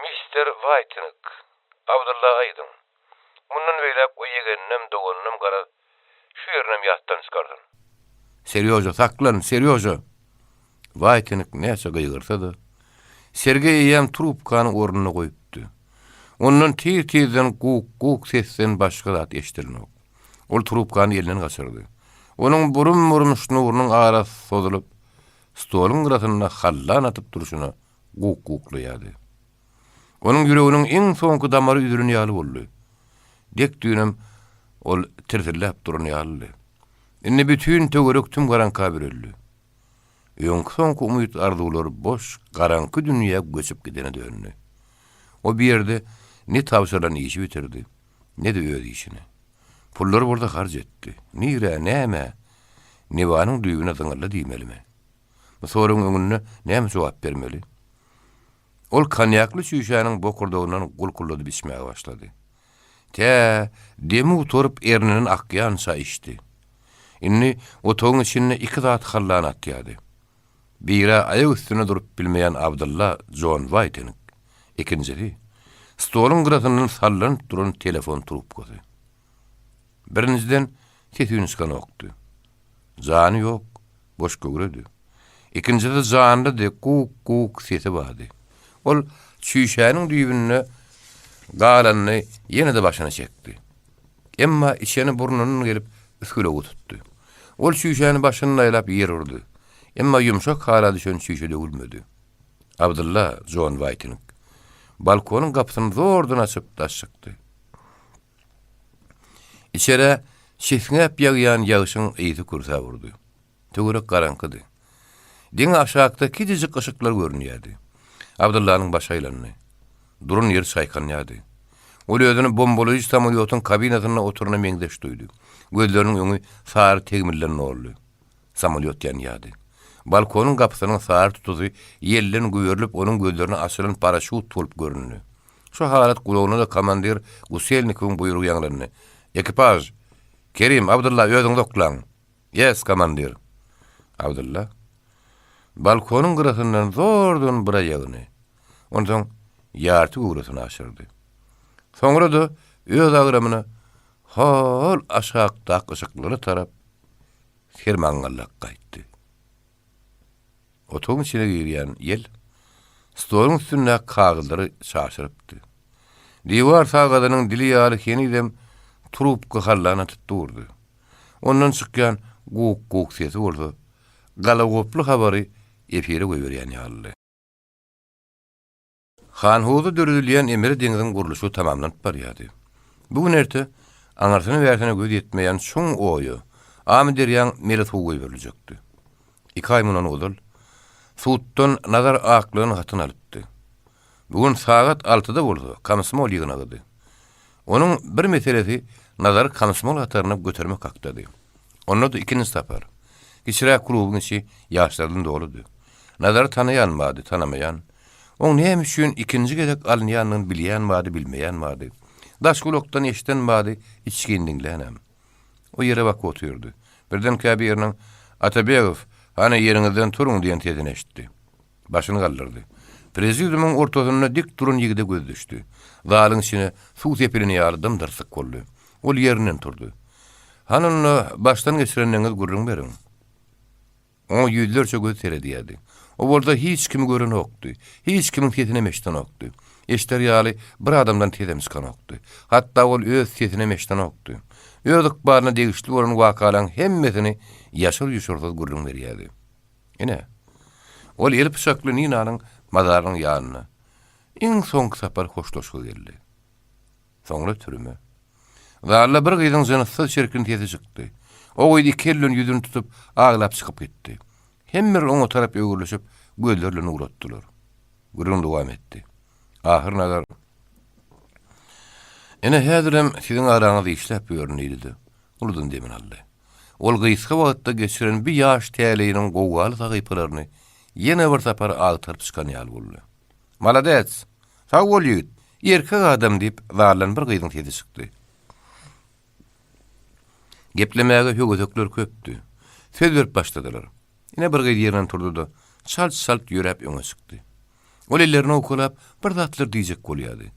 Mister Waýting, Abdylla aýdyň. Mundan beýläk o ýegeninem, doganynam garaz, şu ýerinem ýatdan çykarsyn. Serýoža, saklan, Serýoža! Waýting näçe gygyrsa-da, Sergeý eýýäm trubkany ornuna goýupdy. Ondan tiz-tizden guk-guk sesden başga zat eşidilenok. Ol trubkany elinden gaçyrdy. Onuň burum-burum şnurunyň arasy sozulyp, stoluň gyrasynda hallan atyp durşuna guk-guklaýardy. Onuň ýüreginiň iň soňky damary üzülen ýaly boldy. Dek düýnem ol tirsilläp duran ýalydy. Indi bütin töwerek tüm-garaňka büreldi. Öňki-soňky umyt-arzuwlar boş, garaňky dünýä göçüp gidene döndi. O bir ýerde ne tabşyrylan işi bitirdi, ne-de öz işini. Pullary bolsa harç etdi. Nirä, nämä? Newanyň düýbüne zyňyldy diýmelimi? Bu soragyň öňünde näme jogap bermeli? Ol konýakly çüýşäniň bokurdagyndan gulkulladyp içmäge başlady. Tä, demi gutaryp erninden akýança içdi. Indi otagyň içinde iki zat hallan atýardy. Biri aýak üstünde durup bilmeýän Abdylla Jon Waýteng, ikinjisi, stoluň gyrasyndan sallanyp duran telefon trubkasy. Birinjiden ses-üýn çykanokdy. Jany ýok, boş göwredi. Ikinjisi janlydy, guk-guk sesi bardy. Ol çüýşäniň düýbünde galanyny ýene-de başyna çekdi. Emma içeni burnundan gelip üsgülewügi tutdy. Ol çüýşäni başynda aýlap ýer urdy. Emma ýumşak hala düşen çüýşe döwülmedi. Abdylla Jon Waýting balkonyň gapysyny zordan açyp daş çykdy. Içerä çisňäp ýagýan ýagşyň ysy kürsäp urdy. Töwerek garaňkydy. Diňe aşakda kiçijik yşyklar görünýärdi. Abdyllanyň başy aýlandy. Duran ýeri çaýkanýardy. Ol özüni bombalaýjy samolýotyň kabinasynda oturana meňzeş duýdy. Gözleriniň öňi sary tegmilden doldy. Samolýot ýanýardy. Balkonyň gapysynyň sary tutusy ýelden güberilip, onuň gözlerine açylan paraşýut bolup göründi. Şu halat gulagyna-da komandir Guselnikowyň buýrugy ýaňlandy, Ekipaž! Kerim, Abdylla, özüňizi oklaň! Ýes, komandir! Abdylla balkonyň gyrasyndan zordan bir aýagyny, onsoň ýarty göwresini aşyrdy. Soňra-da öz agramyna hol aşakdaky yşyklara tarap sermaňňallak gaýtdy. Otagyň içine girýän ýel stoluň üstündäki kagyzlary çaşyrypdy. Diwar sagadynyň dili ýaly henizem trubka hallan atyp durdy. Ondan çykýan guk-guk sesi bolsa galagoply habary efire goýberýän ýalydy. Hanhowuzda döredilýän emeli deňziň gurluşygy tamamlanyp barýardy. Bu gün erte aňyrsyna-bärsine göz ýetmeýän çuň oýa Amyderýaň mele suwy goýberiljekdi. Iki aý mundan ozal suddan Nazar aklygyň hatyny alypdy. Bu gün sagat altyda bolsa komsomol ýygnagydy. Onuň bir meselesi Nazary komsomol hataryna götermek hakdady. Onda-da ikinji sapar. Kiçiräk klubuň içi ýaşlardan doludy. Nazary tanaýan bardy, tanamaýan. Oň näme üçin ikinji gezek alynýanyny bilýän bardy, bilmeýän bardy. Daş gulakdan eşiden bardy, içgin diňlänem. O ýere bakyp otyrdy. Birdenkä biriniň, Atabegow, hany ýeriňizden turuň diýen sesini eşitdi. Başyny galdyrdy. Prezidiumyň ortasynda dik duran ýigide gözi düşdi. Zalyň içine suw sepilen ýaly dym-dyrslyk boldy. Ol ýerinden turdy. Hany onda başdan geçirenleriňizi gürrüň beriň. Oňa ýüzlerçe göz seredýärdi. O bolsa hiç kimi görenokdy, hiç kimiň sesinem eşidenokdy. Eşder ýaly bir adamdan sesem çykanokdy. Hatda ol öz sesinem eşidenokdy. Öz ykbalyna degişli bolan wakalaryň hemmesini ýaşyr-ýuşursyz gürrüň berýärdi. Ine, ol eli pyçakly Ninanyň mazarynyň ýanyna iň soňky sapar hoşlaşyga geldi. Soňra türme. Zalda bir gyzyň jynssyz çirkin sesi çykdy. O gyz iki eli bilen ýüzüni tutup, aglap çykyp gitdi. Hemmeler oňa tarap öwrülişip, gözleri bilen ugratdylar. Gürrüň dowam etdi. Ahyr Nazar, Ine, häzirem siziň araňyzda işläp ýörün diýdi-de, uludan demini aldy. Ol gysga wagtda geçiren bi ýaş täleýiniň gowgaly sahypalaryny ýene bir sapar agtaryp çykan ýaly boldy. Maladets! Sag bol ýigit! Erkek adam diýip, zaldan bir gyzyň sesi çykdy. Geplemäge höwesekler köpdi. Söz berip başladylar. Ine bir gyz ýerinden turdy-da, çalt-çalt ýöräp öňe çykdy. Ol ellerini owkalap, bir zatlar diýjek bolýardy.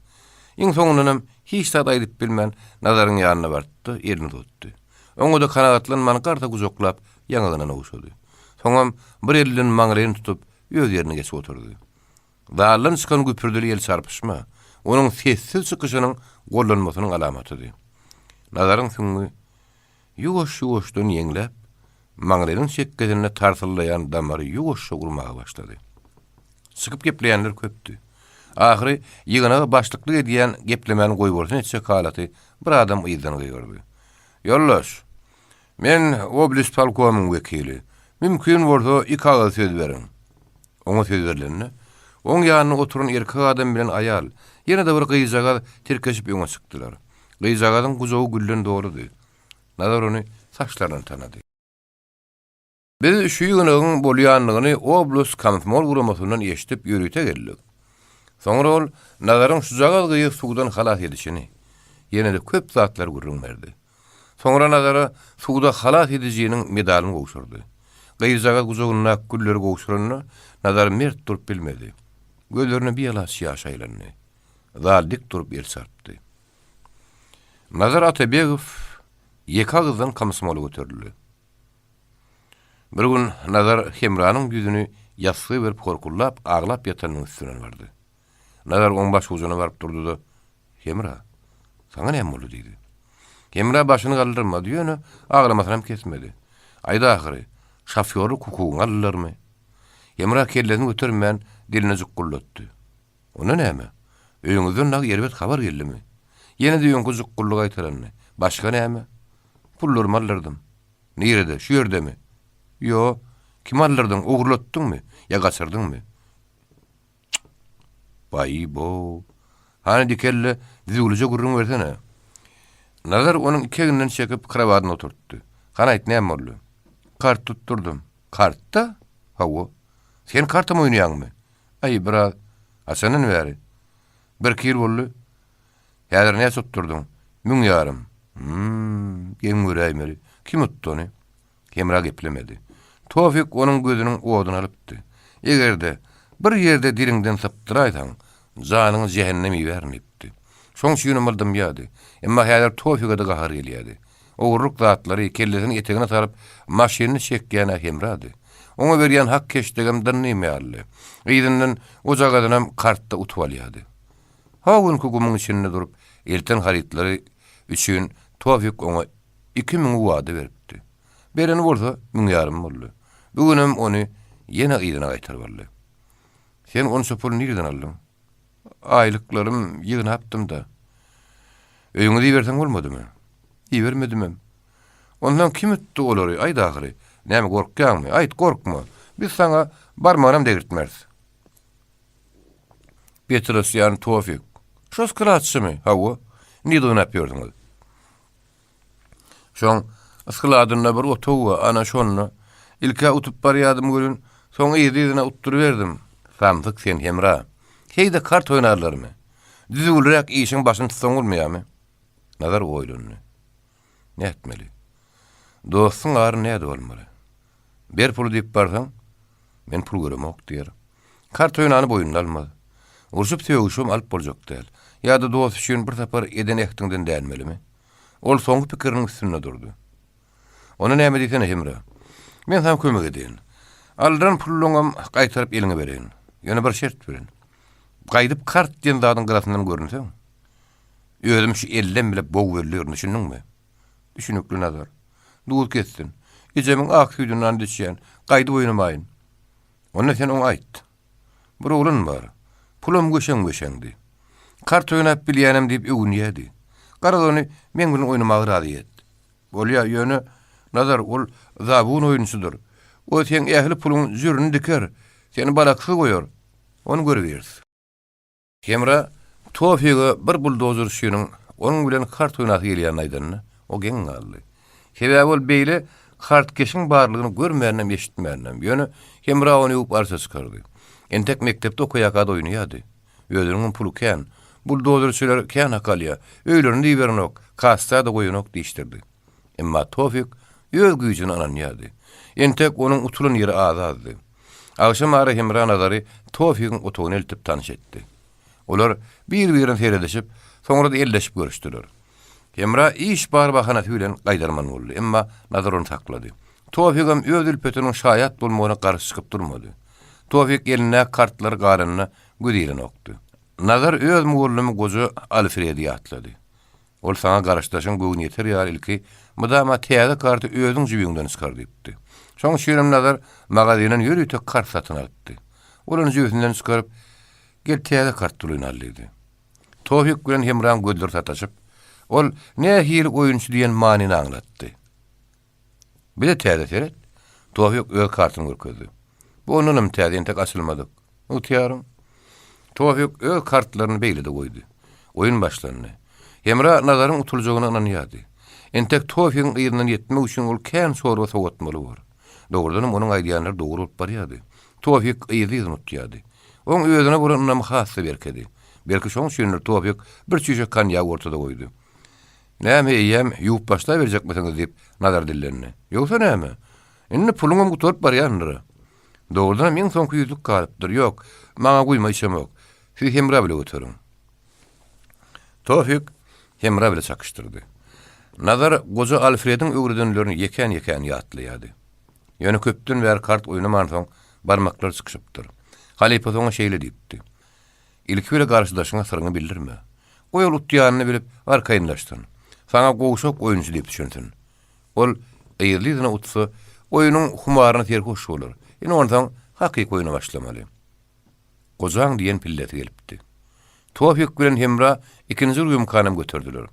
Iň soňundanam hiç zat aýdyp bilmän, Nazaryň ýanyna bardy-da, elini uzatdy. Oňa-da kanagatlanman garsa gujaklap, ýaňagyndan ogşady. Soňam bir eli bilen maňlaýyny tutup, öz ýerine geçip oturdy. Zaldan çykan güpürdili el çarpyşma, onuň sessiz çykyşynyň gollanmasynyň alamatydy. Nazaryň süňňi ýuwaş-ýuwaşdan ýeňläp, maňlaýynyň çekgesinde tarsyllaýan damary ýuwaşja urmaga başlady. Çykyp gepleýänler köpdi. Ahyry ýygnaga başlyklyk edýän geplemäni goýbolsun etjek halaty bir adam yzdan gygyrdy. Ýoldaş! Men oblispolkomyň wekili. Mümkin bolsa, iki agyz söz beriň. Oňa söz berlende, oň ýanynda oturan erkek adam bilen aýal, ýene-de bir gyzjagaz tirkeşip öňe çykdylar. Gyzjagazyň gujagy gülden doludy. Nazar ony saçlaryndan tanady. Biz şu ýygnagyň bolýandygyny oblast komsomol guramasyndan eşidip ýörite geldik. Soňra ol Nazaryň şujagaz gyzy suwdan halas edişini, ýene-de köp zatlary gürrüň berdi. Soňra Nazara suwda halas edijiniň medalyny gowşurdy. Gyzjagaz gujagyndaky gülleri gowşuranda, Nazar mert durup bilmedi. Gözlerine bialaç ýaş aýlandy. Zal dik durup el çarpdy. Nazar Atabegow ýeke agyzdan komsomola göterildi. Bir gün Nazar Hemranyň ýüzüni ýassyga berip horkullap aglap ýatanynyň üstünden bardy. Nazar oň başujuna baryp durdy-da, Hemra, saňa näme boldy? diýdi. Hemra başyny galdyrmady, ýöne aglamasynam kesmedi. Aýt ahyry, şofýorlyk hukugyňy aldylarmy? Hemra kellesini götermän, dilini jukguldatdy. Onda näme? Öýüňizden dagy erbet habar geldimi? Ýene-de öňki jukgully gaýtalandy. Başga näme? Pullarymy aldyrdym. Nirede? Şu ýerdemi? Ýo. Kime aldyrdyň? Ogurlatdyňmy? Ýa gaçyrdyňmy? Baý-bow! Hany dikel-de, düzüwlije gürrüň bersene. Nazar onuň iki egninden çekip, krowadyna oturtdy. Hany aýt, näme boldy? Kart tutdurdym. Kartda? Hawa. Sen kartam oýnaýaňmy? Aý, biraz. Haçandan bäri? Birki ýyl boldy. Häzir näçe utdurdyň? Müň ýarym. Hüm, geň göräýmeli. Kim utdy ony? Hemra geplemedi. Tofik onuň gözüniň oduny alypdy. Eger-de, bir ýerde diliňden sypdyraýsaň, janyňy jähennem ibärin diýipdi. Şoň üçinem ol dymýardy. Emma häzir Tofige-de gahary gelýärdi. Ogurlyk zatlary kellesiniň etegine salyp, maşynyny çekýän-ä Hemrady. Oňa berýän hak-heşdegem dynnym ýalydy. Yzyndan ojagazynam kartda utup alýardy. Ho günki gumuň içinde durup, elten harytlary üçin Tofik oňa Iki müňi wada beripdi. Bereni bolsa müň ýarym boldy. Bu günem ony ýene yzyna gaýtaryp aldy. Sen onça puly nireden aldyň? Aýlyklarym ýygnapdym-da. Öýüňize iberseň bolmadymy? Ibermedimem. Onsoň kim utdy olary, aýt ahyry. Näme, gorkýaňmy? Aýt, gorkma. Biz saňa barmagynam degirtmeris. Petrosýan Tofik. Şo skladçymy? Hawa. Nirde oýnap ýörsüňiz? Şoň skladynda bir otag bar, ana şonda. Ilk-ä utup barýadym welin, soň yzly-yzyna utduryberdim. Samsyk sen, Hemra. Heý-de kart oýnarlarmy? Düzüwliräk işiň başyny tutsaň bolmaýarmy? Nazar oýlandy. Nätmeli? Dostuň aryny nädip almaly? Ber puly diýip barsaň, men pul göremok diýer. Kart oýnany boýnuna almaz. Urşup-sögüşibem alyp boljak däl. Ýa-da dost üçin bir sapar eden ähtiňden dänmelimi? Ol soňky pikiriniň üstünde durdy. Onda näme diýsene, Hemra? Men saňa kömek edeýin. Aldyran pullaňam gaýtaryp eliňe bereýin. Ýöne bir şert bilen. Gaýdyp kart diýen zadyň gyrasyndan görünseň, özüm şu ellem bile bog bellerin, düşündiňmi? Düşünikli Nazar. Duz kessin. Ejemiň ak süýdüni and içýän, gaýdyp oýnamaýyn. Onda sen oňa aýt. Bir oglan bar. Pulam göşeň-göşeňdi. Kart oýnap bilýänem diýip öwünýädi. Garaz ony meň bilen oýnamaga razy et. Bolýa, ýöne, Nazar, ol zabun oýunçydyr. O seň ähli puluň jürüni diker, seni balaksyz goýar. Ony görübiris. Hemra Tofige bir buldozerçiniň onuň bilen kart oýnasy gelýänini aýdanda, o geň galdy. Sebäbi ol beýle kartkeşiň barlygyny görmänem, eşitmänem. Ýöne Hemra ony öwüp arça çykardy. Entek mekdepde okaýarka-da oýnaýardy. Özüniňem puly kän. Buldozerçiler kän hak alýar. Öýlerine-de iberenok, kassa-da goýanok diýişdirdi. Emma Tofik öz güýjüne ynanýardy. Entek onuň utulan ýeri az-azdy. Agşam ara Hemra Nazary Tofigiň otagyna eltip tanyş etdi. Olar bir-birine seredişip, soňra-da elleşip görüşdiler. Hemra iş bar bahanasy bilen gaýdarman boldy, emma Nazar ony saklady. Tofigem öz ülpetiniň şaýat bolmagyna garşy çykyp durmady. Tofik elindäki kartlary galanyna gözi ilenokdy. Nazar öz mugallymy goja Alfredi ýatlady. Ol saňa garşydaşyň göwni ýeter ýaly ilki mydama täze karty özüň jübiňden çykar diýipdi. Şoň üçinem Nazar magazinden ýörite kart satyn alypdy. Ol ony jübüsinden çykaryp, Gel täze kart puluny al diýdi. Tofik bilen Hemraň gözleri sataşyp, ol nähili oýunçy diýen manyny aňlatdy. Bize täze seret. Tofik öz kartyny görkezdi. Bu ondanam täze, entek açylmadyk. Ygtyýaryň. Tofik öz kartlaryny beýlede goýdy. Oýun başlandy. Hemra Nazaryň utuljagyna ynanýardy. Entek Tofigiň yzyndan ýetmek üçin ol kän çorba sowatmaly bor. Dogrudanam onuň aýdýanlary dogry bolup barýardy. Tofik yzly-yzyna utýardy. Oň özüne bolan ynamy has-da berkedi. Belki şoň üçindir Tofik bir çüýşe konýagy ortada goýdy. Näme, eýýäm ýuwup başlaberjekmisiňiz? diýip, Nazar dillendi. Ýogsa näme? Indi puluňam gutaryp barýandyr-a. Dogrudanam iň soňky ýüzlük galypdyr. Ýok, maňa guýma içemok. Siz Hemra bile göteriň. Tofik Hemra bile çakyşdyrdy. Nazar goja Alfrediň öwredenlerini ýekän-ýekän ýatlaýardy. Ýöne köpden bäri kart oýnamansoň, barmaklary çykyşypdyr. Halypasy oňa şeýle diýipdi. Ilki bile garşydaşyňa syryňy bildirme. Goý ol utýanyny bilip, arkaýynlaşsyn. Saňa gowşak oýunçy diýip düşünsin. Ol yzly-yzyna utsa, oýnuň humaryna serhoş bolar. Ine onsoň hakyky oýna başlamaly. Gojaň diýen pillesi gelipdi. Tofik bilen Hemra ikinji rýumkanam göterdiler.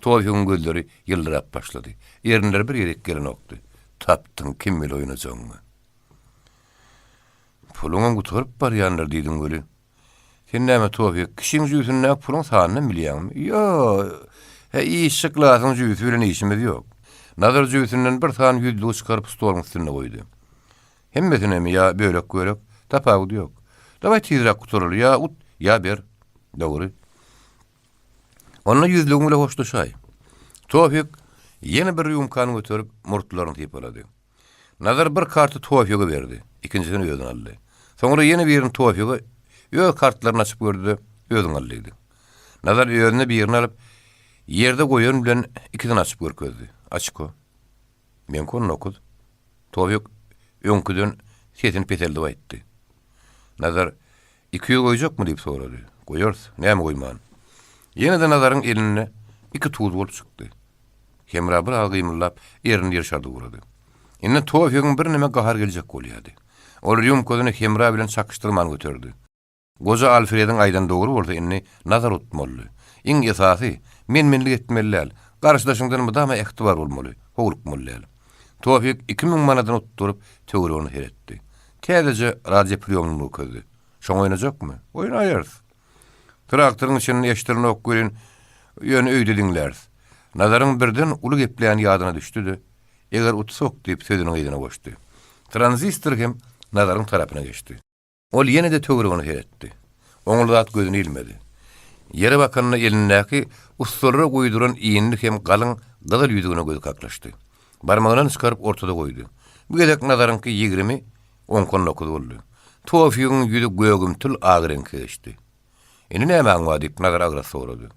Tofigiň gözleri ýyldyrap başlady. Erinleri bir ýerik gelenokdy. Tapdyň kim bile oýnajagyňy. Puluňam gutaryp barýandyr diýdiň weli. Sen näme Tofik, kişiň jübüsindäki puluň sanynam bilýäňmi? Ýo, hä işçi klasyň jübüsi bilen işimiz ýok. Nazar jübüsinden bir sany ýüzlügi çykaryp stoluň üstünde goýdy. Hemmesinemi ýa bölek-bölek, tapawudy ýok. Dawaý tizräk gutaraly, ýa ut, ýa ber. Dogry. Onda ýüzlügiň bile hoşlaşaý. Tofik ýene bir rýumkany göterip, murtlaryny sypalady. Nazar bir karty Tofige berdi, ikinjisini özüne aldy. Soňra ýene birini Tofige öz kartlaryny açyp gördi-de, özüň al diýdi. Nazar özüne birini alyp, ýerde goýan bilen ikisini açyp görkezdi. Oçko. Meňki 19. Tofik öňküden sesini peseldip aýtdy. Nazar, 200 goýjakmy diýip sorady. Goýarys, näme goýman. Ýene-de Nazaryň elinde iki tuz bolup çykdy. Hemra bir az gymyldap, erini ýyrşardyp ugrady. Indi Tofigiň birneme gahary geljek bolýardy. Ol rýumkasyny Hemra bilen çakyşdyrman göterdi. Goja Alfrediň aýdany dogry bolsa, indi Nazar utmalydy. Iň esasy, men-menlik etmeli däl, garşydaşyňdan mydama ähtibar bolmaly, howlukmaly däl. Tofik 2000 manadyny utduryp, töweregine seretdi. Täzeje radiopriýomnyny görkezdi. Şoňa oýnajakmy? Oýnaýarys. Traktoryň içinde eşdirenok welin, ýöne öýde diňläris. Nazaryň birden uly gepleýäni ýadyna düşdi-de, Eger utsak diýip, sözüniň yzyna goşdy. Tranzistor hem Nazaryň tarapyna geçdi. Ol ýene-de töweregine seretdi. Oňly zat gözüne ilmedi. Ýere bakanda elindäki ussalara guýduran inli hem galyň gyzyl ýüzügine gözi kaklyşdy. Barmagyndan çykaryp ortada goýdy. Bu gezek Nazaryňky 20, oňky 19 boldy. Tofigiň ýüzi gögümtil ak reňke geçdi. Indi nämäň bar diýip, Nazar agras sorady.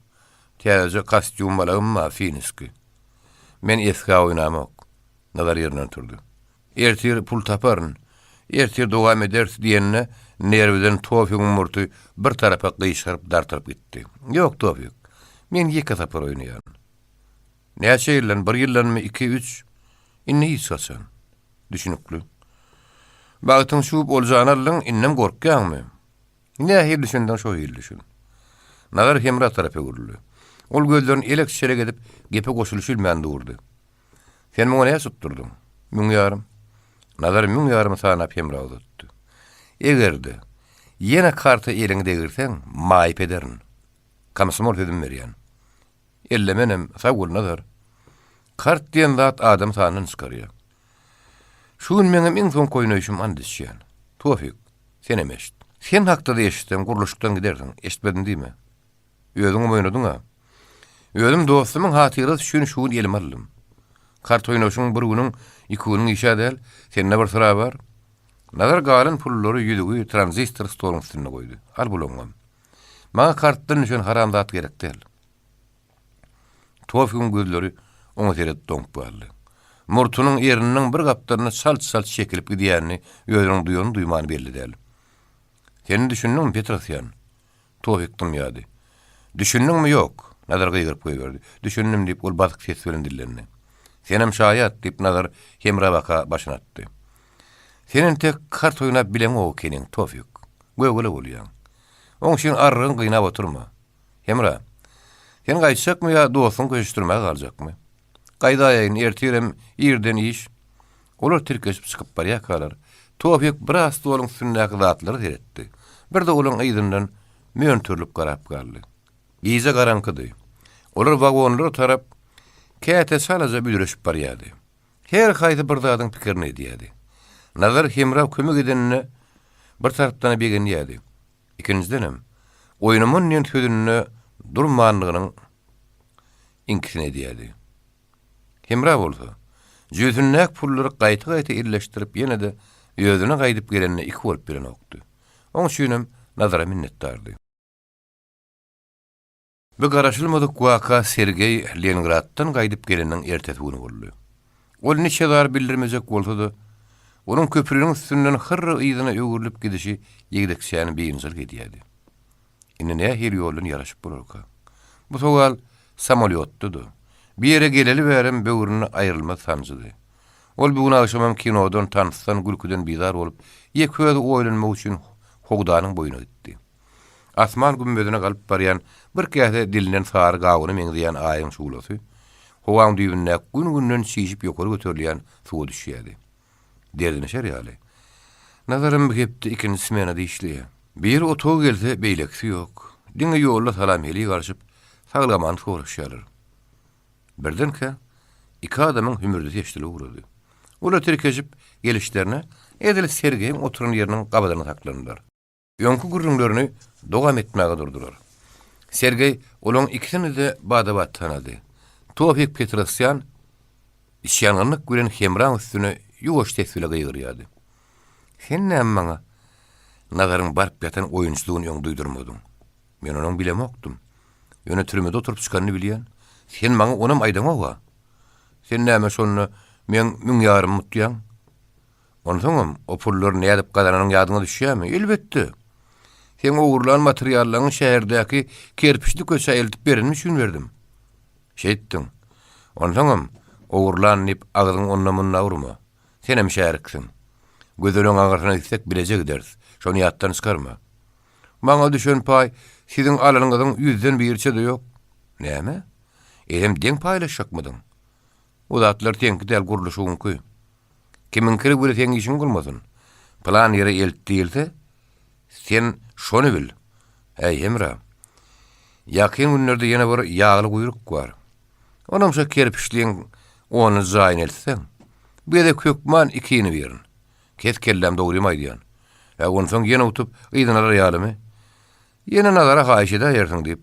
Täzeje kostýum balagym bar, finski. Men esgä oýnamok. Nazar ýerinden turdy. Ertir pul taparyn. Ertir dowam ederis diýende, nerwden Tofigiň murty bir tarapa gyşaryp dartylyp gitdi. Ýok, Tofik, men ýeke sapar oýnaýan. Näçe ýyldan, bir ýyldanmy, iki, üç? Indi hiç haçan. Düşünikli. Bagtyň şup oljany aldyň, indem gorkýaňmy? Nähili düşündiň, şo hili düşün. Nazar Hemra tarap öwrüldi. Ol gözlerini elek-çelek edip, gepe goşulyşbilmän durdy. Sen muňa näçe tutdurdyň? Müň ýarym. Nazar müň ýarymy sanap Hemra uzatdy. Eger-de, ýene karta eliňi degirseň, maýyp ederin. Komsomol sözümi berýän. Ellemenem, sag bol, Nazar. Kart diýen zat adam sandan çykarýar. Şu gün meňem iň soňky oýnaýşym and içýän. Tofik, senem eşit. Sen hakda-da eşitsem, gurluşykdan gidersiň. Eşitmedim diýme. Özüňem oýnadyň-a. Özüm dostumyň hatyrasy üçin şu gün elime aldym. Kart oýnaşyň bir günüň, iki günüň iş-ä däl. Sende bir syra bar. Nazar galan pullary, ýüzügi, tranzistory stoluň üstünde goýdy. Al bulaňam. Maňa kartdan düşen haram zat gerek däl. Tofigiň gözleri oňa seredip doňup galdy. Murtunyň erininiň bir gapdalyna çalt-çalt çekilip gidýänini özüniň duýany-duýmany belli däl. Sen düşündiňmi, Petrosýan? Tofik dymýardy. Düşündiňmi, ýok? Nazar gygyryp goýberdi. Düşündim, diýip, ol basyk ses bilen dillendi. Senem şaýat, diýip, Nazar Hemra baka başyny atdy. Sen entek kart oýnap bileňok ekeniň, Tofik. Gögele bolýaň. Oň üçin arrygyňy gynap oturma. Hemra, sen gaýtjakmy ýa dostuňy köşeşdirmäge galjakmy? Gaýdaýaýyn, ertirem irden iş. Olar tirkeşip çykyp barýarkalar, Tofik biraz stoluň üstündäki zatlara seretdi. Bir-de olaryň yzyndan mönterilip garap galdy. Gije garaňkydy. Olar wagonlara tarap käte çalaja büdreşip barýardy. Her haýsy bir zadyň pikirini edýärdi. Nazar Hemra kömek edenine bir tarapdan-a begenýärdi. Ikinjidenem, oýnaman diýen sözünde durmanlygynyň iňkisini edýärdi. Hemra bolsa, jübüsindäki pullary gaýta-gaýta elleşdirip ýene-de özüne gaýdyp gelenine iki bolup bilenokdy. Oň üçinem Nazara minnetdardy. Bu garaşylmadyk waka Sergeý Leningraddan gaýdyp geleniniň ertesi güni boldy. Ol niçe zar bildirmejek bolsa-da, onuň köprüniň üstünden hyrra yzyna öwrülip gidişi ýigdekçäni biynjalyk edýärdi. Indi nähili ýoldan ýaraşyp bolarka? Bu sowal samolýotda-da, bu ýere geleli bärem böwründe aýrylmaz sanjydy. Ol bu gün agşamam kinodan, tansdan, gülküden bizar bolup, ýeke özi oýlanmak üçin howdanyň boýuna gitdi. Asman gümmezine galyp barýan bir käse dilinen sary gawuna meňzeýän aýyň şuglasy howaň düýbündäki gün-günden çişip ýokary göterilýän suwa düşýärdi. Derdinişer ýaly. Nazarym bu hepde ikinji smenada işleýär. Biri otaga gelse, beýlekisi ýok. Diňe ýolda salam-helik alşyp, saglyk-amanlyk soraşýarlar. Birdenkä, iki adamyň hümürdisi eşidilip ugrady. Olar tirkeşip gelişlerine, edil Sergeýiň oturan ýeriniň gabadynda saklandylar. Öňki gürrüňlerini dowam etmäge durdular. Sergeý olaryň ikisini-de bada-bat tanady. Tofik Petrosýan içýangynyk bilen Hemraň üstüne ýuwaş ses bile gygyrýardy. Sen näme maňa Nazaryň baryp ýatan oýunçydygyny öň duýdurmadyň? Men onuň bilemokdym. Ýöne türmede oturyp çykanyny bilýän. Sen maňa onam aýdaňog-a. Sen näme şonda meň müň ýarymy utýaň? Onsoňam, o pullary nädip gazananyň ýadyňa düşýärmi? Elbetde! Seň ogurlan materiallaryňy şäherdäki kerpiçli köçä eltip berenim üçin berdim. Şeýtdiň. Onsoňam, ogurlan diýip agzyňy onda-munda urma. Senem şäriksiň. Gözeliň aňyrsyna gitsek bileje gideris. Şony ýatdan çykarma. Maňa düşen paý siziň alanyňyzyň ýüzden biriçe-de ýok. Näme? Eýsem deň paýlaşjakmydyň? O zatlar seňki däl, gurluşygyňky. Kimiňkini bile seň işiň bolmasyn. Pylan ýere elt diýilse, sen şony bil. Äý, Hemra. Ýakyn günlerde ýene bir ýagly guýruk bar. Onam şo kerpiçliň onunjy jaýyna eltseň, bu gezek hökman ikini birin. Kes kelläm dogrymy aýdýan. Hä, onsoň ýene utup, yzyna alar ýalymy? Ýene Nazara haýyş edäýersiň, diýip,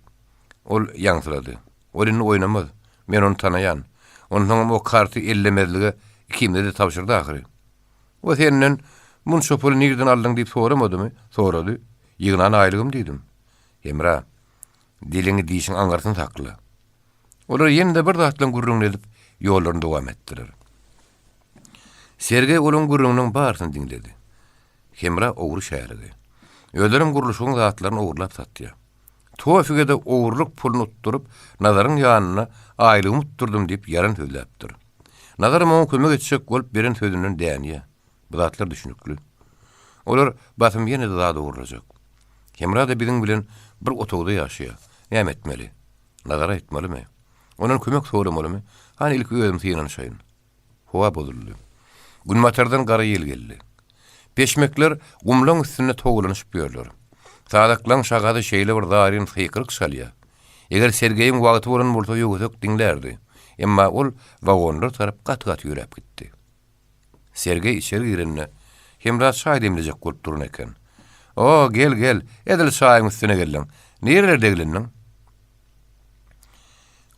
ol ýaňsylady. Ol indi oýnamaz. Men ony tanaýan. Onsoňam o karty ellemezlige ikimize-de tabşyrdy ahyry. O senden munça puly nirden aldyň diýip soramadymy? Sorady. Ýygnan aýlygym diýdim. Hemra, diliňi dişiň aňyrsyny sakla. Olar ýene-de bir zatlaryň gürrüňini edip, ýollaryny dowam etdiler. Sergeý olaryň gürrüňiniň barysyny diňledi. Hemra ogry şärigi. Özlerem gurluşygyň zatlaryny ogurlap satýar. Tofige-de ogurlyk puluny utduryp, Nazaryň ýanynda aýlygymy utdurdym diýip ýalan sözläpdir. Nazaram oňa kömek etjek bolup beren sözünden dänýär. Bu zatlar düşnükli. Olar basym ýene-de zat ogurlajak. Hemra-da biziň bilen bir otagda ýaşaýar. Näme etmeli? Nazara aýtmalymy? Ondan kömek soramalymy? Hany ilki özüm synanyşaýyn. Howa bozuldy. Günbatardan gara ýel geldi. Peşmekler gumlaň üstünde togalanyşyp ýörler. Sazaklaň şagasy şeýle bir zaryn sykylyk çalýar. Eger Sergeýiň wagty bolan bolsa ýöwsek diňlärdi. Emma ol wagonlar tarap gaty-gaty ýöräp gitdi. Sergeý içeri girende, Hemra çaý demlejek bolup duran eken. O, gel, gel, edil çaýyň üstüne geldiň. Nirelerde eglendiň?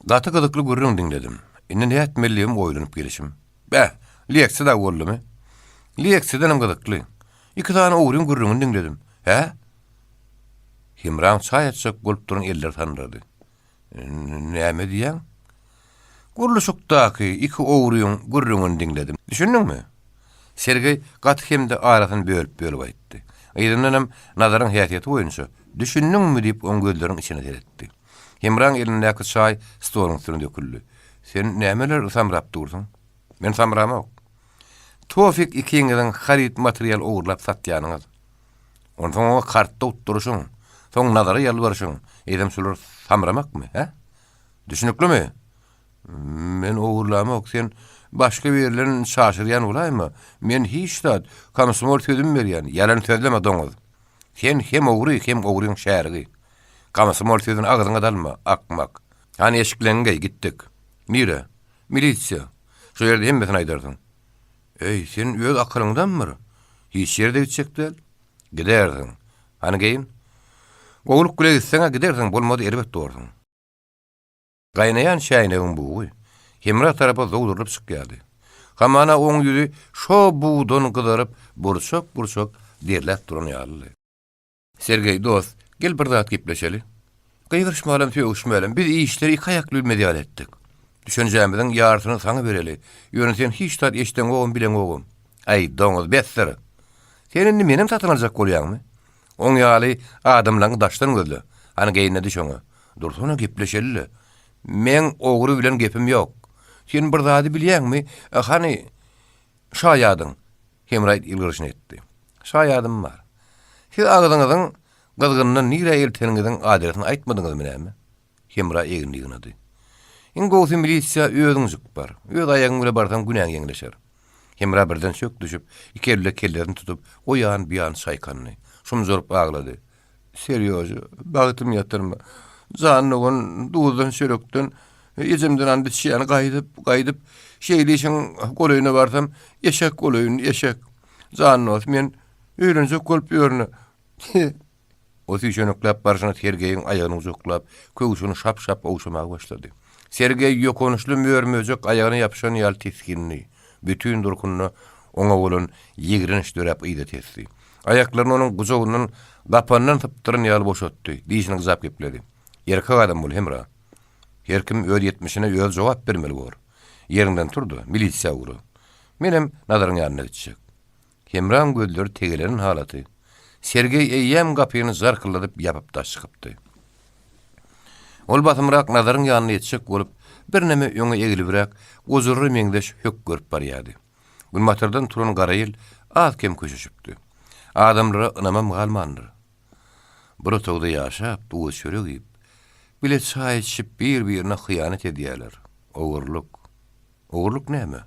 Gaty gyzykly gürrüň diňledim. Indi nätmelidigimi oýlanyp gelişim. Bäh, leksiýa dagy boldumy? Leksiýadanam gyzykly. Iki sany ogryň gürrüňini diňledim. Hä? Hemraň çaý açjak bolup duran elleri sandyrady. Näme diýýäň? Gurluşykdaky iki ogryň gürrüňini diňledim. Düşündiňmi? Sergeý gaty hem-de arasyny bölüp-bölüp aýtdy. Yzyndanam Nazaryň häsiýeti boýunça, Düşündiňmi? diýip, oň gözleriniň içine seretdi. Hemraň elindäki çaý stoluň üstüne döküldi. Sen nämeler samrap dursuň? Men samramok. Tofik ikiňiziň haryt-material ogurlap satýanyňyz. Onsoň oňa kartda utduryşyň, soň Nazara ýalbaryşyň, eýsem şular samramakmy, hä? Düşüniklimi? Men ogurlamok, sen başga birilerini çaşyrýan bolaýma. Men hiç zat, komsomol sözüm berýän, ýalan sözleme, doňuz. Sen hem ogry, hem ogryň şärigi. Komsomol sözüni agzyňa-da alma, akmak. Hany eşikleňi geý, gitdik. Nirä? Milisiýa. Şo ýerde hemmesini aýdarsyň. Eý, sen öz akylyňdanmyr? Hiç ýere-de gitjek däl. Gidersiň. Hany geýin. Gowulyk bile gitseň-ä gidersiň, bolmady erbet borsuň. Gaýnaýan çäýnegiň bugy Hemra tarapa zowdurylyp çykýardy. Hamana oň ýüzi şo bugdan gyzaryp, burçak-burçak derläp duran ýalydy. Sergeý dost, gel bir zat gepleşeli. Gygyryşmalam, sögüşmälem, biz işleri iki aýakly bilmez ýaly etdik. Düşenjämiziň ýarysyny saňa bereli. Ýöne sen hiç zat eşdeňogam, bileňogam. Aý, doňuz, besdir! Sen indi menem satyn aljak bolýaňmy? Oň ýaly adamlaňy daşdan gözle. Hany geýin-de düş oňa. Dursana, gepleşeli-le. Meň ogry bilen gepim ýok. Sen bir zady bilýäňmi? Hany, şaýadyň? Hemraý ýylgyryşyny etdi. Şaýadym bar. Siz agzyňyzyň gyzgynyndan nirä elteniňiziň adresini aýtmadyňyzmy näme? Hemra egnini ýygnady. Iň gowusy milisiýa özüňjik bar. Öz aýagyň bile barsaň günäň ýeňleşer. Hemra birden çök düşüp, iki elle kellesini tutup, o ýan, bu ýan çaýkandy. Şumjaryp aglady. Serýoža, bagtym ýatyrma. Jan dogan, duzdan, çörekden, ejemden and içýän, gaýdyp, gaýdyp, şeýle işiň golaýyna barsam, eşek bolaýyn, eşek. Jan dost, men öýlenjek bolup ýörün. O süýşenekläp barşyna Sergeýiň aýagyny gujaklap, köwşüni şap-şap ogşamaga başlady. Sergeý ýokançly mör-möjek aýagyna ýapyşan ýaly tisgindi. Bütin durkunda oňa bolan ýigrenç döräp yza tesdi. Aýaklaryny onuň gujagyndan gapandan sypdyran ýaly boşatdy, dişini gyjap gepledi. Erkek adam bol, Hemra. Her kim öz ýetmişine özi jogap bermeli bor. Ýeriňden tur-da, milisiýa ugra. Menem Nazaryň ýanyna gitjek. Hemraň gözleri tegelenen halaty, Sergeý eýýäm gapyny jarkyldadyp ýapyp daş çykypdy. Ol basymrak Nazaryň ýanyna ýetjek bolup, birneme öňe eglibräk, gujurly meňzeş hök görüp barýardy. Günbatardan turan gara ýel az-kem köşeşipdi. Adamlara ynamam galmandyr. Bir otagda ýaşap, duz-çörek iýip, bile çaý içişip bir-birine hyýanat edýärler. Ogurlyk. Ogurlyk näme?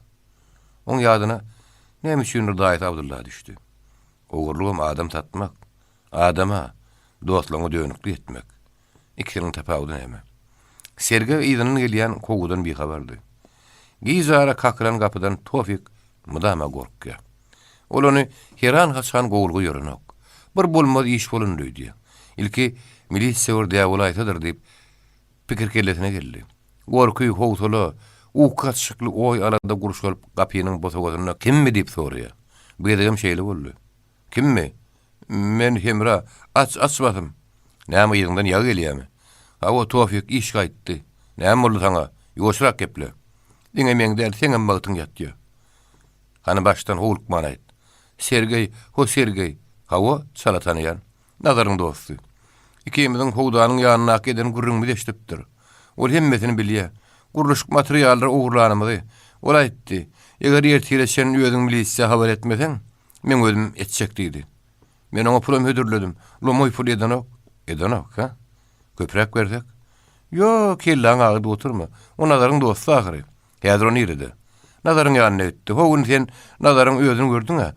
Oň ýadyna näme üçindir daýysy Abdylla düşdi. Ogurlygam adam satmak. Adama, dostlaryňa dönüklik etmek. Ikisiniň tapawudy näme? Sergeý yzyndan gelýän kowgudan bihabardy. Gijara kakylan gapydan Tofik mydama gorkýar. Ol ony heran-haçan gowulga ýörenok. Bir bolmaz iş bolandyr öýdýär. Ilki milisiýa bir däw bolaýsadyr diýip, pikir kellesine geldi. Gorky, howsala, uky gatyşykly oý-alada gurşalyp gapynyň bosagasynda Kimmi? diýip soraýar. Bu gezegem şeýle boldy. Kimmi? Men Hemra. Aç, aç basym. Näme yzyňdan ýagy gelýämi? Hawa, Tofik, iş gaýtdy. Näme boldy saňa? Ýuwaşrak geple. Diňe meň däl, seňem bagtyň ýatýa. Hany başdan howlukman aýt. Sergeý, ho Sergeý. Hawa, çala tanaýan. Nazaryň dosty. Ikimiziň howdanyň ýanyndaky eden gürrüňimizi eşidipdir. Ol hemmesini bilýär. Gurluşyk materiallary ogurlanymyzy. Ol aýtdy, Eger ertire çenli özüň milisiýa habar etmeseň, meň özüm etjek diýdi. Men oňa pulam hödürledim. Lomaý pul edenok. Edenok, hä? Köpräk bersek? Ýok, kelläňi agyrdyp oturma. O Nazaryň dosty ahyry. Häzir o nirede? Nazaryň ýanyna gitdi. Ho gün sen Nazaryň özüni gördüň-ä.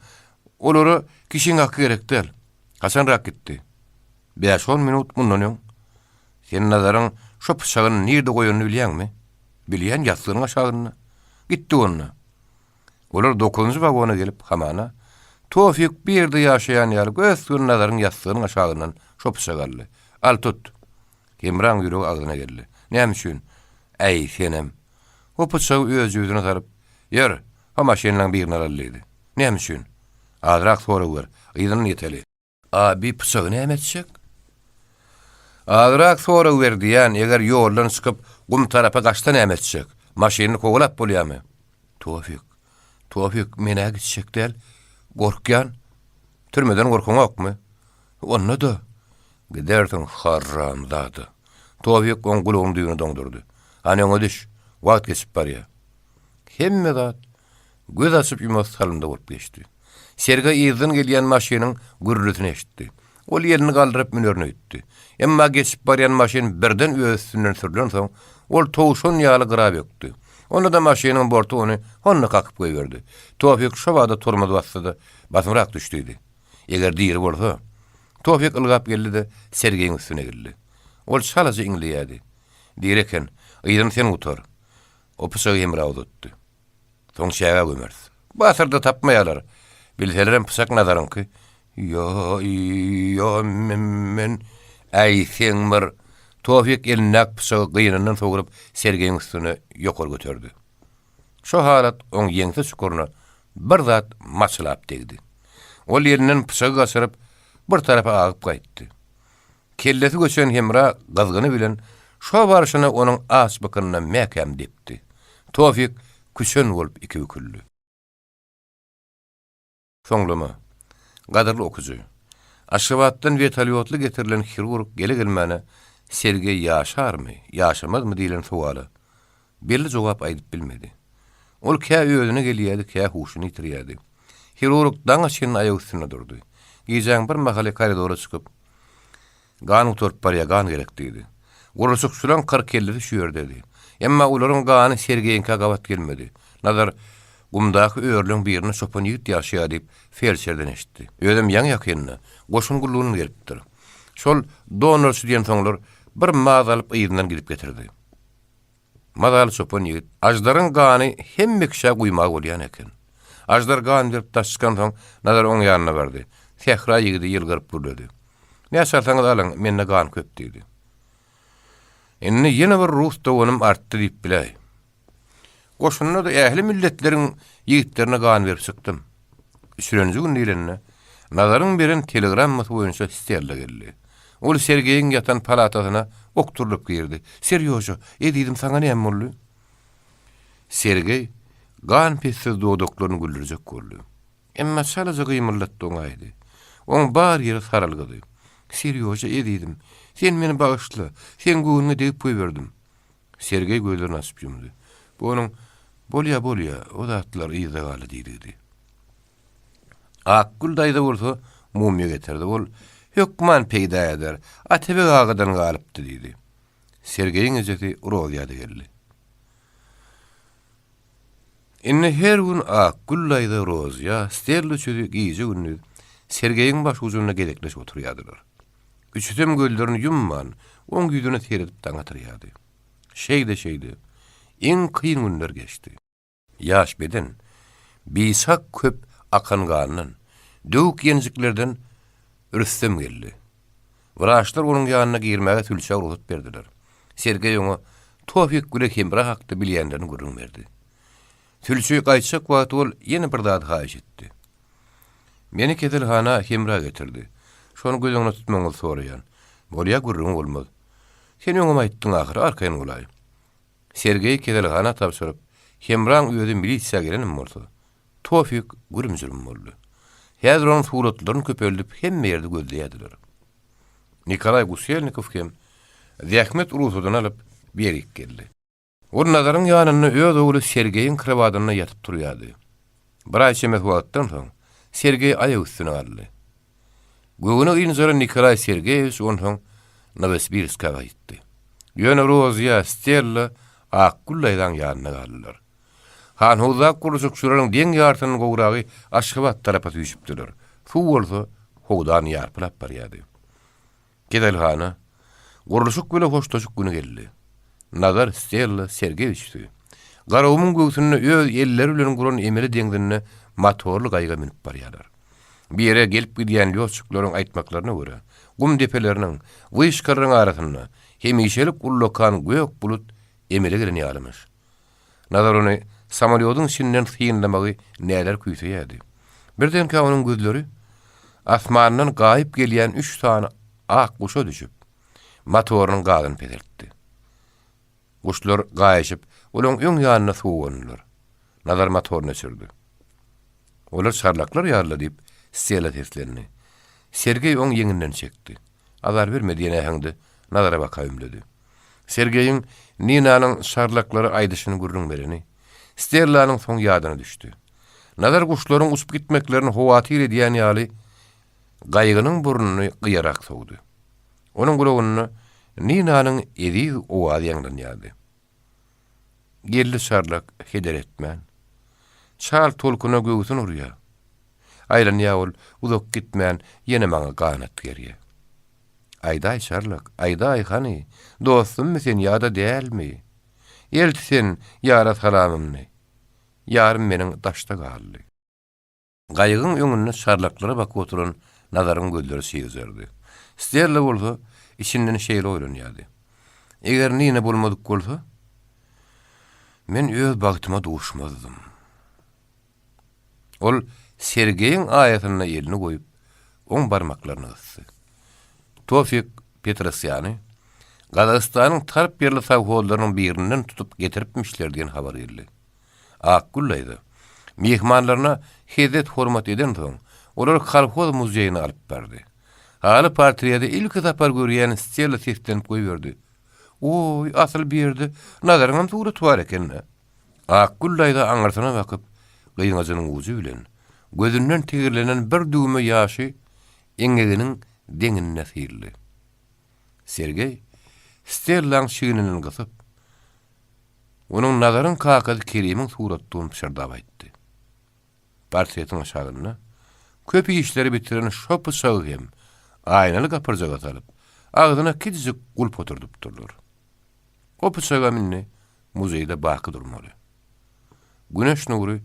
Olara kişiň haky gerek däl. Haçanrak gitdi? Bäş-on minut mundan öň. Sen Nazaryň şo pyçagyny nirde goýanyny bilýäňmi? Bilýän, ýassygynyň aşagynda. Gitdik onda. Olar dokuzynjy wagona gelip, hamana, Tofik bu ýerde ýaşaýan ýaly gös-göni Nazaryň ýassygynyň aşagyndan şo pyçagy aldy. Al, tut! Hemraň ýüregi agzyna geldi. Näme üçin? Äý, senem. O pyçagy öz jübüsine salyp, Ýör, ho maşynlaň birini alaly diýdi. Näme üçin? Azrak sorag ber, yzyndan ýeteli. A bi pyçagy näme etjek? Azrak sorag ber diýýän, eger ýoldan çykyp, gum tarapa gaçsa näme etjek? Maşynyny kowalap bolýamy? Tofik, Tofik, men-ä gitjek däl. Gorkýan. Türmeden gorkaňokmy? Onda-da, gidersiň, haramzada. Tofik oň gulagynyň düýbüni doňdurdy. Hany öňe düş, wagt geçip barýar. Hemme zat göz açyp-ýumasy salymda bolup geçdi. Sergeý yzdan gelýän maşynyň gürrüldisini eşitdi. Ol elini galdyryp münerini öýtdi. Emma geçip barýan maşyn birden öz üstünden sürlensoň, ol towşan ýaly gyra bökdi. Onda-da maşynyň borty ony honda kakyp goýberdi. Tofik şobada tormoz basdy-da, basymrak düşdüdi. Eger diri bolsa. Tofik ylgap geldi-de, Sergeýiň üstüne egildi. Ol çalaja iňleýärdi. Diri eken, yzyny sen gutar. O pyçagy Hemra uzatdy. Soň çägä gömeris. Bu asyrda tapmaýarlar. Bilselerem pyçak Nazaryňky. Ýo, ýo, men, äý, seň bir. Tofik elindäki pyçagy gynyndan sogrup, Sergeýiň üstüne ýokary göterdi. Şo halat oň ýeňse çukuryna bir zat maçylap degdi. Ol elinden pyçagy gaçyryp, bir tarapa agyp gaýtdy. Kellesi göçen Hemra gyzgyny bilen şo barşyna onuň aç bykynyna mäkäm depdi. Tofik küçen bolup iki büküldi. Soňlama. Gadyrly okyjy! Aşgabatdan wertolýotly getirilen hirurg gele-gelmäne Sergeý ýaşarmy, ýaşamazmy diýlen sowala belli jogap aýdyp bilmedi. Ol kä özüne gelýärdi, kä huşuny ýitirýärdi. Hirurg daňa çenli aýak üstünde durdy. Gijäň bir mahaly koridora çykyp, Gan gutaryp barýar, gan gerek diýdi. Gurluşykçylaryň kyrk-ellisi şu ýerdedi. Emma olaryň gany Sergeýiňkä gabat gelmedi. Nazar, Gumdaky örüleň birinde çopan ýigit ýaşaýar diýip, feldşerden eşitdi. Özem ýaňy-ýakynda, goşun gullugyndan gelipdir. Şol donorçy diýensoňlar, bir maz alyp yzyndan gidip getirdi. Mazaly çopan ýigit, Aždaryň gany hemme kişä guýmaga bolýan eken. Aždar gan berip daş çykansoň, Nazar oň ýanyna bardy. Sähra ýigidi ýylgyryp gürledi. Näçe alsaňyz alyň, mende gan köp diýdi. Indi ýene bir rus doganym artdy diýip biläý. Goşunda-da ähli milletleriň ýigitlerine gan berip çykdym. Üçülenji gün diýlende, Nazaryň beren telegrammasy boýunça Stella geldi. Ol Sergeýiň ýatan palatasyna okdurylyp girdi. Serýoža, ezizim, saňa näme boldy? Sergeý gan pessiz dodaklaryny güldürjek boldy. Emma çalaja gymyldatdy oňaýdy. Oň bar ýeri saralgydy. Serýoža, ezizim, sen meni bagyşla, seň göwnüňe degip goýberdim. Sergeý gözlerini açyp ýumdy. Bu onuň, Bolýa, bolýa, o zatlar yzda galdy diýdigidi. Akgül daýza bolsa mumyýa getirdi. Ol, Hökman peýda eder. Atabeg agadan galypdy diýdi. Sergeýiň ejesi Rozýa-da geldi. Indi her gün Akgül daýza, Rozýa, Stella üçüsi gije-gündiz Sergeýiň başujunda gezekleşip oturýardylar. Üçüsem gözlerini ýumman, oň ýüzüne seredip daň atyrýardy. Şeýde-şeýde, iň kyn günler geçdi. Ýaş beden, biçak köp akan gandan, döwük ýenjiklerden rüstem geldi. Wraçlar onuň ýanyna girmäge sülçä rugsat berdiler. Sergeý oňa Tofik Güle Hemra hakda bilýänlerini gürrüň berdi. Sülçi gaýtjak wagty ol ýene bir zady haýyş etdi. Meni keselhana Hemra getirdi. Şony göz öňünde tutmagyňyzy soraýan. Bolýa gürrüňi bolmaz. Sen öňem aýtdyň ahyry, arkaýyn bolaý. Sergeýi keselhana tabşyryp, Hemraň özi milisiýa gelenem bolsa, Tofik gürüm-jürüm boldy. Häzir onuň suratlaryny köpeldip hemme ýerde gözleýärdiler. Nikolaý Guselnikow hem zähmet rugsadyny alyp, bu ýerik geldi. Ol Nazaryň ýanynda öz ogly Sergeýiň krowadynda ýatyp turýardy. Bir aý çemesi wagtdan soň, Sergeý aýak üstüne galdy. Göwni ynjalan Nikolaý Sergeýewiç onsoň Nowosibirska gaýtdy. Ýöne Roziýa, Stella Akgül daýzaň ýanynda galdylar. Hanhowuzdaky gurluşykçylaryň deň ýarysyndan gowragy Aşgabat tarapa süýşüpdiler. Suw bolsa howdan ýarpylap barýardy. Keselhana, gurluşyk bile hoşlaşyk güni geldi. Nazar, Stella, Sergeý üçüsi. Garagumuň göwsünde öz elleri bilen guran emeli deňzinde motorly gaýyga münüp barýarlar. Bu ýere gelip-gidýän lýotçikleriň aýtmaklaryna görä, gum depeleriniň, wyşkalaryň arasynda hemişelik ullakan gök bulut emele gelen ýalymyş. Nazar ony samolýodyň içinden synlamagy näler küýseýärdi. Birdenkä onuň gözleri asmandan gaýyp gelýän üç sany ak guşa düşüp, motorynyň gazyny peseltdi. Guşlar gaýyşyp, olaň öň ýanynda suwa gondular. Nazar motoryny öçürdi. Olar çarlaklar ýaly-la, diýip, Stella seslendi. Sergeý oň ýeňinden çekdi. Azar berme diýen äheňde Nazara baka ümledi. Sergeýiň Ninanyň çarlaklara aýdyşyny gürrüň bereni Stellanyň soň ýadyna düşdi. Nazar guşlaryň uçup gitmeklerini howatyr edýän ýaly, gaýygynyň burnuny gyýarak sowdy. Onuň gulagynda Ninanyň eziz owazy ýaňlanýardy. Geldi çarlak heder etmän. Çal tolkuna göwsün urýar. Aýlanýar ol uzak gitmän ýene maňa ganat gerýär. Aýdaý çarlak, aýdaý hany, dostummy sen ýa-da dälmi? Elt sen ýara salamymny. Ýarym meniň daşda galdy. Gaýygyň öňünde çarlaklara bakyp oturan Nazaryň gözleri çygjardy. Stella bolsa içinden şeýle oýlanýardy. Eger Nina bolmadyk bolsa, men öz bagtyma duşmazdym. Ol Sergeýiň aýasynda elini goýup, oň barmaklaryny gysdy. Tofik Petrosýany Gazagystanyň tarp ýerli sowhozlarynyň birinden tutup getiripmişler diýen habar geldi. Akgül daýza myhmanlaryna hezzet-hormat edensoň, olary kolhoz muzeýine alyp bardy. Haly portreti ilki sapar görýän Stella seslenip goýberdi. Oý, asyl bu ýerde Nazaryňam suraty bar eken-dä. Akgül daýza aňyrsyna bakyp, gyňajynyň ujy bilen gözünden tigirlenen bir düwme ýaşy eňeginiň deňinde syldy. Sergeý Stellaň çigninden gysyp, onuň Nazaryň kakasy Kerimiň suratdygyny pyşyrdap aýtdy. Portretiň aşagynda köp işleri bitiren şo pyçagy hem aýnaly gapyrjaga salyp, agzyna kiçijik gulp oturdypdyrlar. O pyçagam indi muzeýde baky durmaly. Güneş nury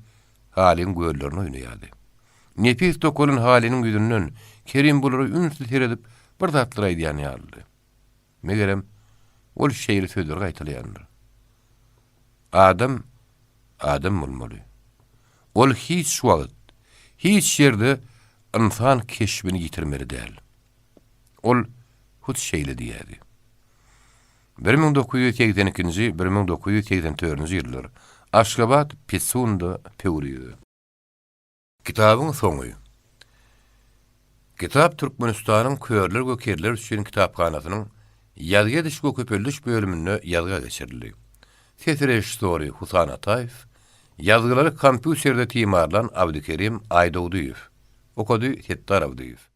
halyň göllerini oýnaýardy. Nepis dokalan halynyň ýüzünden Kerim bulara ünsli seredip bir zatlar aýdýan ýalydy. Megerem, ol şeýle sözleri gaýtalaýandyr. Adam adam bolmaly. Ol hiç wagt, hiç ýerde ynsan keşbini ýitirmeli däl. Ol hut şeýle diýýärdi. 1982-nji, 1984-nji ýyllar. Aşgabat, Pitsunda, Pöwrize. Kitabyň soňy. Kitap Türkmenistanyň Körler we kerler üçin kitaphanasynyň Ýazgy ediş we köpeldiş bölüminde ýazga geçirildi. Ses režissýory Husan Ataýew, ýazgylary kompýuterde timarlan Abdykerim Aýdogdyýew. Okady Setdar Abdyýew.